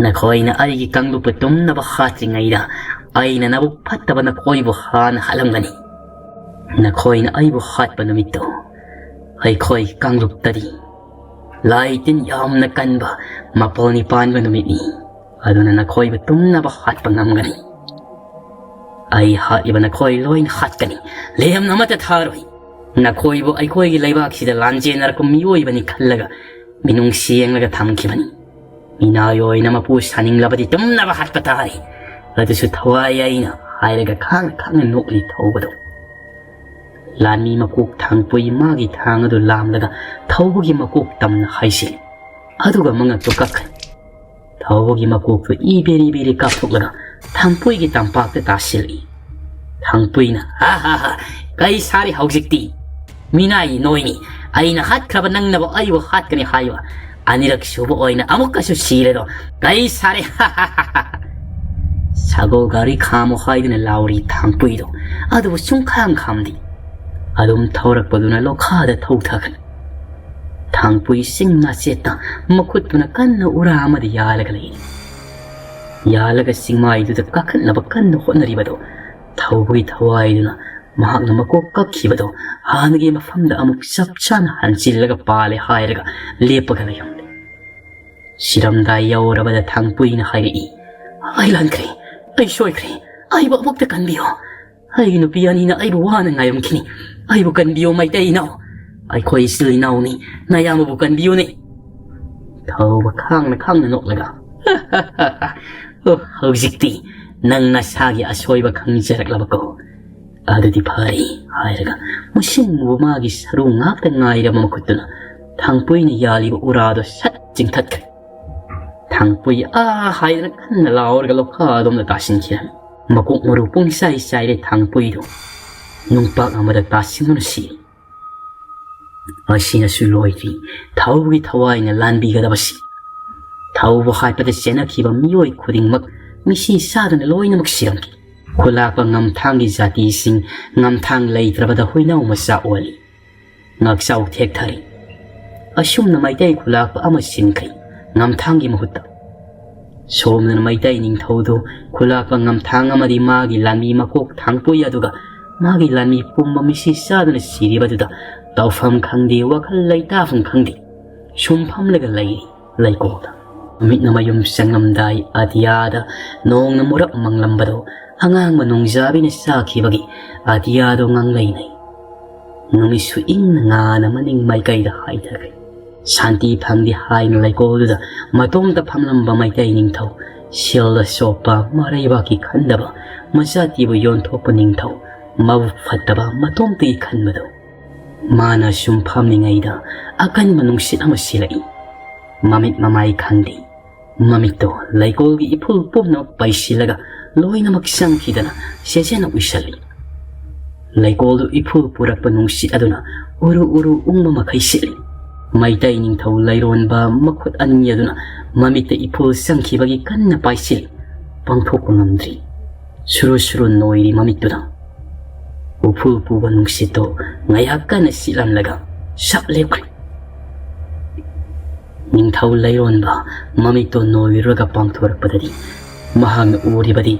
ꯅꯈꯣꯏꯅ ꯑꯩꯒꯤ ꯀꯥꯡꯂꯨꯞꯄꯨ ꯇꯨꯝꯅꯕ ꯍꯥꯠꯇ꯭ꯔꯤꯉꯩꯗ ꯑꯩꯅ ꯅꯕꯨꯛ ꯐꯠꯇꯕ ꯅꯈꯣꯏꯕꯨ ꯍꯥꯟꯅ ꯍꯥꯠꯂꯝꯒꯅꯤ꯫ ꯅꯈꯣꯏꯅ ꯑꯩꯕꯨ ꯍꯥꯠꯄ ꯅꯨꯃꯤꯠꯇꯣ ꯑꯩꯈꯣꯏ ꯀꯥꯡꯂꯨꯞꯇꯗꯤ ꯂꯥꯏ ꯇꯤꯟ ꯌꯥꯝꯅ ꯀꯟꯕ ꯃꯄꯣꯜ ꯅꯤꯄꯥꯟꯕ ꯅꯨꯃꯤꯠꯅꯤ꯫ ꯑꯗꯨꯅ ꯅꯈꯣꯏꯕꯨ ꯇꯨꯝꯅꯕ ꯍꯥꯠꯄ ꯉꯝꯒꯅꯤ꯫ ꯑꯩ ꯍꯥꯠꯂꯤꯕ ꯅꯈꯣꯏ ꯂꯣꯏꯅ ꯍꯥꯠꯀꯅꯤ꯫ ꯂꯦꯝꯅ ꯑꯃꯠꯇ ꯊꯥꯔꯣꯏ꯫ ꯅꯈꯣꯏꯕꯨ ꯑꯩꯈꯣꯏꯒꯤ ꯂꯩꯕꯥꯛꯁꯤꯗ ꯂꯥꯟꯖꯦꯟꯅꯔꯛꯄ ꯃꯤꯑꯣꯏꯕꯅꯤ ꯈꯜꯂꯒ, ꯃꯤꯅꯨꯡꯁꯤ ꯌꯦꯡꯂꯒ ꯊꯝꯈꯤꯕꯅꯤ꯫ ꯃꯤꯅꯥꯏ ꯑꯣꯏꯅ ꯃꯄꯨ ꯁꯥꯅꯤꯡꯂꯕꯗꯤ ꯇꯨꯝꯅꯕ ꯍꯥꯠꯄ ꯇꯥꯔꯦ꯫ ꯑꯗꯨꯁꯨ ꯊꯋꯥꯏ ꯑꯩꯅ," ꯍꯥꯏꯔꯒ ꯈꯥꯡꯅ ꯈꯥꯡꯅ ꯅꯣꯛꯂꯤ ꯊꯧꯕꯗꯣ꯫ ꯂꯥꯟꯃꯤ ꯃꯀꯣꯛ ꯊꯥꯡꯄꯣꯏ ꯃꯥꯒꯤ ꯊꯥꯡ ꯑꯗꯨ ꯂꯥꯝꯂꯒ ꯊꯧꯕꯒꯤ ꯃꯀꯣꯛ ꯇꯝꯅ ꯍꯥꯏꯁꯤꯜꯂꯤ꯫ ꯑꯗꯨꯒ ꯃꯉꯛꯇꯨ ꯀꯛꯈ꯭ꯔꯦ꯫ ꯊꯧꯕꯒꯤ ꯃꯀꯣꯛꯇꯨ ꯏ ꯕꯦꯔꯤ ꯕꯦꯔꯤ ꯀꯥꯞꯊꯣꯛꯂꯒ ꯊꯥꯡꯄꯣꯏꯒꯤ ꯇꯝꯄꯥꯛꯇ ꯇꯥꯁꯤꯜꯂꯛꯏ꯫ ꯊꯥꯡꯄꯣꯏꯅ, "ꯍꯥ ꯍꯥ ꯍꯥ, ꯀꯩ ꯁꯥꯔꯤ ꯍꯧꯖꯤꯛꯇꯤ? ꯃꯤꯅꯥꯏ ꯅꯣꯏꯅꯤ꯫ ꯑꯩꯅ ꯍꯥꯠꯈ꯭ꯔꯕ ꯅꯪꯅꯕꯨ ꯑꯩꯕꯨ ꯍꯥꯠꯀꯅꯤ ꯍꯥꯏꯕ? ꯑꯅꯤꯔꯛ ꯁꯨꯕ ꯑꯣꯏꯅ ꯑꯃꯨꯛꯀꯁꯨ ꯁꯤꯔꯦꯗꯣ꯫ ꯀꯩ ꯁꯥꯔꯤ? ꯍꯥ ꯍꯥ ꯍꯥ ꯍꯥ!" ꯁꯒꯣꯜ ꯒꯥꯔꯤ ꯈꯥꯝꯃꯨ ꯍꯥꯏꯗꯨꯅ ꯂꯥꯎꯔꯤ ꯊꯥꯡꯄꯣꯏꯗꯣ꯫ ꯑꯗꯨꯕꯨ ꯁꯨꯡꯈꯥꯝ ꯈꯥꯝꯗꯦ꯫ ꯑꯗꯨꯝ ꯊꯧꯔꯛꯄꯗꯨꯅ ꯂꯣꯈꯥꯗ ꯊꯧꯊꯈ꯭ꯔꯦ꯫ ꯊꯥꯡꯄꯨꯏ ꯆꯤꯡ ꯃꯆꯦꯠꯇ ꯃꯈꯨꯠꯇꯨꯅ ꯀꯟꯅ ꯎꯔꯥ ꯑꯃꯗ ꯌꯥꯜꯂꯒ ꯂꯩꯔꯤ꯫ ꯌꯥꯜꯂꯒ ꯆꯤꯡꯃꯥꯏꯗꯨꯗ ꯀꯥꯈꯠꯅꯕ ꯀꯟꯅ ꯍꯣꯠꯅꯔꯤꯕꯗꯨ ꯊꯧꯕꯒꯤ ꯊꯋꯥꯏꯗꯨꯅ ꯃꯍꯥꯛꯅ ꯃꯀꯣꯛ ꯀꯛꯈꯤꯕꯗꯨ ꯍꯥꯟꯅꯒꯤ ꯃꯐꯝꯗ ꯑꯃꯨꯛ ꯆꯞ ꯆꯥꯅ ꯍꯟꯖꯤꯜꯂꯒ ꯄꯥꯜꯂꯦ ꯍꯥꯏꯔꯒ ꯂꯦꯞꯄꯒ ꯂꯩꯔꯝꯂꯦ꯫ ꯁꯤꯔꯝꯗꯥꯏ ꯌꯧꯔꯕꯗ ꯊꯥꯡꯄꯨꯏꯅ ꯍꯥꯏꯔꯛꯏ, "ꯑꯩ ꯂꯥꯟꯈ꯭ꯔꯦ, ꯑꯩ ꯁꯣꯏꯈ꯭ꯔꯦ, ꯑꯩꯕꯨ ꯑꯃꯨꯛꯇ ꯀꯟꯕꯤꯌꯨ꯫ ꯑꯩꯒꯤ ꯅꯨꯄꯤ ꯑꯅꯤꯅ ꯑꯩꯕꯨ ꯋꯥꯅ ꯉꯥꯏꯔꯝꯈꯤꯅꯤ꯫ ꯑꯩꯕꯨ ꯀꯟꯕꯤꯌꯨ ꯃꯩꯇꯩ ꯏꯅꯥꯎ꯫ ꯑꯩꯈꯣꯏ ꯏꯆꯤꯜ ꯏꯅꯥꯎꯅꯤ, ꯅꯌꯥꯝꯕꯕꯨ ꯀꯟꯕꯤꯌꯨꯅꯦ꯫" ꯊꯧꯕ ꯈꯥꯡꯅ ꯈꯥꯡꯅ ꯅꯣꯛꯂꯒ, "ꯑꯣ, ꯍꯧꯖꯤꯛꯇꯤ ꯅꯪ ꯅꯁꯥꯒꯤ ꯑꯁꯣꯏꯕ ꯈꯪꯖꯔꯛꯂꯕꯀꯣ? ꯑꯗꯨꯗꯤ ꯐꯔꯦ," ꯍꯥꯏꯔꯒ ꯃꯁꯤꯡꯕꯨ ꯃꯥꯒꯤ ꯁꯔꯨ ꯉꯥꯛꯇ ꯉꯥꯏꯔꯕ ꯃꯈꯨꯠꯇꯨꯅ ꯊꯥꯡꯄꯨꯏꯅ ꯌꯥꯜꯂꯤꯕ ꯎꯔꯥꯗꯣ ꯁꯠ ꯆꯤꯡꯊꯠꯈ꯭ꯔꯦ꯫ ꯊꯥꯡꯄꯨꯏ "ꯑꯥ" ꯍꯥꯏꯗꯅ ꯀꯟꯅ ꯂꯥꯎꯔꯒ ꯂꯣꯈꯥ ꯑꯗꯣꯝꯗ ꯇꯥꯁꯤꯟꯈꯤꯔꯝꯃꯤ꯫ ꯃꯀꯣꯛ ꯃꯔꯨ ꯄꯨꯡꯆꯥꯏ ꯆꯥꯏꯔꯦ ꯊꯥꯡꯄꯨꯏꯗꯣ꯫ ꯅꯨꯡꯄꯥꯛ ꯑꯃꯗ ꯇꯥꯁꯤꯟꯗꯨꯅ ꯁꯤꯔꯦ꯫ ꯑꯁꯤꯅꯁꯨ ꯂꯣꯏꯗ꯭ꯔꯤ ꯊꯧꯕꯒꯤ ꯊꯋꯥꯏꯅ ꯂꯥꯟꯕꯤꯒꯗꯕꯁꯤ꯫ ꯊꯧꯕ ꯍꯥꯠꯄꯗ ꯆꯦꯟꯅꯈꯤꯕ ꯃꯤꯑꯣꯏ ꯈꯨꯗꯤꯡꯃꯛ ꯃꯤꯁꯤ ꯆꯥꯗꯨꯅ ꯂꯣꯏꯅꯃꯛ ꯁꯤꯔꯝꯈꯤ꯫ ꯈꯨꯂꯥꯛꯄ ꯉꯝꯊꯥꯡꯒꯤ ꯖꯥꯇꯤꯁꯤꯡ ꯉꯝꯊꯥꯡ ꯂꯩꯇ꯭ꯔꯕꯗ ꯍꯨꯏꯅꯥꯎ ꯃꯆꯥ ꯑꯣꯜꯂꯤ꯫ ꯉꯥꯛꯆꯥꯎ ꯊꯦꯛꯊꯔꯤ꯫ ꯑꯁꯨꯝꯅ ꯃꯩꯇꯩ ꯈꯨꯂꯥꯛꯄ ꯑꯃ ꯁꯤꯟꯈ꯭ꯔꯤ ꯉꯝꯊꯥꯡꯒꯤ ꯃꯍꯨꯠꯇ꯫ ꯁꯣꯝꯗꯅ ꯃꯩꯇꯩ ꯅꯤꯡꯊꯧꯗꯨ ꯈꯨꯂꯥꯛꯄ ꯉꯝꯊꯥꯡ ꯑꯃꯗꯤ ꯃꯥꯒꯤ ꯂꯥꯟꯃꯤ ꯃꯀꯣꯛ ꯊꯥꯡꯄꯣꯏ ꯑꯗꯨꯒ ꯃꯥꯒꯤ ꯂꯥꯟꯃꯤ ꯄꯨꯝꯕ ꯃꯤꯁꯤ ꯆꯥꯗꯨꯅ ꯁꯤꯔꯤꯕꯗꯨꯗ ꯇꯧꯐꯝ ꯈꯪꯗꯦ, ꯋꯥꯈꯜ ꯂꯩꯇꯥꯐꯝ ꯈꯪꯗꯦ꯫ ꯁꯨꯝ ꯐꯝꯂꯒ ꯂꯩꯔꯤ ꯂꯩꯀꯣꯜꯗ꯫ ꯃꯃꯤꯠꯅ ꯃꯌꯨꯝ ꯆꯪꯂꯝꯗꯥꯏ ꯑꯇꯤꯌꯥꯗ ꯅꯣꯡꯅ ꯃꯨꯔꯞ ꯃꯪꯂꯝꯕꯗꯣ ꯑꯉꯥꯡꯕ ꯅꯣꯡꯖꯥꯕꯤꯅ ꯆꯥꯈꯤꯕꯒꯤ ꯑꯇꯤꯌꯥꯗꯣ ꯉꯥꯡꯂꯩꯅꯩ꯫ ꯅꯨꯃꯤꯠꯁꯨ ꯏꯪꯅ ꯉꯥꯅ ꯃꯅꯤꯡ ꯃꯥꯏꯀꯩꯗ ꯍꯥꯏꯊꯈ꯭ꯔꯦ꯫ ꯁꯥꯟꯇꯤ ꯐꯪꯗꯦ ꯍꯥꯏꯅ ꯂꯩꯀꯣꯜꯗꯨꯗ ꯃꯇꯣꯝꯇ ꯐꯝꯂꯝꯕ ꯃꯩꯇꯩ ꯅꯤꯡꯊꯧ, ꯁꯦꯜꯗ ꯆꯣꯞꯄ, ꯃꯔꯩꯕꯥꯛꯀꯤ ꯈꯟꯗꯕ, ꯃꯆꯥꯇꯤꯕꯨ ꯌꯣꯟꯊꯣꯛꯄ ꯅꯤꯡꯊꯧ, ꯃꯕꯨꯛ ꯐꯠꯇꯕ ꯃꯇꯣꯝꯇꯒꯤ ꯈꯟꯕꯗꯣ꯫ ꯃꯥꯅ ꯁꯨꯝ ꯐꯝꯂꯤꯉꯩꯗ ꯑꯀꯟꯕ ꯅꯨꯡꯁꯤꯠ ꯑꯃ ꯁꯤꯜꯂꯛꯏ꯫ ꯃꯃꯤꯠ ꯃꯃꯥꯏ ꯈꯪꯗꯦ꯫ ꯃꯃꯤꯠꯇꯣ ꯂꯩꯀꯣꯜꯒꯤ ꯏꯐꯨꯜ ꯄꯨꯝꯅꯃꯛ ꯄꯩꯁꯤꯜꯂꯒ ꯂꯣꯏꯅꯃꯛ ꯆꯪꯈꯤꯗꯅ ꯁꯦꯖꯦꯅ ꯎꯏꯁꯜꯂꯤ꯫ ꯂꯩꯀꯣꯜꯗꯨ ꯏꯐꯨꯜ ꯄꯨꯔꯛꯄ ꯅꯨꯡꯁꯤꯠ ꯑꯗꯨꯅ ꯎꯔꯨ ꯎꯔꯨ ꯎꯪꯕ ꯃꯈꯩ ꯁꯤꯠꯂꯤ꯫ ꯃꯩꯇꯩ ꯅꯤꯡꯊꯧ ꯂꯩꯔꯣꯟꯕ ꯃꯈꯨꯠ ꯑꯅꯤ ꯑꯗꯨꯅ ꯃꯃꯤꯠꯇ ꯏꯐꯨꯜ ꯆꯪꯈꯤꯕꯒꯤ ꯀꯟꯅ ꯄꯥꯏꯁꯤꯜꯂꯤ꯫ ꯄꯥꯡꯊꯣꯛꯄ ꯉꯝꯗ꯭ꯔꯤ꯫ ꯁꯨꯔꯨ ꯁꯨꯔꯨ ꯅꯣꯏꯔꯤ ꯃꯃꯤꯠꯇꯨꯗ꯫ ꯎꯐꯨꯜ ꯄꯨꯕ ꯅꯨꯡꯁꯤꯠꯇꯣ ꯉꯥꯏꯍꯥꯛ ꯀꯟꯅ ꯁꯤꯠꯂꯝꯂꯒ ꯁꯞ ꯂꯦꯞꯈ꯭ꯔꯦ꯫ ꯅꯤꯡꯊꯧ ꯂꯩꯔꯣꯟꯕ ꯃꯃꯤꯠꯇꯣ ꯅꯣꯏꯔꯒ ꯄꯥꯡꯊꯣꯔꯛꯄꯗꯗꯤ ꯃꯍꯥꯛꯅ ꯎꯔꯤꯕꯗꯤ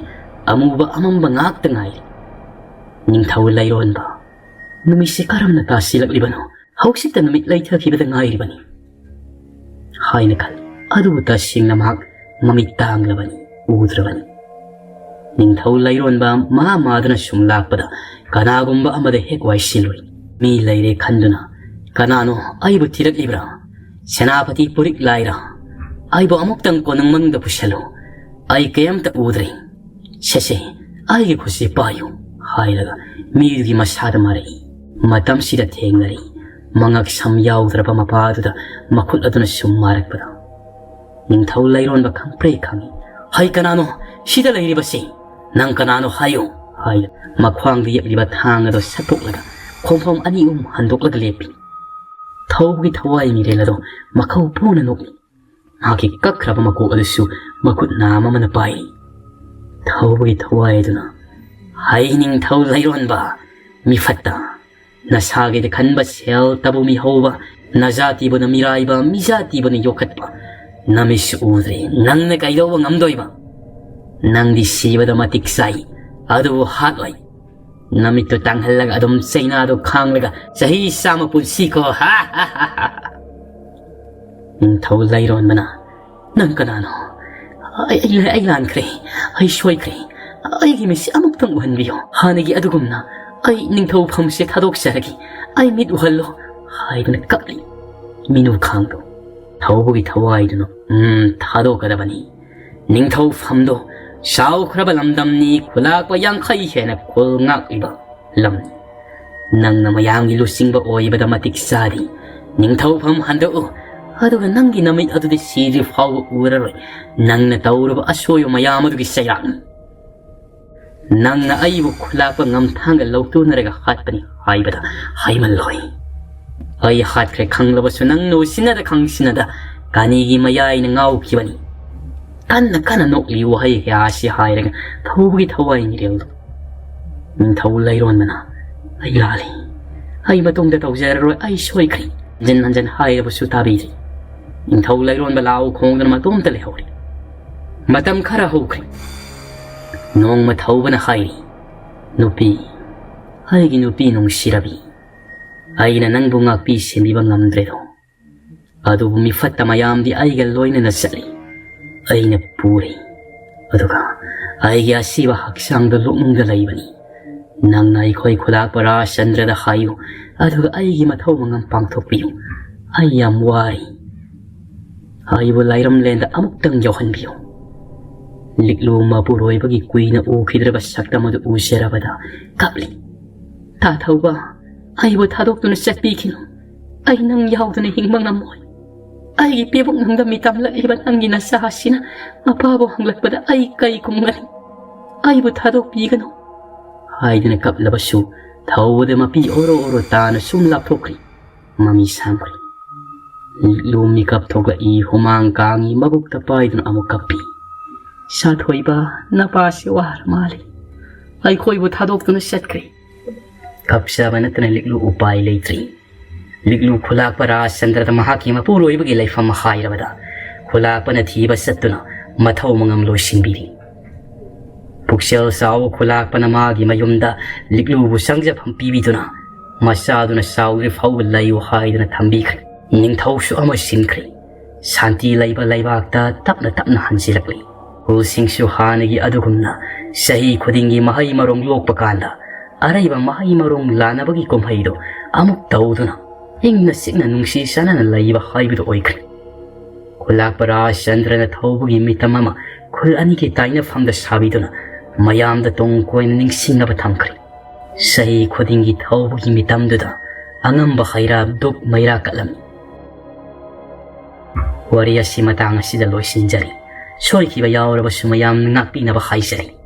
ꯑꯃꯨꯕ ꯑꯃꯝꯕ ꯉꯥꯛꯇ ꯉꯥꯏꯔꯦ꯫ ꯅꯤꯡꯊꯧ ꯂꯩꯔꯣꯟꯕ, ꯅꯨꯃꯤꯠꯁꯤ ꯀꯔꯝꯅ ꯇꯥꯁꯤꯜꯂꯛꯂꯤꯕꯅꯣ? ꯍꯧꯖꯤꯛꯇ ꯅꯨꯃꯤꯠ ꯂꯩꯊꯈꯤꯕꯗ ꯉꯥꯏꯔꯤꯕꯅꯤ ꯍꯥꯏꯅ ꯈꯜꯂꯤ꯫ ꯑꯗꯨꯕꯨ ꯇꯁꯦꯡꯅ ꯃꯍꯥꯛ ꯃꯃꯤꯠ ꯇꯥꯡꯂꯕꯅꯤ, ꯎꯗ꯭ꯔꯕꯅꯤ꯫ ꯅꯤꯡꯊꯧ ꯂꯩꯔꯣꯟꯕ ꯃꯥ ꯃꯥꯗꯨꯅ ꯁꯨꯝ ꯂꯥꯛꯄꯗ ꯀꯅꯥꯒꯨꯝꯕ ꯑꯃꯗ ꯍꯦꯛ ꯋꯥꯏꯁꯤꯜꯂꯨꯏ꯫ ꯃꯤ ꯂꯩꯔꯦ ꯈꯟꯗꯨꯅ, "ꯀꯅꯥꯅꯣ ꯑꯩꯕꯨ ꯊꯤꯔꯛꯂꯤꯕ꯭ꯔꯥ? ꯁꯦꯅꯥꯄꯇꯤ ꯄꯨꯔꯤꯛ ꯂꯥꯏꯔꯥ? ꯑꯩꯕꯨ ꯑꯃꯨꯛꯇꯪ ꯀꯣꯅꯨꯡ ꯃꯅꯨꯡꯗ ꯄꯨꯁꯤꯜꯂꯨ꯫ ꯑꯩ ꯀꯩꯝꯇ ꯎꯗ꯭ꯔꯦ꯫ ꯁꯦꯁꯦ, ꯑꯩꯒꯤ ꯈꯨꯠꯁꯤ ꯄꯥꯏꯌꯨ" ꯍꯥꯏꯔꯒ ꯃꯤꯗꯨꯒꯤ ꯃꯁꯥꯗ ꯃꯥꯔꯛꯏ꯫ ꯃꯇꯝꯁꯤꯗ ꯊꯦꯡꯅꯔꯤ꯫ ꯃꯉꯛ ꯁꯝ ꯌꯥꯎꯗ꯭ꯔꯕ ꯃꯄꯥꯗꯨꯗ ꯃꯈꯨꯠ ꯑꯗꯨꯅ ꯁꯨꯝ ꯃꯥꯔꯛꯄꯗ ꯅꯤꯡꯊꯧ ꯂꯩꯔꯣꯟꯕ ꯈꯪꯄ꯭ꯔꯦ ꯈꯪꯏ꯫ "ꯍꯩ, ꯀꯅꯥꯅꯣ ꯁꯤꯗ ꯂꯩꯔꯤꯕꯁꯤ? ꯅꯪ ꯀꯅꯥꯅꯣ ꯍꯥꯏꯌꯨ" ꯍꯥꯏ ꯃꯈ꯭ꯋꯥꯡꯗ ꯌꯦꯞꯂꯤꯕ ꯊꯥꯡ ꯑꯗꯨ ꯁꯠꯇꯣꯛꯂꯒ ꯈꯣꯡꯐꯝ ꯑꯅꯤ ꯑꯍꯨꯝ ꯍꯟꯗꯣꯛꯂꯒ ꯂꯦꯞꯄꯤ꯫ ꯊꯧꯕꯒꯤ ꯊꯋꯥꯏ ꯃꯤꯔꯦꯜ ꯑꯗꯨ ꯃꯈꯧ ꯄꯣꯡꯅ ꯅꯣꯛꯂꯤ꯫ ꯃꯍꯥꯛꯀꯤ ꯀꯛꯈ꯭ꯔꯕ ꯃꯀꯣꯛ ꯑꯗꯨꯁꯨ ꯃꯈꯨꯠ ꯅꯥꯝ ꯑꯃꯅ ꯄꯥꯏꯔꯤ꯫ ꯊꯧꯕꯒꯤ ꯊꯋꯥꯏꯗꯨꯅ, "ꯍꯩ ꯅꯤꯡꯊꯧ ꯂꯩꯔꯣꯟꯕ, ꯃꯤꯐꯠꯇ, ꯅꯁꯥꯒꯤꯗ ꯈꯟꯕ ꯁꯦꯜ ꯇꯕꯨ ꯃꯤꯍꯧꯕ, ꯅꯖꯥꯇꯤꯕꯨꯅ ꯃꯤꯔꯥꯏꯕ, ꯃꯤꯖꯥꯇꯤꯕꯨꯅ ꯌꯣꯛꯈꯠꯄ, ꯅꯃꯤꯠꯁꯨ ꯎꯗ꯭ꯔꯤ, ꯅꯪꯅ ꯀꯩꯗꯧꯕ ꯉꯝꯗꯣꯏꯕ? ꯅꯪꯗꯤ ꯁꯤꯕꯗ ꯃꯇꯤꯛ ꯆꯥꯏ, ꯑꯗꯨꯕꯨ ꯍꯥꯠꯂꯣꯏ꯫ ꯅꯃꯤꯠꯇꯨ ꯇꯥꯡꯍꯜꯂꯒ ꯑꯗꯨꯝ ꯆꯩꯅꯥꯗꯨ ꯈꯥꯡꯂꯒ ꯆꯍꯤ ꯆꯥꯝꯃ ꯄꯨꯟꯁꯤꯀꯣ, ꯍꯥ ꯍꯥ ꯍꯥ ꯍꯥ ꯍꯥ!" ꯅꯤꯡꯊꯧ ꯂꯩꯔꯣꯟꯕꯅ, "ꯅꯪ ꯀꯅꯥꯅꯣ? ꯑꯩ, ꯑꯩ, ꯑꯩ ꯂꯥꯟꯈ꯭ꯔꯦ꯫ ꯑꯩ ꯁꯣꯏꯈ꯭ꯔꯦ꯫ ꯑꯩꯒꯤ ꯃꯤꯠꯁꯦ ꯑꯃꯨꯛꯇꯪ ꯎꯍꯟꯕꯤꯌꯨ꯫ ꯍꯥꯟꯅꯒꯤ ꯑꯗꯨꯒꯨꯝꯅ ꯑꯩ ꯅꯤꯡꯊꯧ ꯐꯝꯁꯦ ꯊꯥꯗꯣꯛꯆꯔꯒꯦ꯫ ꯑꯩ ꯃꯤꯠ ꯎꯍꯜꯂꯣ," ꯍꯥꯏꯗꯨꯅ ꯀꯞꯂꯤ꯫ ꯃꯤꯅꯨ ꯈꯥꯡꯗꯣ ꯊꯧꯕꯒꯤ ꯊꯋꯥꯏꯗꯨꯅ, "ꯎꯝ, ꯊꯥꯗꯣꯛꯀꯗꯕꯅꯤ꯫ ꯅꯤꯡꯊꯧ ꯐꯝꯗꯣ ꯆꯥꯎꯈ꯭ꯔꯕ ꯂꯝꯗꯝꯅꯤ, ꯈꯨꯂꯥꯛꯄ ꯌꯥꯡꯈꯩ ꯍꯦꯟꯅ ꯈꯨꯜ ꯉꯥꯛꯂꯤꯕ ꯂꯝꯅꯤ꯫ ꯅꯪꯅ ꯃꯌꯥꯝꯒꯤ ꯂꯨꯆꯤꯡꯕ ꯑꯣꯏꯕꯗ ꯃꯇꯤꯛ ꯆꯥꯔꯤ꯫ ꯅꯤꯡꯊꯧꯐꯝ ꯍꯟꯗꯣꯛꯎ, ꯑꯗꯨꯒ ꯅꯪꯒꯤ ꯅꯃꯤꯠ ꯑꯗꯨꯗꯤ ꯁꯤꯗ꯭ꯔꯤ ꯐꯥꯎꯕ ꯎꯔꯔꯣꯏ꯫ ꯅꯪꯅ ꯇꯧꯔꯨꯕ ꯑꯁꯣꯏꯕ ꯃꯌꯥꯝ ꯑꯗꯨꯒꯤ ꯆꯩꯔꯥꯛꯅꯤ꯫ ꯅꯪꯅ ꯑꯩꯕꯨ ꯈꯨꯂꯥꯛꯄ ꯉꯝꯊꯥꯡꯒ ꯂꯧꯇꯨꯅꯔꯒ ꯍꯥꯠꯄꯅꯤ ꯍꯥꯏꯕꯗ ꯍꯥꯏꯃꯜꯂꯣꯏ꯫ ꯑꯩ ꯍꯥꯠꯈ꯭ꯔꯦ ꯈꯪꯂꯕꯁꯨ ꯅꯪꯅ ꯎꯁꯤꯟꯅꯗ ꯈꯪꯁꯤꯟꯅꯗ ꯀꯥꯅꯤꯒꯤ ꯃꯌꯥꯏꯅ ꯉꯥꯎꯈꯤꯕꯅꯤ꯫" ꯀꯟꯅ ꯀꯟꯅ ꯅꯣꯛꯂꯤ꯫ ꯋꯥꯍꯩ ꯀꯌꯥ ꯑꯁꯤ ꯍꯥꯏꯔꯒ ꯊꯧꯕꯒꯤ ꯊꯋꯥꯏ ꯃꯤꯔꯦꯜꯗꯨ ꯅꯤꯡꯊꯧ ꯂꯩꯔꯣꯟꯕꯅ, "ꯑꯩ ꯂꯥꯜꯂꯤ, ꯑꯩ ꯃꯇꯨꯡꯗ ꯇꯧꯖꯔꯔꯣꯏ, ꯑꯩ ꯁꯣꯏꯈ꯭ꯔꯦ" ꯍꯟꯖꯤꯟ ꯍꯟꯖꯤꯟ ꯍꯥꯏꯔꯕꯁꯨ ꯇꯥꯕꯤꯗ꯭ꯔꯤ꯫ ꯅꯤꯡꯊꯧ ꯂꯩꯔꯣꯟꯕ ꯂꯥꯎ ꯈꯣꯡꯗꯨꯅ ꯃꯇꯣꯝꯇ ꯂꯩꯍꯧꯔꯤ꯫ ꯃꯇꯝ ꯈꯔ ꯍꯧꯈ꯭ꯔꯦ꯫ ꯅꯣꯡꯃ ꯊꯧꯕꯅ ꯍꯥꯏꯔꯤ, "ꯅꯨꯄꯤ, ꯑꯩꯒꯤ ꯅꯨꯄꯤ ꯅꯨꯡꯁꯤꯔꯕꯤ, ꯑꯩꯅ ꯅꯪꯕꯨ ꯉꯥꯛꯄꯤ ꯁꯦꯟꯕꯤꯕ ꯉꯝꯗ꯭ꯔꯦꯗꯣ꯫ ꯑꯗꯨꯕꯨ ꯃꯤꯐꯠꯇ ꯃꯌꯥꯝꯗꯤ ꯑꯩꯒ ꯂꯣꯏꯅꯅ ꯆꯠꯂꯤ꯫ ꯑꯩꯅ ꯄꯨꯔꯤ꯫ ꯑꯗꯨꯒ ꯑꯩꯒꯤ ꯑꯁꯤꯕ ꯍꯛꯆꯥꯡꯗ ꯂꯣꯛꯅꯨꯡꯗ ꯂꯩꯕꯅꯤ꯫ ꯅꯪꯅ ꯑꯩꯈꯣꯏ ꯈꯨꯂꯥꯛꯄ ꯔꯥꯖꯆꯟꯗ꯭ꯔꯗ ꯍꯥꯏꯌꯨ, ꯑꯗꯨꯒ ꯑꯩꯒꯤ ꯃꯊꯧ ꯃꯉꯝ ꯄꯥꯡꯊꯣꯛꯄꯤꯌꯨ꯫ ꯑꯩ ꯌꯥꯝ ꯋꯥꯔꯤ꯫ ꯑꯩꯕꯨ ꯂꯥꯏꯔꯝꯂꯦꯟꯗ ꯑꯃꯨꯛꯇꯪ ꯌꯧꯍꯟꯕꯤꯌꯨ꯫" ꯂꯤꯛꯂꯨ ꯃꯄꯨꯔꯣꯏꯕꯒꯤ ꯀꯨꯏꯅ ꯎꯈꯤꯗ꯭ꯔꯕ ꯁꯛꯇꯝ ꯑꯗꯨ ꯎꯖꯔꯕꯗ ꯀꯞꯂꯤ꯫ "ꯇꯥ ꯊꯧꯕ, ꯑꯩꯕꯨ ꯊꯥꯗꯣꯛꯇꯨꯅ ꯆꯠꯄꯤꯈꯤꯅꯨ꯫ ꯑꯩ ꯅꯪ ꯌꯥꯎꯗꯅ ꯍꯤꯡꯕ ꯉꯝꯃꯣꯏ꯫ ꯑꯩꯒꯤ ꯄꯦꯕꯨꯛ ꯅꯨꯡꯗ ꯃꯤꯇꯝꯂꯛꯂꯤꯕ ꯅꯪꯒꯤ ꯅꯆꯥ ꯑꯁꯤꯅ ꯃꯄꯥꯕꯨ ꯍꯪꯂꯛꯄꯗ ꯑꯩ ꯀꯩ ꯈꯨꯝꯒꯅꯤ? ꯑꯩꯕꯨ ꯊꯥꯗꯣꯛꯄꯤꯒꯅꯨ" ꯍꯥꯏꯗꯨꯅ ꯀꯞꯂꯕꯁꯨ ꯊꯧꯕꯗ ꯃꯄꯤ ꯑꯣꯔꯣ ꯑꯣꯔꯣ ꯇꯥꯅ ꯁꯨꯝ ꯂꯥꯞꯊꯣꯛꯈ꯭ꯔꯤ꯫ ꯃꯃꯤ ꯁꯥꯡꯈ꯭ꯔꯤ꯫ ꯂꯨꯝꯃꯤ ꯀꯞꯊꯣꯛꯂꯛꯏ, ꯍꯨꯃꯥꯡ ꯀꯥꯡꯉꯤ, ꯃꯕꯨꯛꯇ ꯄꯥꯏꯗꯨꯅ ꯑꯃꯨꯛ ꯀꯞꯄꯤ꯫ "ꯁꯥꯊꯣꯏꯕ, ꯅꯄꯥꯁꯤ ꯋꯥꯔ ꯃꯥꯜꯂꯤ꯫ ꯑꯩꯈꯣꯏꯕꯨ ꯊꯥꯗꯣꯛꯇꯨꯅ ꯆꯠꯈ꯭ꯔꯦ꯫" ꯀꯞꯆꯕ ꯅꯠꯇꯅ ꯂꯤꯛꯂꯨ ꯎꯄꯥꯏ ꯂꯩꯇ꯭ꯔꯤ꯫ ꯂꯤꯛꯂꯨ ꯈꯨꯂꯥꯛꯄ ꯔꯥꯖꯆꯟꯗ꯭ꯔꯗ ꯃꯍꯥꯛꯀꯤ ꯃꯄꯨꯔꯣꯏꯕꯒꯤ ꯂꯩꯐꯝ ꯍꯥꯏꯔꯕꯗ ꯈꯨꯂꯥꯛꯄꯅ ꯊꯤꯕ ꯆꯠꯇꯨꯅ ꯃꯊꯧ ꯃꯉꯝ ꯂꯣꯏꯁꯤꯟꯕꯤꯔꯤ꯫ ꯄꯨꯛꯆꯦꯜ ꯆꯥꯎꯕ ꯈꯨꯂꯥꯛꯄꯅ ꯃꯥꯒꯤ ꯃꯌꯨꯝꯗ ꯂꯤꯛꯂꯨꯕꯨ ꯆꯪꯖꯐꯝ ꯄꯤꯕꯤꯗꯨꯅ ꯃꯆꯥꯗꯨꯅ ꯆꯥꯎꯗ꯭ꯔꯤ ꯐꯥꯎꯕ ꯂꯩꯌꯨ ꯍꯥꯏꯗꯨꯅ ꯊꯝꯕꯤꯈ꯭ꯔꯦ꯫ ꯅꯤꯡꯊꯧꯁꯨ ꯑꯃ ꯁꯤꯟꯈ꯭ꯔꯦ꯫ ꯁꯥꯟꯇꯤ ꯂꯩꯕ ꯂꯩꯕꯥꯛꯇ ꯇꯞꯅ ꯇꯞꯅ ꯍꯟꯖꯤꯜꯂꯛꯂꯤ꯫ ꯈꯨꯜꯁꯤꯡꯁꯨ ꯍꯥꯟꯅꯒꯤ ꯑꯗꯨꯒꯨꯝꯅ ꯆꯍꯤ ꯈꯨꯗꯤꯡꯒꯤ ꯃꯍꯩ ꯃꯔꯣꯡ ꯂꯣꯛꯄ ꯀꯥꯟꯗ ꯑꯔꯩꯕ ꯃꯍꯩ ꯃꯔꯣꯡ ꯂꯥꯟꯅꯕꯒꯤ ꯀꯨꯝꯍꯩꯗꯨ ꯑꯃꯨꯛ ꯇꯧꯗꯨꯅ ꯏꯪꯅ ꯆꯤꯛꯅ ꯅꯨꯡꯁꯤ ꯆꯥꯟꯅꯅ ꯂꯩꯕ ꯍꯥꯏꯕꯗꯨ ꯑꯣꯏꯈ꯭ꯔꯦ꯫ ꯈꯨꯂꯥꯛꯄ ꯔꯥꯖꯆꯟꯗ꯭ꯔꯅ ꯊꯧꯕꯒꯤ ꯃꯤꯇꯝ ꯑꯃ ꯈꯨꯜ ꯑꯅꯤꯒꯤ ꯇꯥꯏꯅꯐꯝꯗ ꯁꯥꯕꯤꯗꯨꯅ ꯃꯌꯥꯝꯗ ꯇꯨꯡ ꯀꯣꯏꯅ ꯅꯤꯡꯁꯤꯡꯅꯕ ꯊꯝꯈ꯭ꯔꯦ꯫ ꯆꯍꯤ ꯈꯨꯗꯤꯡꯒꯤ ꯊꯧꯕꯒꯤ ꯃꯤꯇꯝꯗꯨꯗ ꯑꯉꯝꯕ ꯍꯩꯔꯥ ꯗꯨꯛ ꯃꯩꯔꯥ ꯀꯠꯂꯝꯃꯤ꯫ ꯋꯥꯔꯤ ꯑꯁꯤ ꯃꯇꯥꯡ ꯑꯁꯤꯗ ꯂꯣꯏꯁꯤꯟꯖꯔꯤ꯫ ꯁꯣꯏꯈꯤꯕ ꯌꯥꯎꯔꯕꯁꯨ ꯃꯌꯥꯝꯅ ꯉꯥꯛꯄꯤꯅꯕ ꯍꯥꯏꯖꯔꯤ꯫